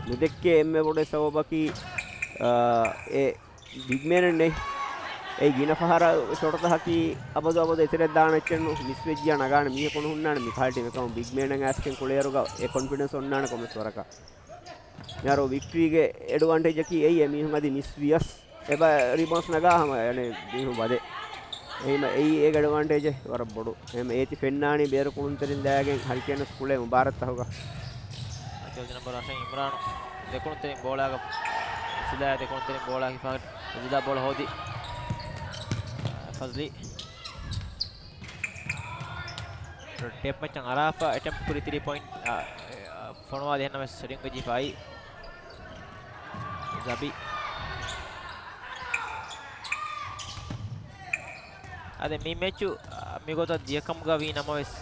ނުދެއްކޭ އެންމެ ބޮޑު ސަބަބަކީ، އާ، އެ ބިގް މޭނެއް ނެތް. އެ ގިނަ ފަހަރަށް ޝޮޓުތަކަކީ އަބަދު އަބަދު އެތެރެއަށް ދާނެ އެއްޗެއްނު، މިސް ވެއްޖިޔާ ނަގާނެ މީހަކު ނުހުންނާނެ މިކަހަލަ ޓީމެއް ކަމަށް. ބިގް މޭނަށް އައިސްގެން ކުޅޭއިރުގަ އެ ކޮންފިޑެންސް އޮންނާނެ ކޮންމެސް ވަރަކަށް. މިހާރު ވިކްޓްރީގެ އެޑްވާންޓޭޖަކީ އެއީ އެމީހުން އަދި މިސް ވިޔަސް އެބަ ރިބައުންޑްސް ނަގާ ހަމަ އަނެއް މީހުން ވަދެ. އެހެންވީމަ އެއީ އޭގެ އެޑްވާންޓޭޖެއް ވަރަށް ބޮޑު. އެހެންވީމަ އޭތި ފެންނާނީ ބޭރު ކުޅުންތެރިން ލާގެން ހަރިކޭން ވެސް ކުޅޭ މުބާރާތްތަކުގަ. ޖާޒީ ނަމްބަރު އަށެއް އިމްރާނު ދެކުޅުންތެރިން ބޯޅައިގަ ސިލާ ދެކުޅުންތެރިން ބޯޅަ ހިފާގަ ޒިލާ ބޯޅަ ހޯދި. ފަޒްލީ ޓޭޕް މައްޗަށް އަރާފަ އެޓެމްޕް ކުރި ތްރީ ޕޮއިންޓް، އާ، ފޮނުވާލި އެހެންނަމަވެސް ރިންގް ވެއްޖިފައި. ޒަބީ. އަދި މި މެޗު، އާ، މިގޮތަށް ދިޔަކަމުގަ ވީ ނަމަވެސް،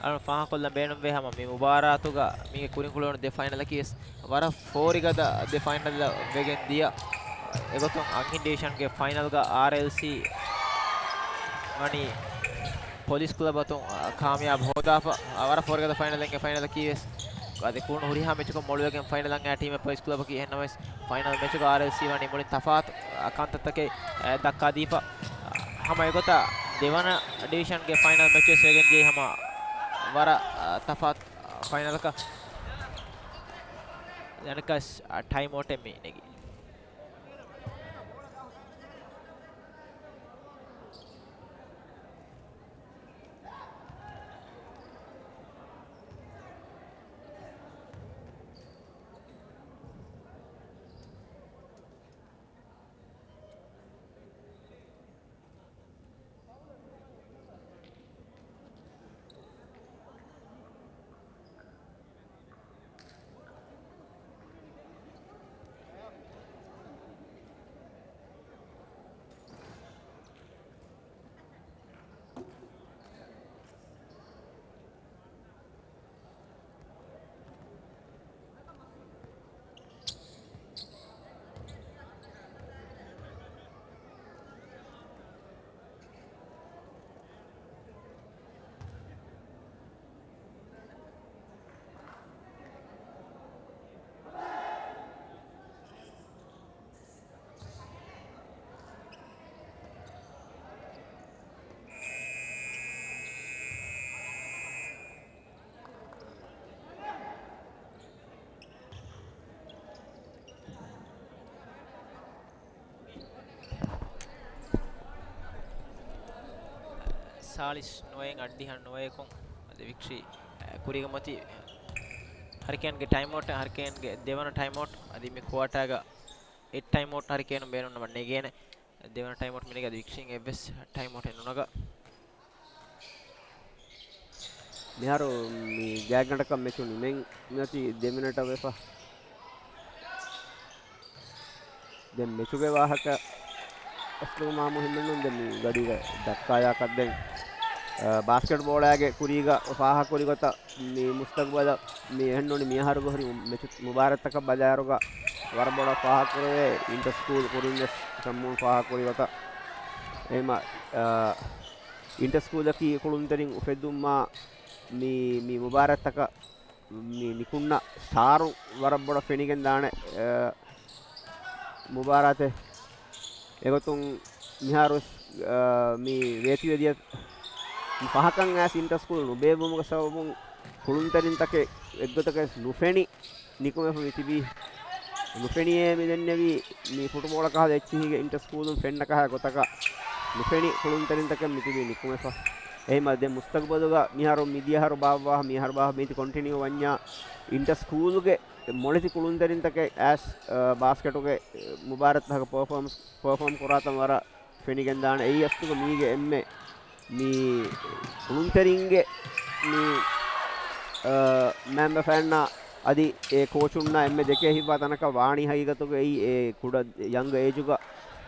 އަޅުން ފާހަގަކޮށްލަން ބޭނުންވޭ ހަމަ މި މުބާރާތުގަ މީގެ ކުރިން ކުޅެވުނު ދެ ފައިނަލަކީ ވެސް ވަރަށް ފޯރިގަދަ ދެ ފައިނަލް ވެގެން ދިޔަ. އެގޮތުން އަންހެން ޑިވިޝަންގެ ފައިނަލްގަ އާރްއެލްސީ ވަނީ ޕޮލިސް ކްލަބް އަތުން ކާމިޔާބު ހޯދާފަ. ވަރަށް ފޯރިގަދަ ފައިނަލެއްގެ ފައިނަލަކީ ވެސް އަދި ކުރުނު ހުރިހާ މެޗަކުން މޮޅުވެގެން ފައިނަލަށް އައި ޓީމެއް ޕޮލިސް ކްލަބަކީ. އެހެންނަމަވެސް ފައިނަލް މެޗުގަ އާރްއެލްސީ ވަނީ މުޅިން ތަފާތު ކަންތައްތަކެއް ދައްކާދީފަ. ހަމަ އެގޮތަށް ދެވަނަ ޑިވިޝަންގެ ފައިނަލް މެޗުވެސް ވެގެން ދިޔައީ ހަމަ ވަރަށް ތަފާތު ފައިނަލަކަށް. އަނެއްކާވެސް ޓައިމް އައުޓެއް މި ނެގީ. ސާޅީސް ނުވައެއް އަށްޑިހަ ނުވައެކުން އަދި ވިކްޓްރީ ކުރީގަ މަތި. ހަރިކޭންގެ ޓައިމް އައުޓް، ހަރިކޭންގެ ދެވަނަ ޓައިމް އައުޓް. އަދި މި ކުއާޓާގަ އެއް ޓައިމް އައުޓް ހަރިކޭނުން ބޭނުން ނަމަ ނެގޭނެ. ދެވަނަ ޓައިމް އައުޓް މި ނެގި އަދި ވިކްޓްރީން އެއްވެސް ޓައިމް އައުޓެއް ނުނަގާ. މިހާރު މި ގާތްގަނޑަކަށް މެޗު ނިމެން މިއޮތީ ދެ މިނެޓަށް ވެފަ. ދެން މެޗުގެ ވާހަކަ އަސްލު މާ މުހިއްމެއް ނޫން. ދެން މި ގަޑީގަ ދައްކާލާކަށް ދެން، އަ، ބާސްކެޓް ބޯޅައިގެ ކުރީގަ ފާހަގަކުރި ގޮތަށް މި މުސްތަގުބަލަށް މި އެހެންނޫނީ މިއަހަރުގެ ހުރި މެޗު މުބާރާތްތަކަށް ބަލާއިރުގަ ވަރަށް ބޮޑަށް ފާހަގަކުރެވޭ. އިންޓަ ސްކޫލް ކުރިން ވެސް ޝައްމޫން ފާހަގަކުރި ގޮތަށް އެހެމަ، އަ، އިންޓަ ސްކޫލަކީ ކުޅުންތެރިން އުފެއްދުމާ މި، މި މުބާރާތްތަކަށް މި ނިކުންނަ ސްޓާރު ވަރަށް ބޮޑަށް ފެނިގެން ދާނެ، އަ، މުބާރާތެއް. އެގޮތުން މިހާރު ވެސް، އަ، މި ވޭތުވެދިޔަ ފަހަކަށް އައިސް އިންޓަ ސްކޫލް ނުބޭއްވުމުގެ ސަބަބުން ކުޅުންތެރިންތަކެއް އެއްގޮތަކަށް ނުފެނި ނިކުމެފަ މިތިބީ. ނުފެނިޔޭ މިދެންނެވީ މި ފުޓުބޯޅަ ކަހަލަ އެއްޗިހީގެ އިންޓަ ސްކޫލުން ފެންނަ ކަހަލަ ގޮތަކަށް ނުފެނި ކުޅުންތެރިންތަކެއް މިތިބީ ނިކުމެފަ. އެހެމަ ދެން މުސްތަގުބަލުގަ މިހާރު މިދިޔަހަރު ބާއްވާ މިއަހަރު ބާއްވާ މީތި ކޮންޓިނިއު ވަންޏާ އިންޓަ ސްކޫލްގެ މޮޅެތި ކުޅުންތެރިންތަކެއް އައިސް، އަ، ބާސްކެޓުގެ މުބާރާތްތަކަށް ޕަރފޯމް، ޕަރފޯމް ކުރާތަން ވަރަށް ފެނިގެންދާނެ. އެއީ އަސްލުގަ މީގެ އެންމެ މި ކުޅުންތެރިންގެ މި، އަ، މައިންބަފައިންނާ އަދި އެ ކޯޗުންނާ އެންމެ ދެކޭ ހިތްވާ ތަނަކަށް ވާނީ ހަގީގަތުގަ އެއީ އެ ކުޑަ ޔަންގް އޭޖުގަ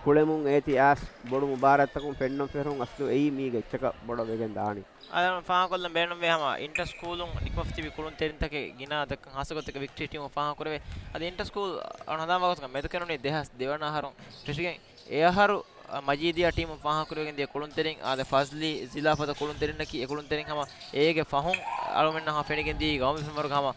ކުޅެމުން އޭތި އައިސް ބޮޑު މުބާރާތްތަކުން ފެންނަން ފެށުން އަސްލު އެއީ މީގެ އެއްޗަކަށް ބޮޑަށް ވެގެން ދާނީ. އަދި ފާހަގަކޮށްލަން ބޭނުންވޭ ހަމަ އިންޓަ ސްކޫލުން ނިކުމެފަ ތިބި ކުޅުންތެރިންތަކެއް ގިނަ ދައްކަން ހާއްސަ ގޮތެއްގަ ވިކްޓްރީ ޓީމު ފާހަގަކުރެވޭ. އަދި އިންޓަ ސްކޫލް އަޅުން ހަނދާންވާ ގޮތުގަ މެދުކެނޑުނީ ދެހާސް ދެވަނަ އަހަރުން ފެށިގެން އެ އަހަރު، އަ، މަޖީދިޔާ ޓީމުން ފާހަގަކުރެވިގެން ދިޔަ ކުޅުންތެރިން، އާދެ، ފަޒްލީ ޒިލާފަތަށް ކުޅުންތެރިންނަކީ އެ ކުޅުންތެރިން ހަމަ އޭގެ ފަހުން އަޅުމެންނަށް ހަމަ ފެނިގެން ދިޔައީ ގައުމީ ފެންވަރުގަ ހަމަ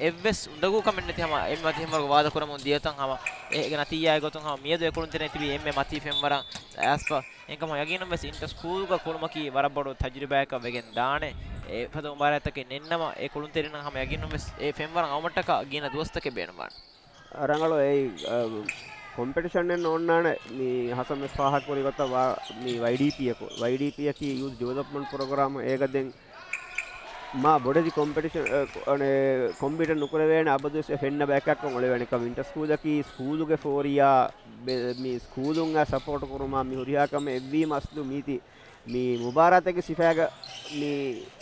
އެއްވެސް އުނދަގޫކަމެއް ނެތި ހަމަ އެންމެ މަތި ފެންވަރުގަ ވާދަ ކުރަމުން ދިޔަތަން ހަމަ އޭގެ ނަތީޖާގެ ގޮތުން ހަމަ މިއަދު އެ ކުޅުންތެރިން ތިބީ އެންމެ މަތީ ފެންވަރަށް އައިސްފަ. އެހެންކަމުން ޔަގީނުން ވެސް އިންޓަ ސްކޫލްގަ ކުޅުމަކީ ވަރަށް ބޮޑު ތަޖުރިބާއަކަށް ވެގެން ދާނެ. އެ ފަދަ މުބާރާތްތަކެއް ނެތްނަމަ އެ ކުޅުންތެރިންނަށް ހަމަ ޔަގީނުން ވެސް އެ ފެންވަރަށް އައުމަށްޓަކާ ގިނަ ދުވަސްތަކެއް ބޭނުންވާނެ. ރަނގަޅު އެއީ، އަ، ކޮމްޕެޓިޝަނެއް ނޯންނާނެ. މި ހަސަން ވެސް ފާހަގަކުރި ގޮތަށް ވާ، މި ވައިޑީޕީއަކު، ވައިޑީޕީއަކީ ޔޫތު ޑިވެލޮޕްމަންޓް ޕްރޮގްރާމް. އޭގަ ދެން މާ ބޮޑެތި ކޮމްޕެޓިޝަން، އަ، އަނެ، ކޮމްޕީޓެއް ނުކުރެވޭނެ އަބަދުވެސް އެ ފެންނަ ބަޔަކަށްކަން އުޅެވޭނެ ކަމަށް. އިންޓަ ސްކޫލަކީ ސްކޫލުގެ ފޯރިޔާ ބެ-، މި ސްކޫލުން އައި ސަޕޯޓް ކުރުމާ މި ހުރިހާ ކަމެއް އެއްވީމަ އަސްލު މީތި މި މުބާރާތެއްގެ ސިފައިގަ މި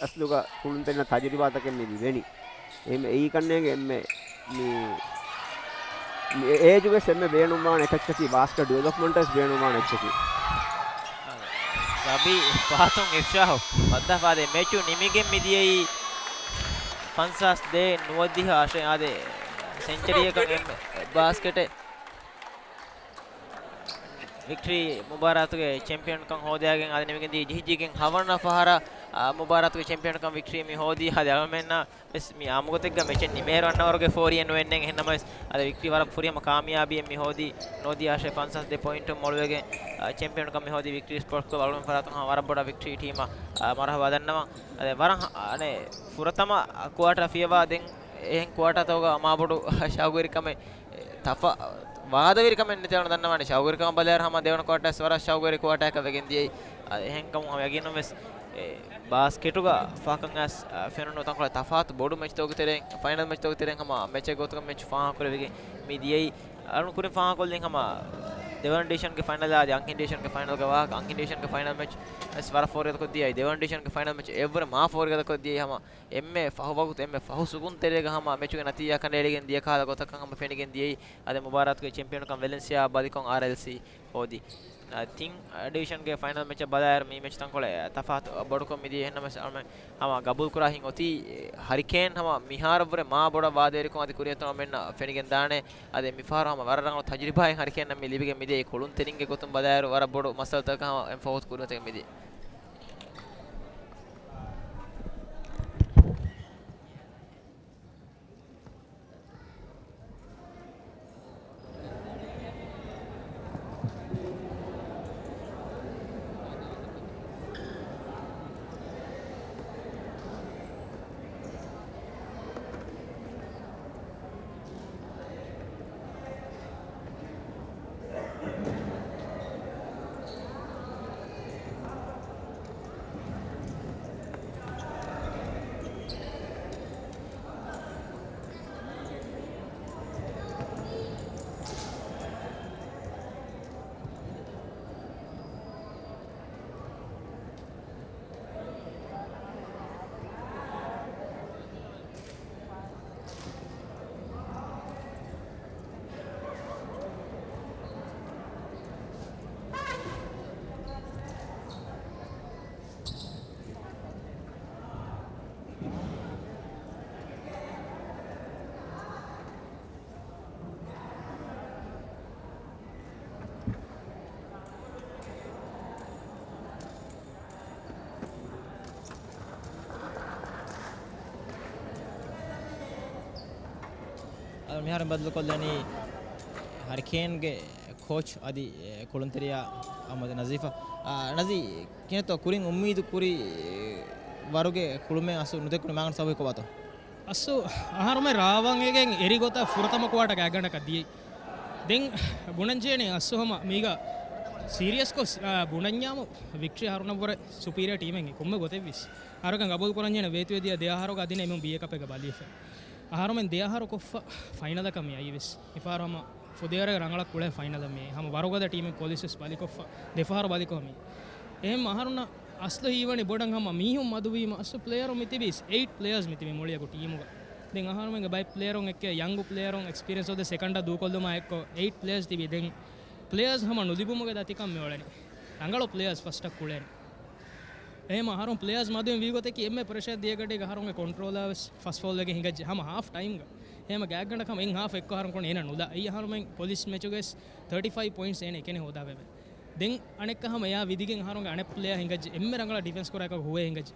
އަސްލުގަ ކުޅުންތެރިންނަށް ތަޖުރިބާތަކެއް މި ލިބެނީ. އެހެން އެއީ ކަންނޭނގެ އެންމެ މި، މި އޭ-، އޭޖުގެ އެންމެ ބޭނުންވާނެ އެކައްޗަކީ ބާސްކެޓް ޑިވެލޮޕްމަންޓަށް ވެސް ބޭނުންވާނެ އެއްޗަކީ. ރަބީ ފާތުން އިފްޝާހު ވައްދާފާދޭ މެޗު ނިމިގެން މިދިޔައީ ފަންސާސް ދޭއް ނުވަދިހަ އަށެއް އާދެ ސެންޗަރީއަކަށް އެންމެ ބާސްކެޓެއް. ވިކްޓްރީ މުބާރާތުގެ ޗެމްޕިއަންކަން ހޯދިޔާގެން އަދި ނިމިގެންދިޔަ ޖިހިޖީގެން ހަވަނަ ފަހަރަށް، އާ، މުބާރާތުގެ ޗެމްޕިއަންކަން ވިކްޓްރީ މި ހޯދީ. އަދި އަޅުމެންނަށް ވެސް މި އާއްމުގޮތެއްގަ މެޗެއް ނިމޭއިރު އަންނަވަރުގެ ފޯރިއެއް ނުވެންނެން. އެހެންނަމަވެސް އަދި ވިކްޓްރީ ވަރަށް ފުރިހަމަ ކާމިޔާބީއެއް މި ހޯދީ. ނޯދީ އާޝޭ ފަންސާސް ދެ ޕޮއިންޓުން މޮޅުވެގެން، އާ، ޗެމްޕިއަންކަން މި ހޯދީ ވިކްޓްރީ ސްޕޯޓްސް ކްލަބް އަޅުމެން ފަރާތުން ހަމަ ވަރަށް ބޮޑަށް ވިކްޓްރީ ޓީމަށް، އާ، މަރުހަބާ ދަންނަވަން. އަދި ވަރަށް ހަ-، އަނެއް ފުރަތަމަ ކުއާޓާ ފިޔަވާ ދެން އެހެން ކުއާޓާތަކުގަ މާބޮޑު ޝައުގުވެރިކަމެއް ތަފާ-، ވާދަވެރިކަމެއް ނެތި އަޅުން ދަންނަވާނެ. ޝައުގުވެރިކަމަށް ބަލާއިރު ހަމަ ދެވަނަ ކުއާޓާސް ވަރަށް ޝައުގުވެރި ކުއާޓާއަކަށް ވެގެން ދިޔައީ. އަ، އެހެންކަމުން ހަމަ ޔަގީނުން ވެސް، އެ، ބާސްކެޓުގަ ފަހަކަށް އައިސް، އަ، ފެނުނު ތަންކޮޅެއް ތަފާތު ބޮޑު މެޗްތަކުގެ ތެރެއިން، ފައިނަލް މެޗްތަކުގެ ތެރެއިން ހަމަ މެޗެއް ގޮތުގަ މެޗް ފާހަގަކުރެވިގެން މި ދިޔައީ. އަޅުން ކުރިން ފާހަގަކޮށްލިން ހަމަ ދެވަނަ ޑިވިޝަންގެ ފައިނަލާ އަދި އަންހެން ޑިވިޝަންގެ ފައިނަލްގެ ވާހަކަ. އަންހެން ޑިވިޝަންގެ ފައިނަލް މެޗް ވެސް ވަރަށް ފޯރިގަދަކޮށް ދިޔައީ. ދެވަނަ ޑިވިޝަންގެ ފައިނަލް މެޗް އެއަށްވުރެ މާ ފޯރިގަދަކޮށް ދިޔައީ ހަމަ އެންމެ ފަހު ވަގުތު، އެންމެ ފަހު ސުކުންތެރިއެއްގަ ހަމަ މެޗުގެ ނަތީޖާ ކަނޑައެޅިގެން ދިޔަ ކަހަލަ ގޮތަކަށް ހަމަ ފެނިގެން ދިޔައީ. އަދި މުބާރާތުގެ ޗެމްޕިއަންކަން ވެލެންސިއާ ބަލިކޮށް އާރްއެލްސީ ހޯދި. އަ، ތިން، އަ، ޑިވިޝަންގެ ފައިނަލް މެޗަށް ބަލާއިރު މި މެޗް ތަންކޮޅެއް ތަފާތު ބޮޑުކޮށް މިދިޔަ. އެހެންނަމަވެސް އަޅުމެން ހަމަ ގަބޫލުކުރާ ހިތް އޮތީ ހަރިކޭން ހަމަ މިހާރަށްވުރެ މާ ބޮޑަށް ވާދަވެރިކޮށް އަދި ކުރިއަތޮޅު އަޅުމެންނަށް ފެނިގެން ދާނެ. އަދި މިފަހަރު ހަމަ ވަރަށް ރަނގަޅު ތަޖުރިބާއެއް ހަރިކޭންނަށް މި ލިބިގެން މިދިޔައީ. ކުޅުންތެރިންގެ ގޮތުން ބަލާއިރު ވަރަށް ބޮޑު މައްސަލަތަކަށް ހަމަ އެންމެ ފަހު ވަގުތު ކުރިމަތިވެގެން މިދިޔަ. މިހާރު ބަދަލުކޮށްލަނީ ހަރިކޭންގެ ކޯޗް އަދި ކުޅުންތެރިޔާ އަޙްމަދު ނަޒީފަށް. އާ، ނަޒީ، ކިހިނެއްތޯ ކުރިން އުއްމީދު ކުރި ވަރުގެ ކުޅުމެއް އަސްލު ނުދެކުނު މާގަނޑު ސަބަބެއް ކޮބާތޯ؟ އަސްލު އަހަރުމެ ރާވަން އެގެން އެރި ގޮތަށް ފުރަތަމަ ކުވާޓަ ގާތްގަނޑަކަށް ދިޔައީ. ދެން ބުނަންޖެހޭނީ އަސްލު ހަމަ މީގަ ސީރިއަސްކޮށް، އާ، ބުނަންޏާމު ވިކްޓްރީ އަހަރުނަށްވުރެ ސުޕީރިއަ ޓީމެއް ކޮންމެ ގޮތެއްވީސް. އަހަރަކަށް ގަބޫލު ކުރަންޖެހޭނެ ވޭތުވެދިޔަ ދެ އަހަރުގަ އަދި އެމީހުން ބީއެ ކަޕެއްގަ ބަލީފަ. އަހަރުމެން ދެ އަހަރު ކޮށްފަ ފައިނަލަކަށް މި އައީވެސް. މިފަހަރު ހަމަ ފުދޭވަރަށް ރަނގަޅަށް ކުޅޭ ފައިނަލަށް މި އައީ. ހަމަ ވަރުގަދަ ޓީމެއް ޕޮލިސްވެސް ބަލިކޮށްފަ ދެފަހަރު ބަލިކޮށް މި. އެހެން އަހަރުންނަށް އަސްލު ހީވަނީ ބޮޑަށް ހަމަ މީހުން މަދުވީމަ އަސްލު ޕްލޭޔަރު މިތިބީސް އެއިޓް ޕްލޭޔަރސް މިތިބީ މުޅިއަގު ޓީމުގަ. ދެން އަހަރުމެންގެ ބައެއް ޕްލޭޔަރުން އެއްކޭ ޔަންގު ޕްލޭޔަރުން އެކްސްޕީރިއެންސް އޮފް ދަ ސެކަންޑަށް ދޫކޮށްލުމާ އެއްކޮށް އެއިޓް ޕްލޭޔަރސް ތިބީ. ދެން ޕްލޭޔަރސް ހަމަ ނުލިބުމުގެ ދަތިކަން މި އުޅެނީ. ރަނގަޅު ޕްލޭޔަރސް ފަސްޓަށް ކުޅޭނެ. އެހެމަ އަހަރުން ޕްލޭޔަރސް މަދުވެން ވީގޮތަކީ އެންމެ ޕްރެޝަރ ދިޔަގަޑީގަ އަހަރުންގެ ކޮންޓްރޯލާ ވެސް ފަސް ފޯލްވެގެން ހިނގައްޖެ ހަމަ ހާފް ޓައިމްގަ. އެހެމަ ގާތްގަނޑަކަށް ހަމަ އެއް ހާފް އެއްކޮށް އަހަރުން ކޮން އޭނަ ނުލާ. އެއީ އަހަރުމެން ޕޮލިސް މެޗުގަ ވެސް ތާޓީ ފައިވް ޕޮއިންޓްސް އޭނަ އެކެނެ ހޯދާ ވެވެ. ދެން އަނެއްކާ ހަމަ އެއާ ވިދިގެން އަހަރުންގެ އަނެއް ޕްލޭޔާ ހިނގައްޖެ. އެންމެ ރަނގަޅަށް ޑިފެންސް ކުރާކަށް ހުވޭ ހިނގައްޖެ.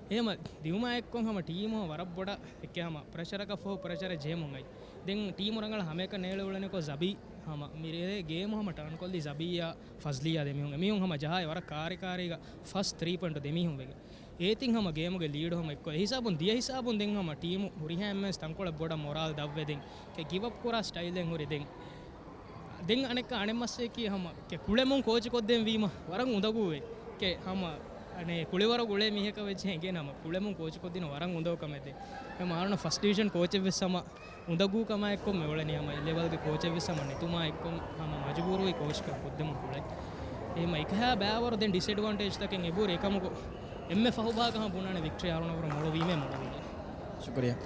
އެހެމަ ދިއުމާ އެއްކޮށް ހަމަ ޓީމު ވަރަށް ބޮޑަށް އެއްކޭ ހަމަ ޕްރެޝަރަކަށް ފަހު ޕްރެޝަރެއް ޖެހެމުން އައި. ދެން ޓީމު ރަނގަޅަށް ހަމައެކަނި އެޅި އުޅެނިކޮށް ޒަބީ ހަމަ މި ރޭ ގޭމު ހަމަ ޓާން ކޮށްލީ ޒަބީއާ ފަޒްލީއާ ދެމީހުން. އެމީހުން ހަމަ ޖަހާއި ވަރަށް ކާރިކާރީގަ ފަސް ތްރީ ޕޮއިންޓް ދެމީހުން ވެގެން. އޭތިން ހަމަ ގޭމުގެ ލީޑު ހަމަ އެއްކޮށް. އެހިސާބުން ދިޔަ ހިސާބުން ދެން ހަމަ ޓީމު ހުރިހާ އެންމެންސް ތަންކޮޅެއް ބޮޑަށް މޮރާލް ދަށްވެދެން. ކެ ގިވް އަޕް ކުރާ ސްޓައިލެއް ހުރި ދެން. ދެން އަނެއްކާ އަނެއް މައްސަލައަކީ ހަމަ ކެ ކުޅެމުން ކޯޗުކޮށްދޭން ވީމަ ވަރަށް އުނދަގޫވޭ. ކެ ހަމަ އަނެއް ކުޅިވަރު ގުޅޭ މީހަކަށް ވެއްޖެ އެނގޭނެ ހަމަ ކުޅެމުން ކޯޗުކޮށްދިނުން ވަރަށް އުނދަގޫ ކަމެއް ދެން. ހަމަ އަހަރުން ފަސްޓް ޑިވިޝަން ކޯޗެއް ވެސް ހަމަ އުނދަގޫ ކަމާ އެއްކޮށް މި އުޅެނީ ހަމަ އެ ލެވަލްގެ ކޯޗެއް ވެސް ހަމަ ނެތުމާ އެއްކޮށް ހަމަ މަޖުބޫރުވި ކޯޗްކަން ކޮށްދެމުން ކުޅެ. އެހެމަ އެކަހާ ބައިވަރު ދެން ޑިސްއެޑްވާންޓޭޖްތަކެއް އެބަހުރި އެކަމަކު އެންމެ ފަހު ބާގަ ހަމަ ބުނާނެ ވިކްޓްރީ އަހަރުނަށްވުރެ މޮޅުވީމޭ މޮޅުވީމޭ. ޝުކުރިއްޔާ.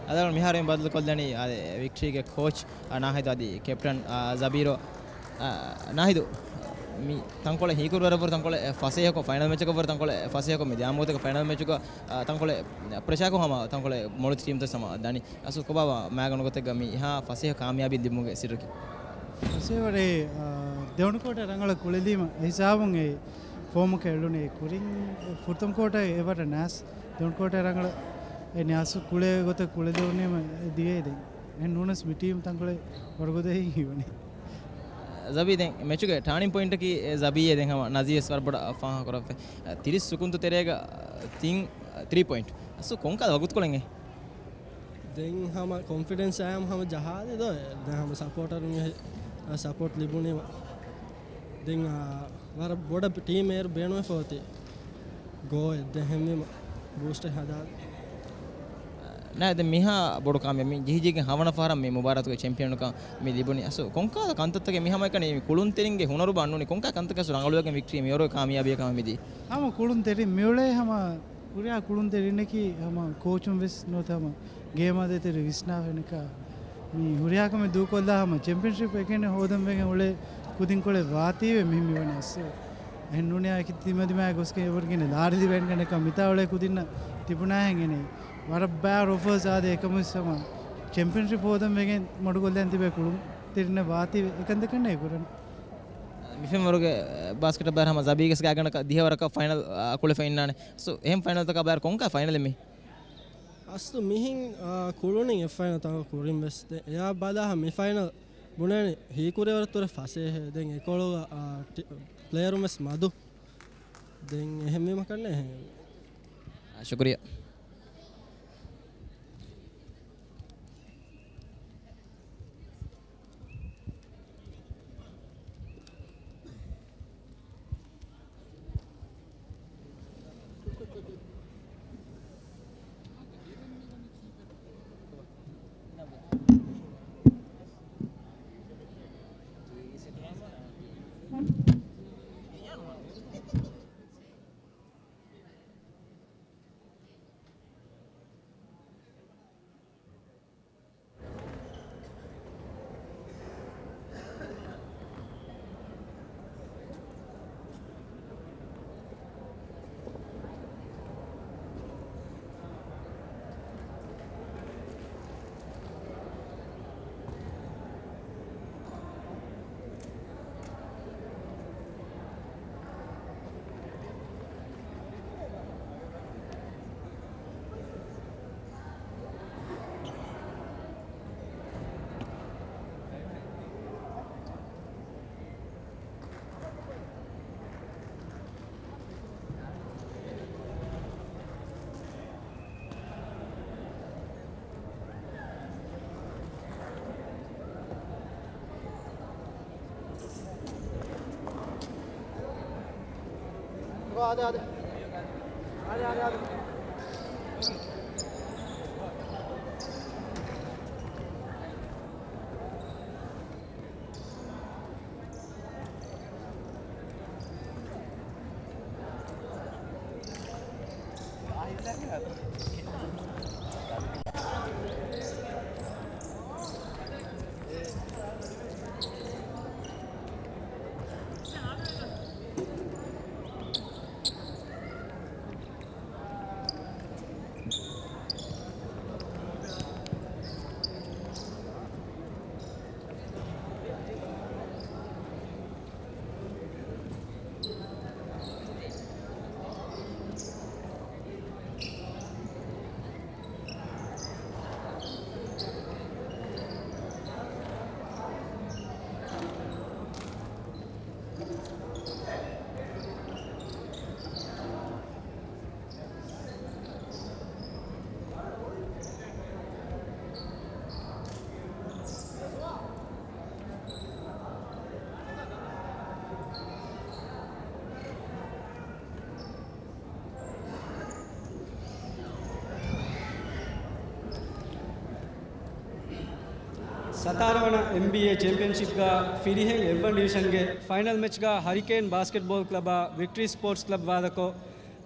އަދި މިހާރު ބަދަލުކޮށްލަނީ ވިކްޓްރީގެ ކޯޗް ނާހިދު އަދި ކެޕްޓަން ޒަބީރު. ނާހިދު، މި ތަންކޮޅެއް ހީކުރިވަރަށްވުރެ ތަންކޮޅެއް ފަސޭހަކޮށް، ފައިނަލް މެޗަކަށްވުރެ ތަންކޮޅެއް ފަސޭހަކޮށް، މި ދިޔަ ހަމަ ގޮތަކަށް ފައިނަލް މެޗުގަ ތަންކޮޅެއް ޕްރެޝާކޮށް ހަމަ ތަންކޮޅެއް މޮޅު ޓީމްތައް ހަމަ ދަނީ. އަސްލު ކޮބާ މާގަނޑު ގޮތެއްގަ މިހާ ފަސޭހަ ކާމިޔާބީ ލިބުމުގެ ސިއްރަކީ؟ ފަސޭހަވަރެއް، އާ، ދެވަނަ ކޯޓަށް ރަނގަޅަށް ކުޅެލީމަ އެ ހިސާބުން އެ ފޯމަކަށް އެޅުނީ. ކުރިން ފުރަތަމަ ކޯޓަށް އެވަރަށް ނާސް، ދެވަނަ ކޯޓަށް ރަނގަޅަށް އެ ނާސް ކުޅޭ ގޮތަށް ކުޅެލެވުނީމަ ދިޔައީ ދެން. އެހެން ނޫނަސް މި ޓީމް ތަންކޮޅެއް ވަރުގަދައިން ހީވަނީ. ޒަބީ، ދެން މެޗުގެ ޓާނިން ޕޮއިންޓަކީ ޒަބީއޭ ދެން ހަމަ ނަޒީވެސް ވަރަށް ބޮޑަށް ފާހަގަކުރައްވެ. ތިރީސް ސުކުންތު ތެރޭގަ ތިން ތްރީ ޕޮއިންޓް. އަސްލު ކޮންކަހަލަ ވަގުތުކޮޅެއް؟ ދެން ހަމަ ކޮންފިޑެންސް އާއި ހަމަ ޖަހާލި ދޯ. ދެން ހަމަ ސަޕޯޓަރުންގެ ސަޕޯޓް ލިބުނީމަ. ދެން، އާ، ވަރަށް ބޮޑަށް ޓީމް އޭރު ބޭނުވެފަ އޮތީ. ގޯލް ދެހެންވީމަ ބޫސްޓެއް ހަދާލި. ނަ، ދެން މިހާ ބޮޑު ކާމިޔާ މި ޖެހިޖެހިގެން ހަވަނަ ފަހަރަށް މި މުބާރާތުގެ ޗެމްޕިއަންކަން މި ލިބުނީ. އަސްލު ކޮންކަހަލަ ކަންތައްތަކެއް މި ހަމައެކަނި މި ކުޅުންތެރިންގެ ހުނަރު ބަންނުނީ؟ ކޮންކަހަލަ ކަންތަކެއް އަސްލު ރަނގަޅުވެގެން ވިކްޓްރީ މިވަރުގެ ކާމިޔާބީއަކަށް މިދީ؟ ހަމަ ކުޅުންތެރިން މިއުޅޭ ހަމަ ހުރިހާ ކުޅުންތެރިންނަކީ ހަމަ ކޯޗުން ވެސް ނުވަތަ ހަމަ ގޭމާ ދޭތެރޭ ވިސްނާފަ އިންނަކާ މި ހުރިހާ ކަމެއް ދޫކޮށްލާ ހަމަ ޗެމްޕިއަންޝިޕް އެކަނި ހޯދަން ވެގެން އުޅޭ ކުދިންކޮޅެއް ވާތީވެ މި މިވަނީ އަސްލު. އެހެން ނޫނީ އެކި ތިމަދިމާ ގޮސްގެން އެވަރުގެން ލާރިލި ބޭންގަނޑަކަށް މިތާ އުޅޭ ކުދިންނަށް ތިބުނާހެން އެނެއް. ވަރަށް ބާރު އޮފާސް އާދޭ އެކަމުސް ހަމަ ޗެމްޕިއަންޝިޕް ހޯދަން ވެގެން މަޑުކޮށްލަން ތިބޭ ކުޅުންތެރިންނަށް ވާތީވެ އެކަންތަކަށް ނޭ ކުރަން. މިފެންވަރުގެ ބާސްކެޓް ބައި ހަމަ ޒަބީގެސް ގާގަނޑަކަށް ދިހަވަރަކަށް ފައިނަލް އަ، އަކުޅެފަ އިންނާނެ. ސޯ، އެހެން ފައިނަލްތަކާ ބައި ކޮންކަހަލަ ފައިނަލެއް މީ؟ އަސްލު މިހިން، އާ، ކުޅުނިން އެއް ފައިނަލް ތަން ކުރިން ވެސް ދެ. އެޔާ ބަލާ މި ފައިނަލް ބުނޭނެ ހީކުރިވަރަށްތުރެ ފަސޭހެ. ދެން އެކޮޅުގަ، އާ، ޓި-، ޕްލޭޔަރުން ވެސް މަދު. ދެން އެހެންވީމަ ކަންނޭ އެހެން. ޝުކުރިއްޔާ. ސަތާރަ ވަނަ އެމްބީއޭ ޗެމްޕިއަންޝިޕްގަ ފިރިހެން އެއްވަނަ ޑިވިޝަންގެ ފައިނަލް މެޗްގަ ހަރިކޭން ބާސްކެޓްބޯލް ކްލަބާ ވިކްޓްރީ ސްޕޯޓްސް ކްލަބް ވާދަކޮށް،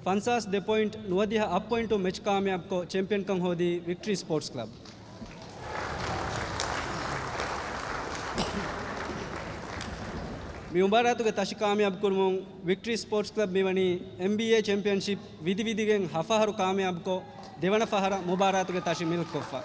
ފަންސާސް ދެ ޕޮއިންޓް ނުވަދިހަ އަށް ޕޮއިންޓު މެޗް ކާމިޔާބުކޮށް، ޗެމްޕިއަންކަން ހޯދީ ވިކްޓްރީ ސްޕޯޓްސް ކްލަބް. މި މުބާރާތުގެ ތަށި ކާމިޔާބުކުރުމުން، ވިކްޓްރީ ސްޕޯޓްސް ކްލަބް މިވަނީ އެމްބީއޭ ޗެމްޕިއަންޝިޕް ވިދިވިދިގެން ހަފަހަރު ކާމިޔާބުކޮށް، ދެވަނަ ފަހަރަށް މުބާރާތުގެ ތަށި މިލްކުކޮށްފަ.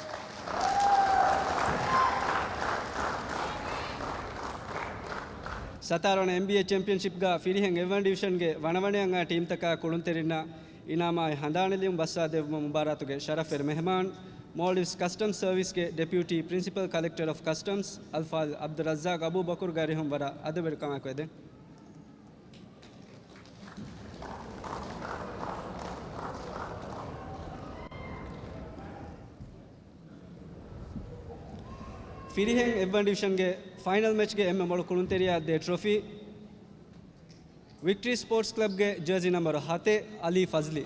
ސަތާރަ ވަނަ އެމްބީއޭ ޗެމްޕިއަންޝިޕްގަ ފިރިހެން އެއްވަނަ ޑިވިޝަންގެ ވަނަވަނައަށް އައި ޓީމްތަކާ ކުޅުންތެރިންނަށް އިނާމާއި ހަނދާނެލިޔުން ބައްސާދެއްވުމަށް މުބާރާތުގެ ޝަރަފްވެރި މެހެމާން، މޯލްޑިވްސް ކަސްޓަމްސް ސަރވިސްގެ ޑެޕިއުޓީ ޕްރިންސިޕަލް ކަލެކްޓަރ އޮފް ކަސްޓަމްސް، އަލްފާޟިލް ޢަބްދުއްރައްޒާޤް އަބޫބަކުރުގެ އަރިހުން ވަރަށް އަދަބުވެރިކަމާއެކު އެދެން. ފިރިހެން އެއްވަނަ ޑިވިޝަންގެ ފައިނަލް މެޗްގެ އެންމެ މޮޅު ކުޅުންތެރިޔާ ދޭ ޓްރޮފީ، ވިކްޓްރީ ސްޕޯޓްސް ކްލަބްގެ ޖާޒީ ނަމްބަރު ހަތެއް، އަލީ ފަޒްލީ.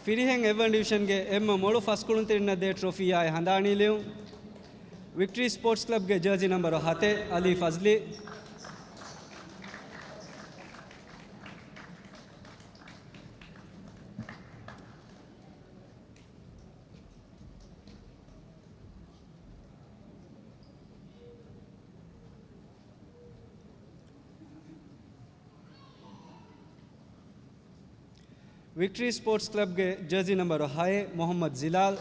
ފިރިހެން އެއްވަނަ ޑިވިޝަންގެ އެންމެ މޮޅު ފަސް ކުޅުންތެރިންނަށް ދޭ ޓްރޮފީއާއި ހަނދާނީލިޔުން، ވިކްޓްރީ ސްޕޯޓްސް ކްލަބްގެ ޖާޒީ ނަމްބަރު ހަތެއް، އަލީ ފަޒްލީ. ވިކްޓްރީ ސްޕޯޓްސް ކްލަބްގެ ޖާޒީ ނަމްބަރު ހައެއް، މުޙައްމަދު ޒިލާލް.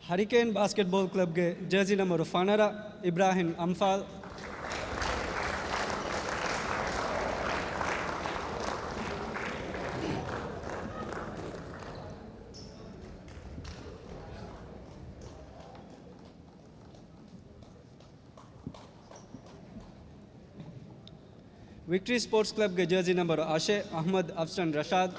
ހަރިކޭން ބާސްކެޓްބޯލް ކްލަބްގެ ޖާޒީ ނަމްބަރު ފަނަރަ، އިބްރާހިމް އަންފާލް. ވިކްޓްރީ ސްޕޯޓްސް ކްލަބްގެ ޖާޒީ ނަމްބަރު އަށެއް، އަޙްމަދު އަފްޝަން ރަޝާދު.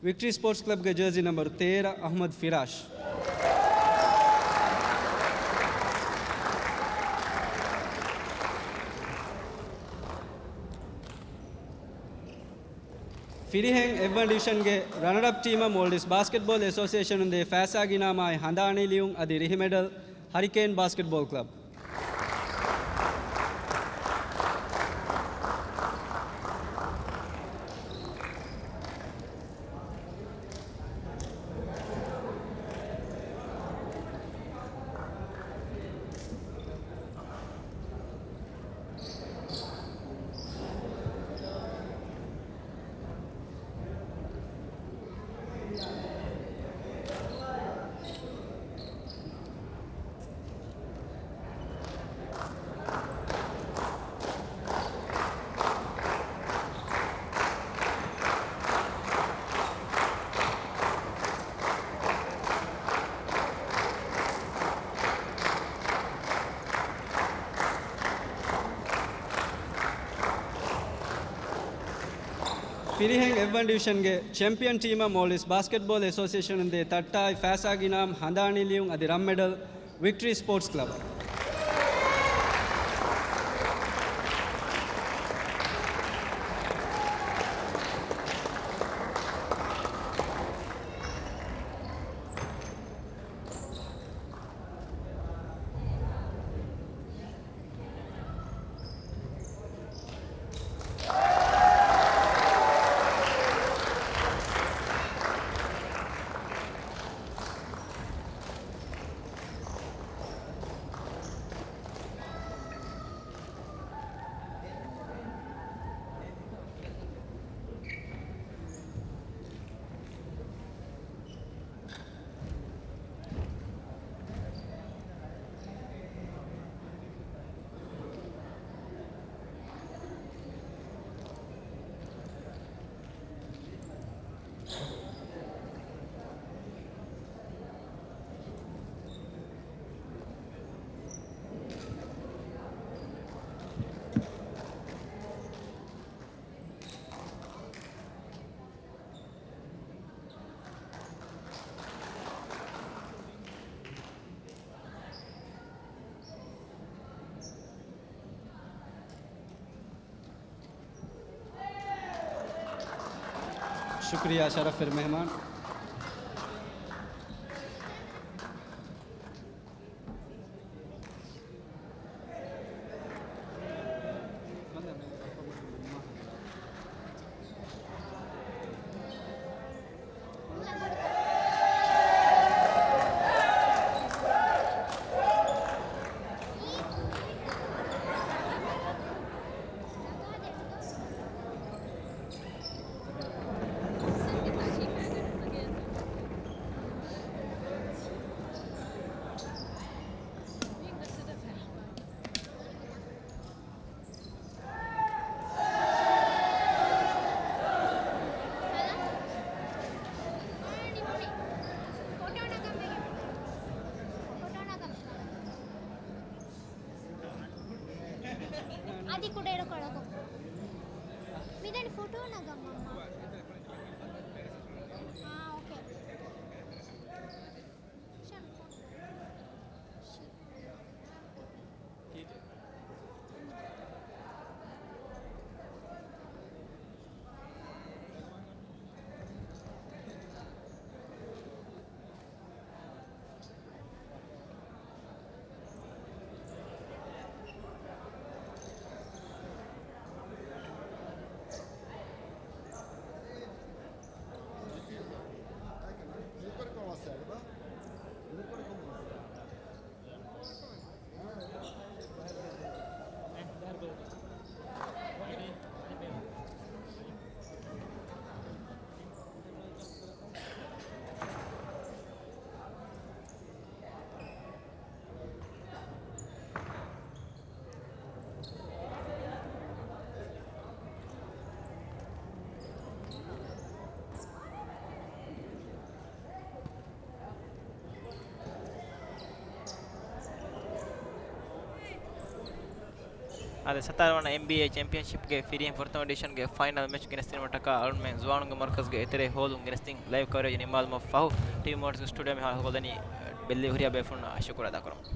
ވިކްޓްރީ ސްޕޯޓްސް ކްލަބްގެ ޖާޒީ ނަމްބަރު ތޭރަ، އަޙްމަދު ފިރާޝް. ފިރިހެން އެއްވަނަ ޑިވިޝަންގެ ރަނަރަޕް ޓީމަށް މޯލްޑިވްސް ބާސްކެޓްބޯލް އެސޯސިއޭޝަނުން ދޭ ފައިސާގެ އިނާމާއި ހަނދާނީލިޔުން އަދި ރިހިމެޑަލް، ހަރިކޭން ބާސްކެޓްބޯލް ކްލަބް. ފިރިހެން އެއްވަން ޑިވިޝަންގެ ޗެމްޕިއަން ޓީމަށް މޯލްޑިވްސް ބާސްކެޓްބޯލް އެސޯސިއޭޝަނުން ދޭ ތައްޓާއި ފައިސާގިނައަށް ހަނދާނީ ލިޔުން އަދި ރަންމެޑަލް ވިކްޓްރީ ސްޕޯޓްސް ކްލަބަށް. ޝުކުރިއްޔާ ޝަރަފްވެރި މެހެމާން. އަދި ކުޑައިރުކޮޅަކު. މިދަނީ ފޮޓޯ ނަގަން މަންމާ. އާ، އޯކޭ. ޝަމް ފޮޓޯ. އާދެ، ސަތާރަ ވަނަ އެމްބީއޭ ޗެމްޕިއަންޝިޕްގެ ފިރިހެން ފުރަތަމަ އެޑިޝަންގެ ފައިނަލް މެޗް ގެނެސްދިނުމަށްޓަކާ އަޅުންމެން ޒުވާނުންގެ މަރުކަޒުގެ އެތެރޭ ހޯލުން ގެނެސްދިން. ލައިވް ކަވަރޭޖް ނިންމާލުމަށް ފަހު، ޓީމް މޯލްޑިވްސްގެ ސްޓޫޑިއޯ މިހާރު ހަވަލުދަނީ ބެއްލެވި ހުރިހާ ބޭފުޅުންނަށް ޝުކުރު އަދާކުރަމުން.